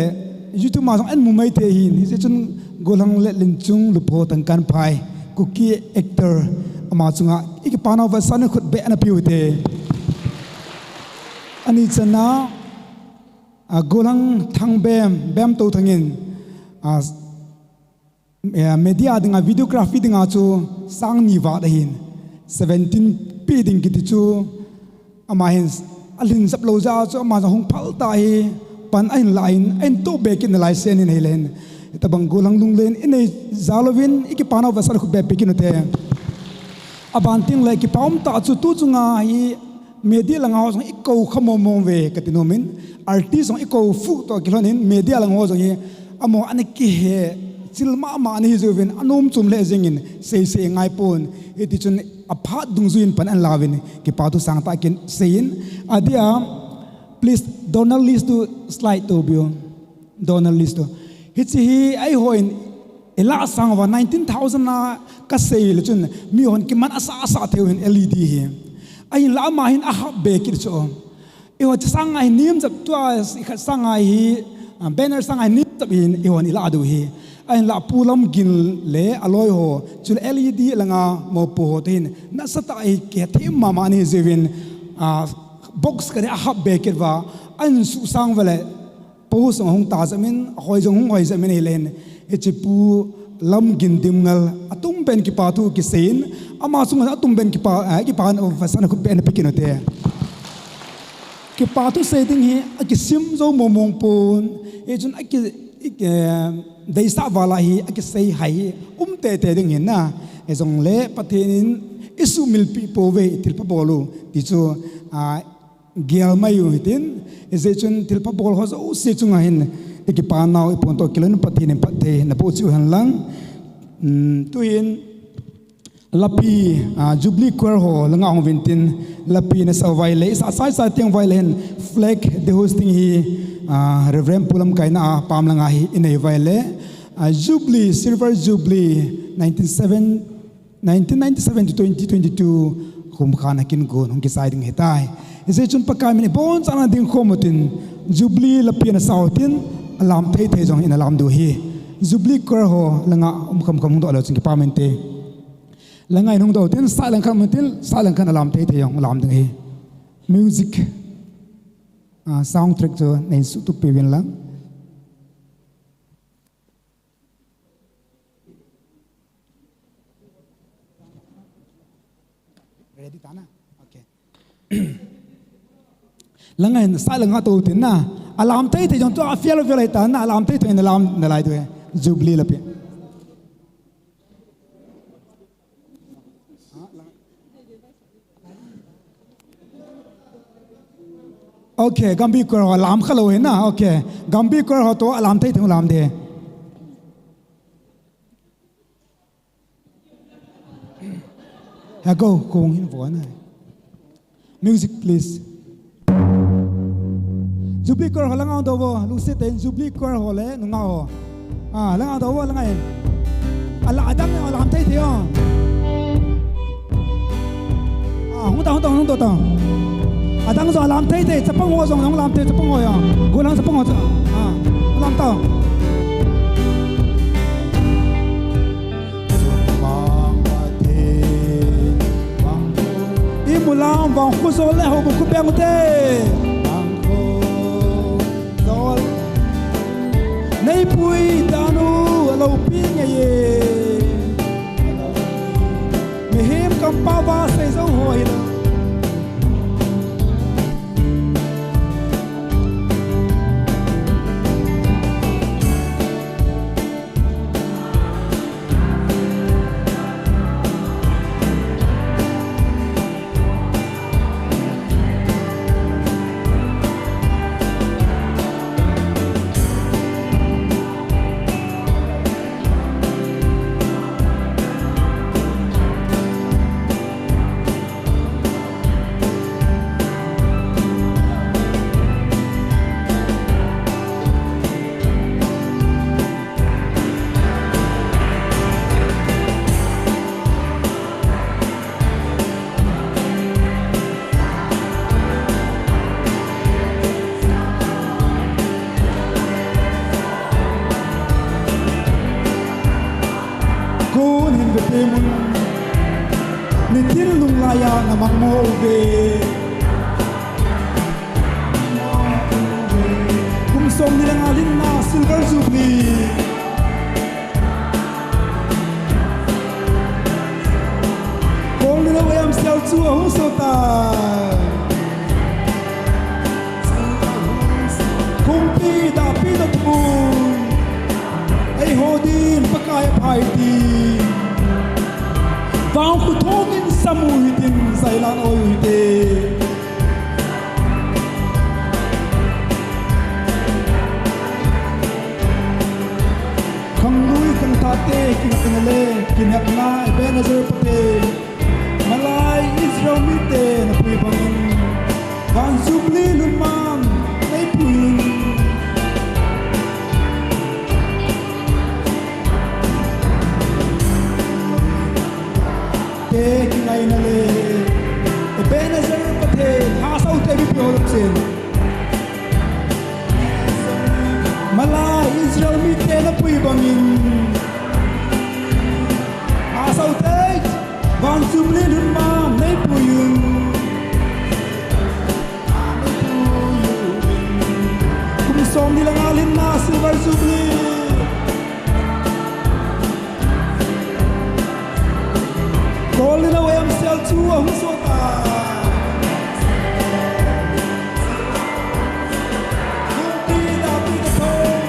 YouTube a jong eimu mai thei hin, hijeh chun Golhang Letlinchung Lupho Tangkanphai, Kuki actor, ama chunga, ikipa nau vetsahna khut beh ana pe ute. Ani channa, a, Golhang Thangbem, Bemtouthang in, a, eh, media dinga, videography dinga chu sang ni vat ahin, seventeen pe ding kiti chu, ama hin alhin jap lou jeh a chu, ama jong hung phal tah hi, pan ahin la in, ahin toh be kit nalai sen in ahile hin. Hitobang Golhang lunglen inei jal uvin, ikipa nau vetsahna khut beh pe kit ute. Aban teng le kipa um tah chu tuchunga hi, media langa ho jong ikou kha mong mong uve kati nom in, artist jong ikou fuh toh kilhon in, media lang ho jong hi, amaho ana kihe chil mama ana hi jiuvin, anom chom lheh jeng in, sei sei ngai pon, hiti chun aphat dungjui in pan ana la uvin, kipa thu sangtah kin sei in, adeh a, please, Donald List to slide to view. Donald List to. Hiche hi eihon ilah sang uva nineteen thousand a kasei le chun mihon kiman asah asah thei u hin L E D hi. Ahinla ama hin ahap be kit chu. Eiho chasanga hi nem jep tua ikhat sanga hi, ah, banner sanga hi nem jep hin eihon ilah diu hi. Ahinla Pu Lamgin le aloi ho chule L E D langa mopo ho te hin nasatah a hi kithim mama ana hi jiuvin, ah, box khat hi ahap be kit uva ahin suhsang uva le Post jong ahung ta jep in, ahoi jong hung hoi jep in ahile hin, hiche Pu Lamgin Dimngal, atum pen kipa thu kisei in, ama chunga atum pen kipa, eh, kipa, oh, vetsahna khut beh ana pe kit ute. Kipa thu sei ding hi, akisim jou mong mong pon, hichun aki, i, eh, deisah val a hi, akisei hai hi, um tete ding ahin na, hijongle Pathen in isuhmil pi pouve, thilpha bol u, ti chu, ah, gel mai u hitin, hijeh chun thilpha bol ho jouse chunga hin, ikipa nau, iphone toh kilhon in Pathen in phatthei naboh cheh u hen lang. Hmm, tuhin, Lapi, ah, Jubilee Choir ho, langa hung uvin tin, Lapi nasah uva ahile, isah chai chai teng uva ahile hin, flag, the hosting hi, ah, Reverend Pu Lamkaina a pam langa hi, inei uva ahile, ah, Jubilee, Silver Jubilee, nineteen seven, nineteen ninety-seven to twenty twenty-two kum khan a kin gon hung kisai ding ahitai. Hijeh chun Pakai min in ibonchauvin dingkhom utin, Jubilee Lapi nasah utin, alam thei thei jong ina lam diu ahi. Jubilee Choir ho langa um kham kham hung doh leu chun kipa min te. Langa in hung doh utin, sah lang khan um utin, sah lang khan alam thei thei jong lam ding ahi. Music, ah, sound track chu nei suhtup peh uvin lang. Ready ta na? Okay. Langa in sah langa tou tin na. Alam thei thei jong tua fiel fiel ta na. Alam thei thei na lam nalai diu ahi. Jubilee Lapi. Okay, Gambih Choir ho lam kha lou ahi na. Okay. Gambih Choir ho toh alam thei thei lam ding. Ya go, kong hin vo na. Music, please. Jubilee Choir ho langa dou vo, lungset tah in Jubilee Choir ho le nungah ho. Ah, langa dou vo, langa in. Ala, adang alam thei thei o. Ah, hung ta, hung ta, hung ta, ta. Adang jong alam thei thei, chapang ho jong, jong alam thei, chapang ho jong. Golang chapang ho jong. Ah, alam ta. Sumang Pathen. Lam vang khu jol le ho bu khu beng te. Vang khu jol. Nei pui dan u a lo pi nge ye. Mihem kampau va sei jo ho hi lo. Kun hin ve te mun. Ni thil lunglai a na mang mo ve. Kum som ni le nga lhinna Silver Jubilee. Kol ni lo em sel chu a hung so ta. Kumpi dahpi na tumun. Ei ho din Pakai a phai ti. Vang khu thong in sam u hitin, zailan oi u hite. Khanglui khangthah te, kinepna le, kinepna, Ebenezer Pathen. Malai Israel mite na pui bangin, Van Jubilee lhun man, nei pui un. Te kingaina le, Ebenezer Pathen, ha sau te bi pio lo chen. Malai Israel mite na pui bangin, ha sau te, Van Jubilee lhun man, nei pui un. Kum som ni le nga lhinna Silver Jubilee. Kol ni lo em sel chu a hung so ta. Kumpi dahpi na thong.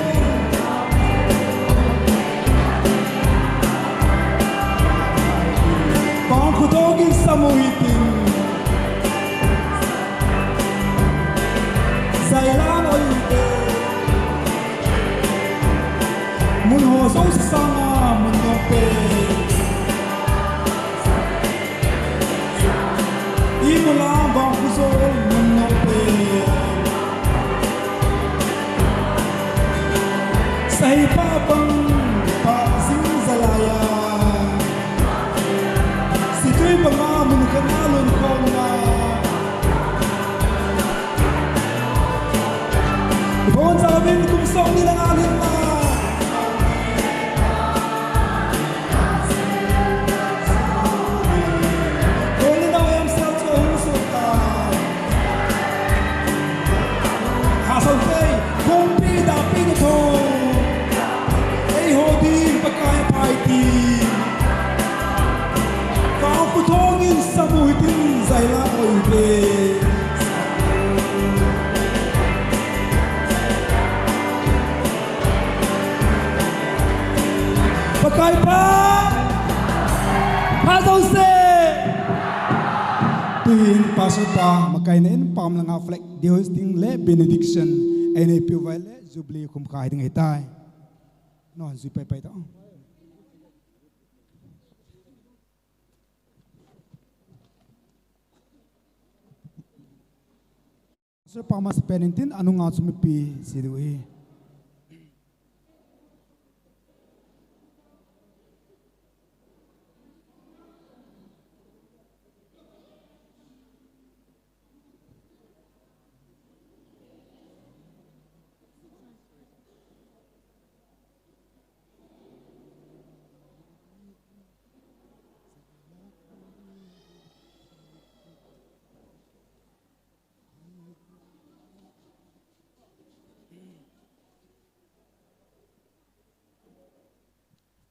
Vang khu thong in sam u hitin. Zailan oi u hite. Mun ho jouse sanga mun nom pen. Imu lam vang khu jol mun nom pen. Sahi pa pang pa jing jalai a. Situi panga mun khat a lhun khom na. Ibon sa min kum som ni le nga lhinna. Kol ni lo em sel chu a hung so ta. Ha sau te, kumpi dahpi na thong. Ei ho din Pakai a phai ti. Vang khu thong in sam u hitin, zailan oi u hite. Pakai pha, pha jouse. Tuhin Pastor pa makaina in pam langa flag dehoisting le benediction ei neipiu vai le Jubilee khum khai ding ahitai. Non jui pai pai ta. Pastor pa masapen in tin, anunga chu mipi si diu ahi.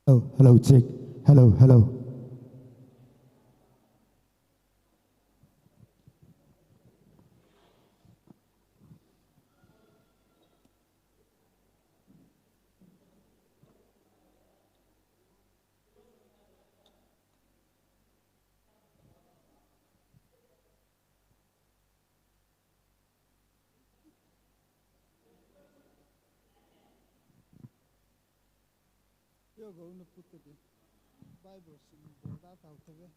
Hello, hello, check. Hello, hello. Yo go na put the Bible sim borda tau tave.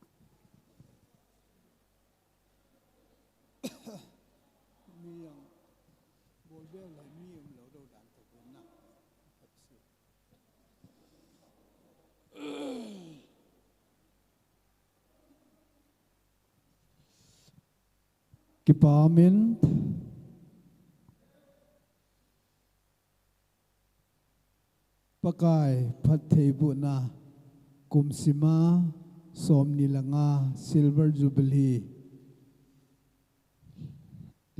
Mi yang bol bel lai mi um lo do dan tave na. Kipa min. Pakai phattheibohna kum sima somni le nga Silver Jubilee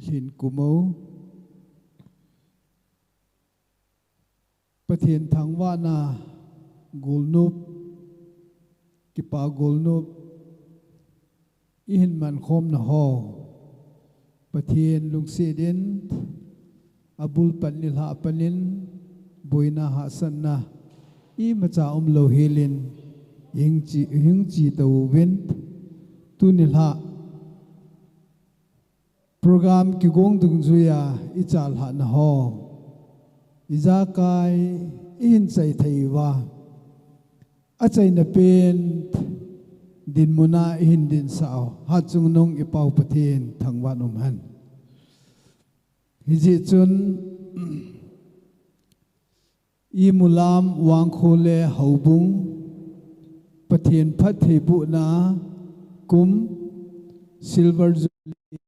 lhin kumo. Pathen thangvahna golnop, kipa golnop, ihin mankhomna ho, Pathen lungset in, abul pan nilhah pan in, boina hahsatna, imacha umlou helin, ihung che, ihung che tauvin, tuni nilhah, program kigong dungjuia ichalhahna ho, ijakai ihin chai thei uva, achaina pen dinmuna ihin dinsah u, Hatchungnung iPau Pathen thangvah in umhen. Hijeh chun, imulam Vangkho le Houbung Pathen phattheibohna kum Silver Jubilee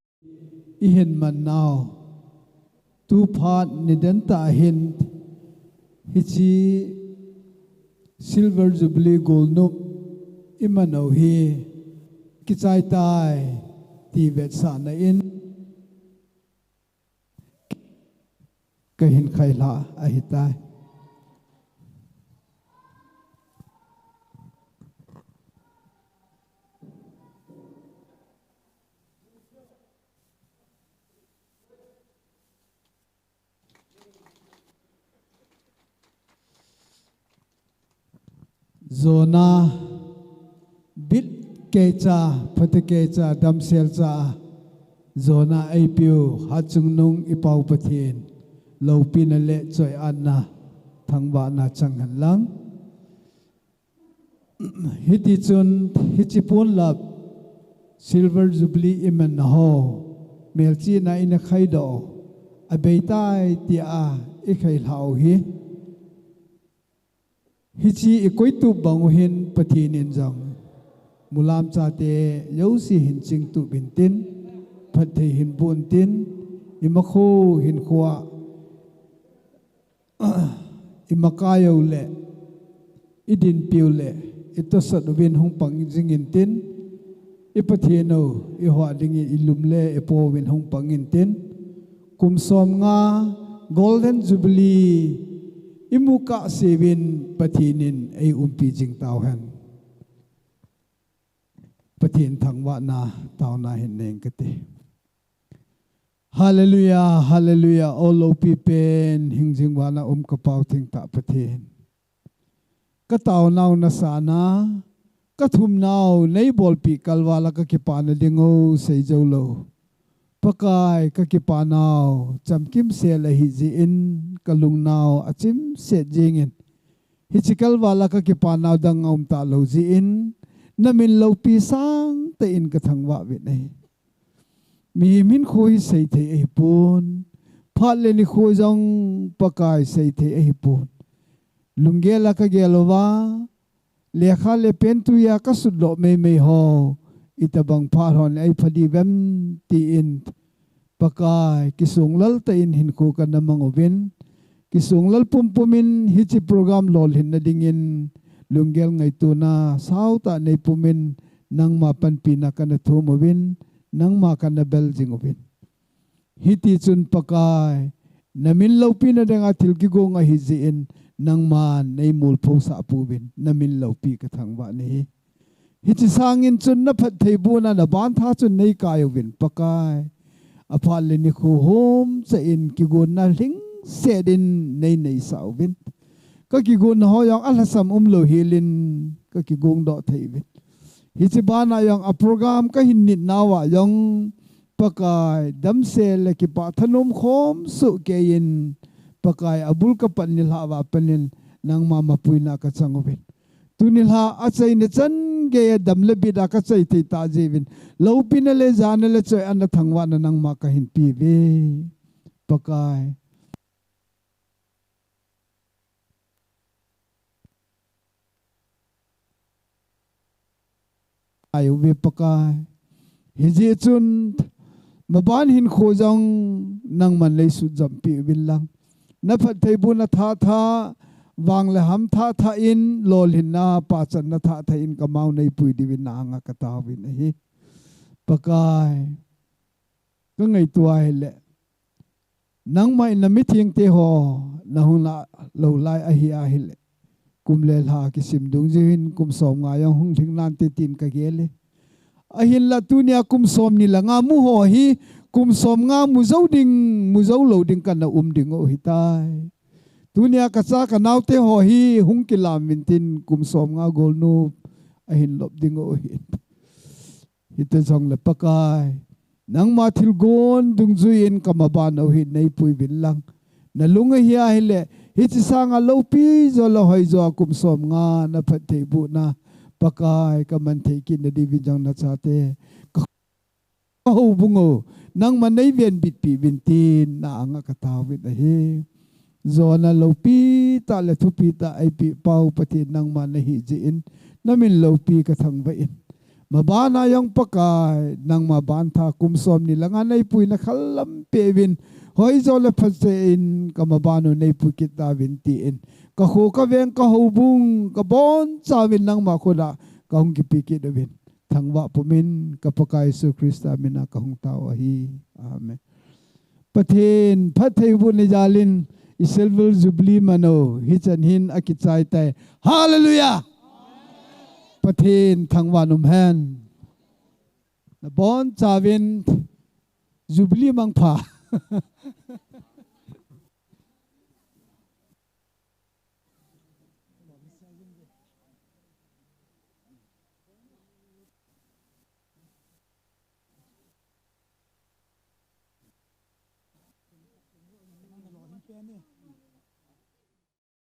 ihin mannau, tuphat nidan tah hin hiche Silver Jubilee golnop iman u hi kichai tai ti vetsahna in kahin khailhah ahitai. Jona, bit keicha, phate keicha, damsel cha, Jona eipeu, Hatchungnung iPau Pathen loupina le choi-atna, thangvahna chang hen lang. Hiti chun, hiche ponlap Silver Jubilee imanna ho, melchihna ina khaidoh u, abeitai tia ikhailhah u hi, hiche ikoitup bang u hin Pathen in jong mulam chate jouse hin chingtup intin, phatthei hin boh intin, imakho hinkhoa imakai u le, idinpi u le, itosot uvin hung pang jing intin, iPathen u, ihuhhing dingin ilum le ipo uvin hung pang intin, kum somnga Golden Jubilee imu kahse uvin Pathen in eiumpi jing tauhen. Pathen thangvahna taona hin neng kate. Hallelujah, hallelujah. O loupi pen, hingjing vana um ka Pau thengtah Pathen. Ka taonau nasatna, ka thumnau neibolpeh kalval a ka kipana ding u seijou lou. Pakai ka kipanau, chamkim sel ahi jeh in, ka lungnau achimset jingin. Hiche kalval a ka kipanau dang aum talou jeh in, na min loupi sangtah in ka thangvah uvin ahi. Mihem hinkho hi seithei ahipon, phat le nikho jong Pakai seithei ahipon. Lunggel a ka gel uva, lekha le pen tui a ka sutdoh meimei ho, itobang phat hon eipha diu vem tin, Pakai, kisonglal tah in hinkho kana mang uvin, kisonglal pumpum in hiche program lolhinna dingin, lunggel ngaitona sautah neipum in, nangma panpina kana thum uvin, nangma kana bel jing uvin. Hiti chun Pakai, na min loupina dinga thil kigong ahi jeh in, nangman nei mulphosah pouvin, na min loupi ka thangvah nahi. Hiche sangin chun na phattheibohna, na bantha chun nei kai uvin Pakai. Aphat le nikho hom cha in kigonna lhingset in nei neisah uvin. Ka kigonna ho jong alhasam umlou helin ka kigong doh thei uvin. Hiche bana jong a program ka hin nit nauva jong Pakai, damsel le kipah thanom khom soh kei in, Pakai, abul ka pan nilhah uva panin nangma mapuina ka chang uvin. Tuni lha achaina chan geiya dam le bit a ka chai thei tah jeh uvin, loupina le jana le choi-atna thangvahna nangma ka hin pe uve. Pakai. Ai uve Pakai. Hijeh chun maban hinkho jong nangman nei sut jom peh uvin lang. Na phattheibohna thatha, vang le ham thatha in, lolhinna pachatna thatha in ka mao nei pui diuvin na anga ka taovin ahi. Pakai. Ka ngaito ahile, nangma in na mithengte ho na hung lah lou lai ahi ahile, kum le lha kisim dungjuiyin kum som nga jong hung lhing nante tin ka gel e. Ahinla tunia kum som ni le nga mu ho hi kum som nga mu jou ding, mu jou lou ding kana um ding u ahitai. Tunia ka cha ka naote ho hi hung kilam uvin tin kum som nga golnop ahin lop ding u ahi. Hiti jongle Pakai, nangma thilgon dungjuiyin ka maban u hi nei pui uvin lang. Na lung ahi ahile, hiche sanga loupi jo le hoijo a kum som nga na phattheibohna, Pakai, ka man thei kit na diuvin jong na chate ka houbung u nangma nei venbit peh uvin tin na anga ka taovin ahi. Jona loupi tah le thupi tah eipeh pau Pathen nangma nahi jeh in, na min loupi ka thangvah in. Mabana jong Pakai, nangma bantha kum som ni le nga nei puina khallam peh uvin, hoijo le phatseh in ka maban u nei pui kit tauvin tin, ka kho ka veng ka houbung ka boncha uvin nangma khut a ka hung kipe kit uvin. Thangvah pumin ka Pakai Jesu Christa mina ka hung tao ahi. Amen. Pathen phattheibohna jal in i Silver Jubilee man u hichan hin akichai tai. Hallelujah! Pathen thangvah in umhen. Na boncha uvin Jubilee mangpha.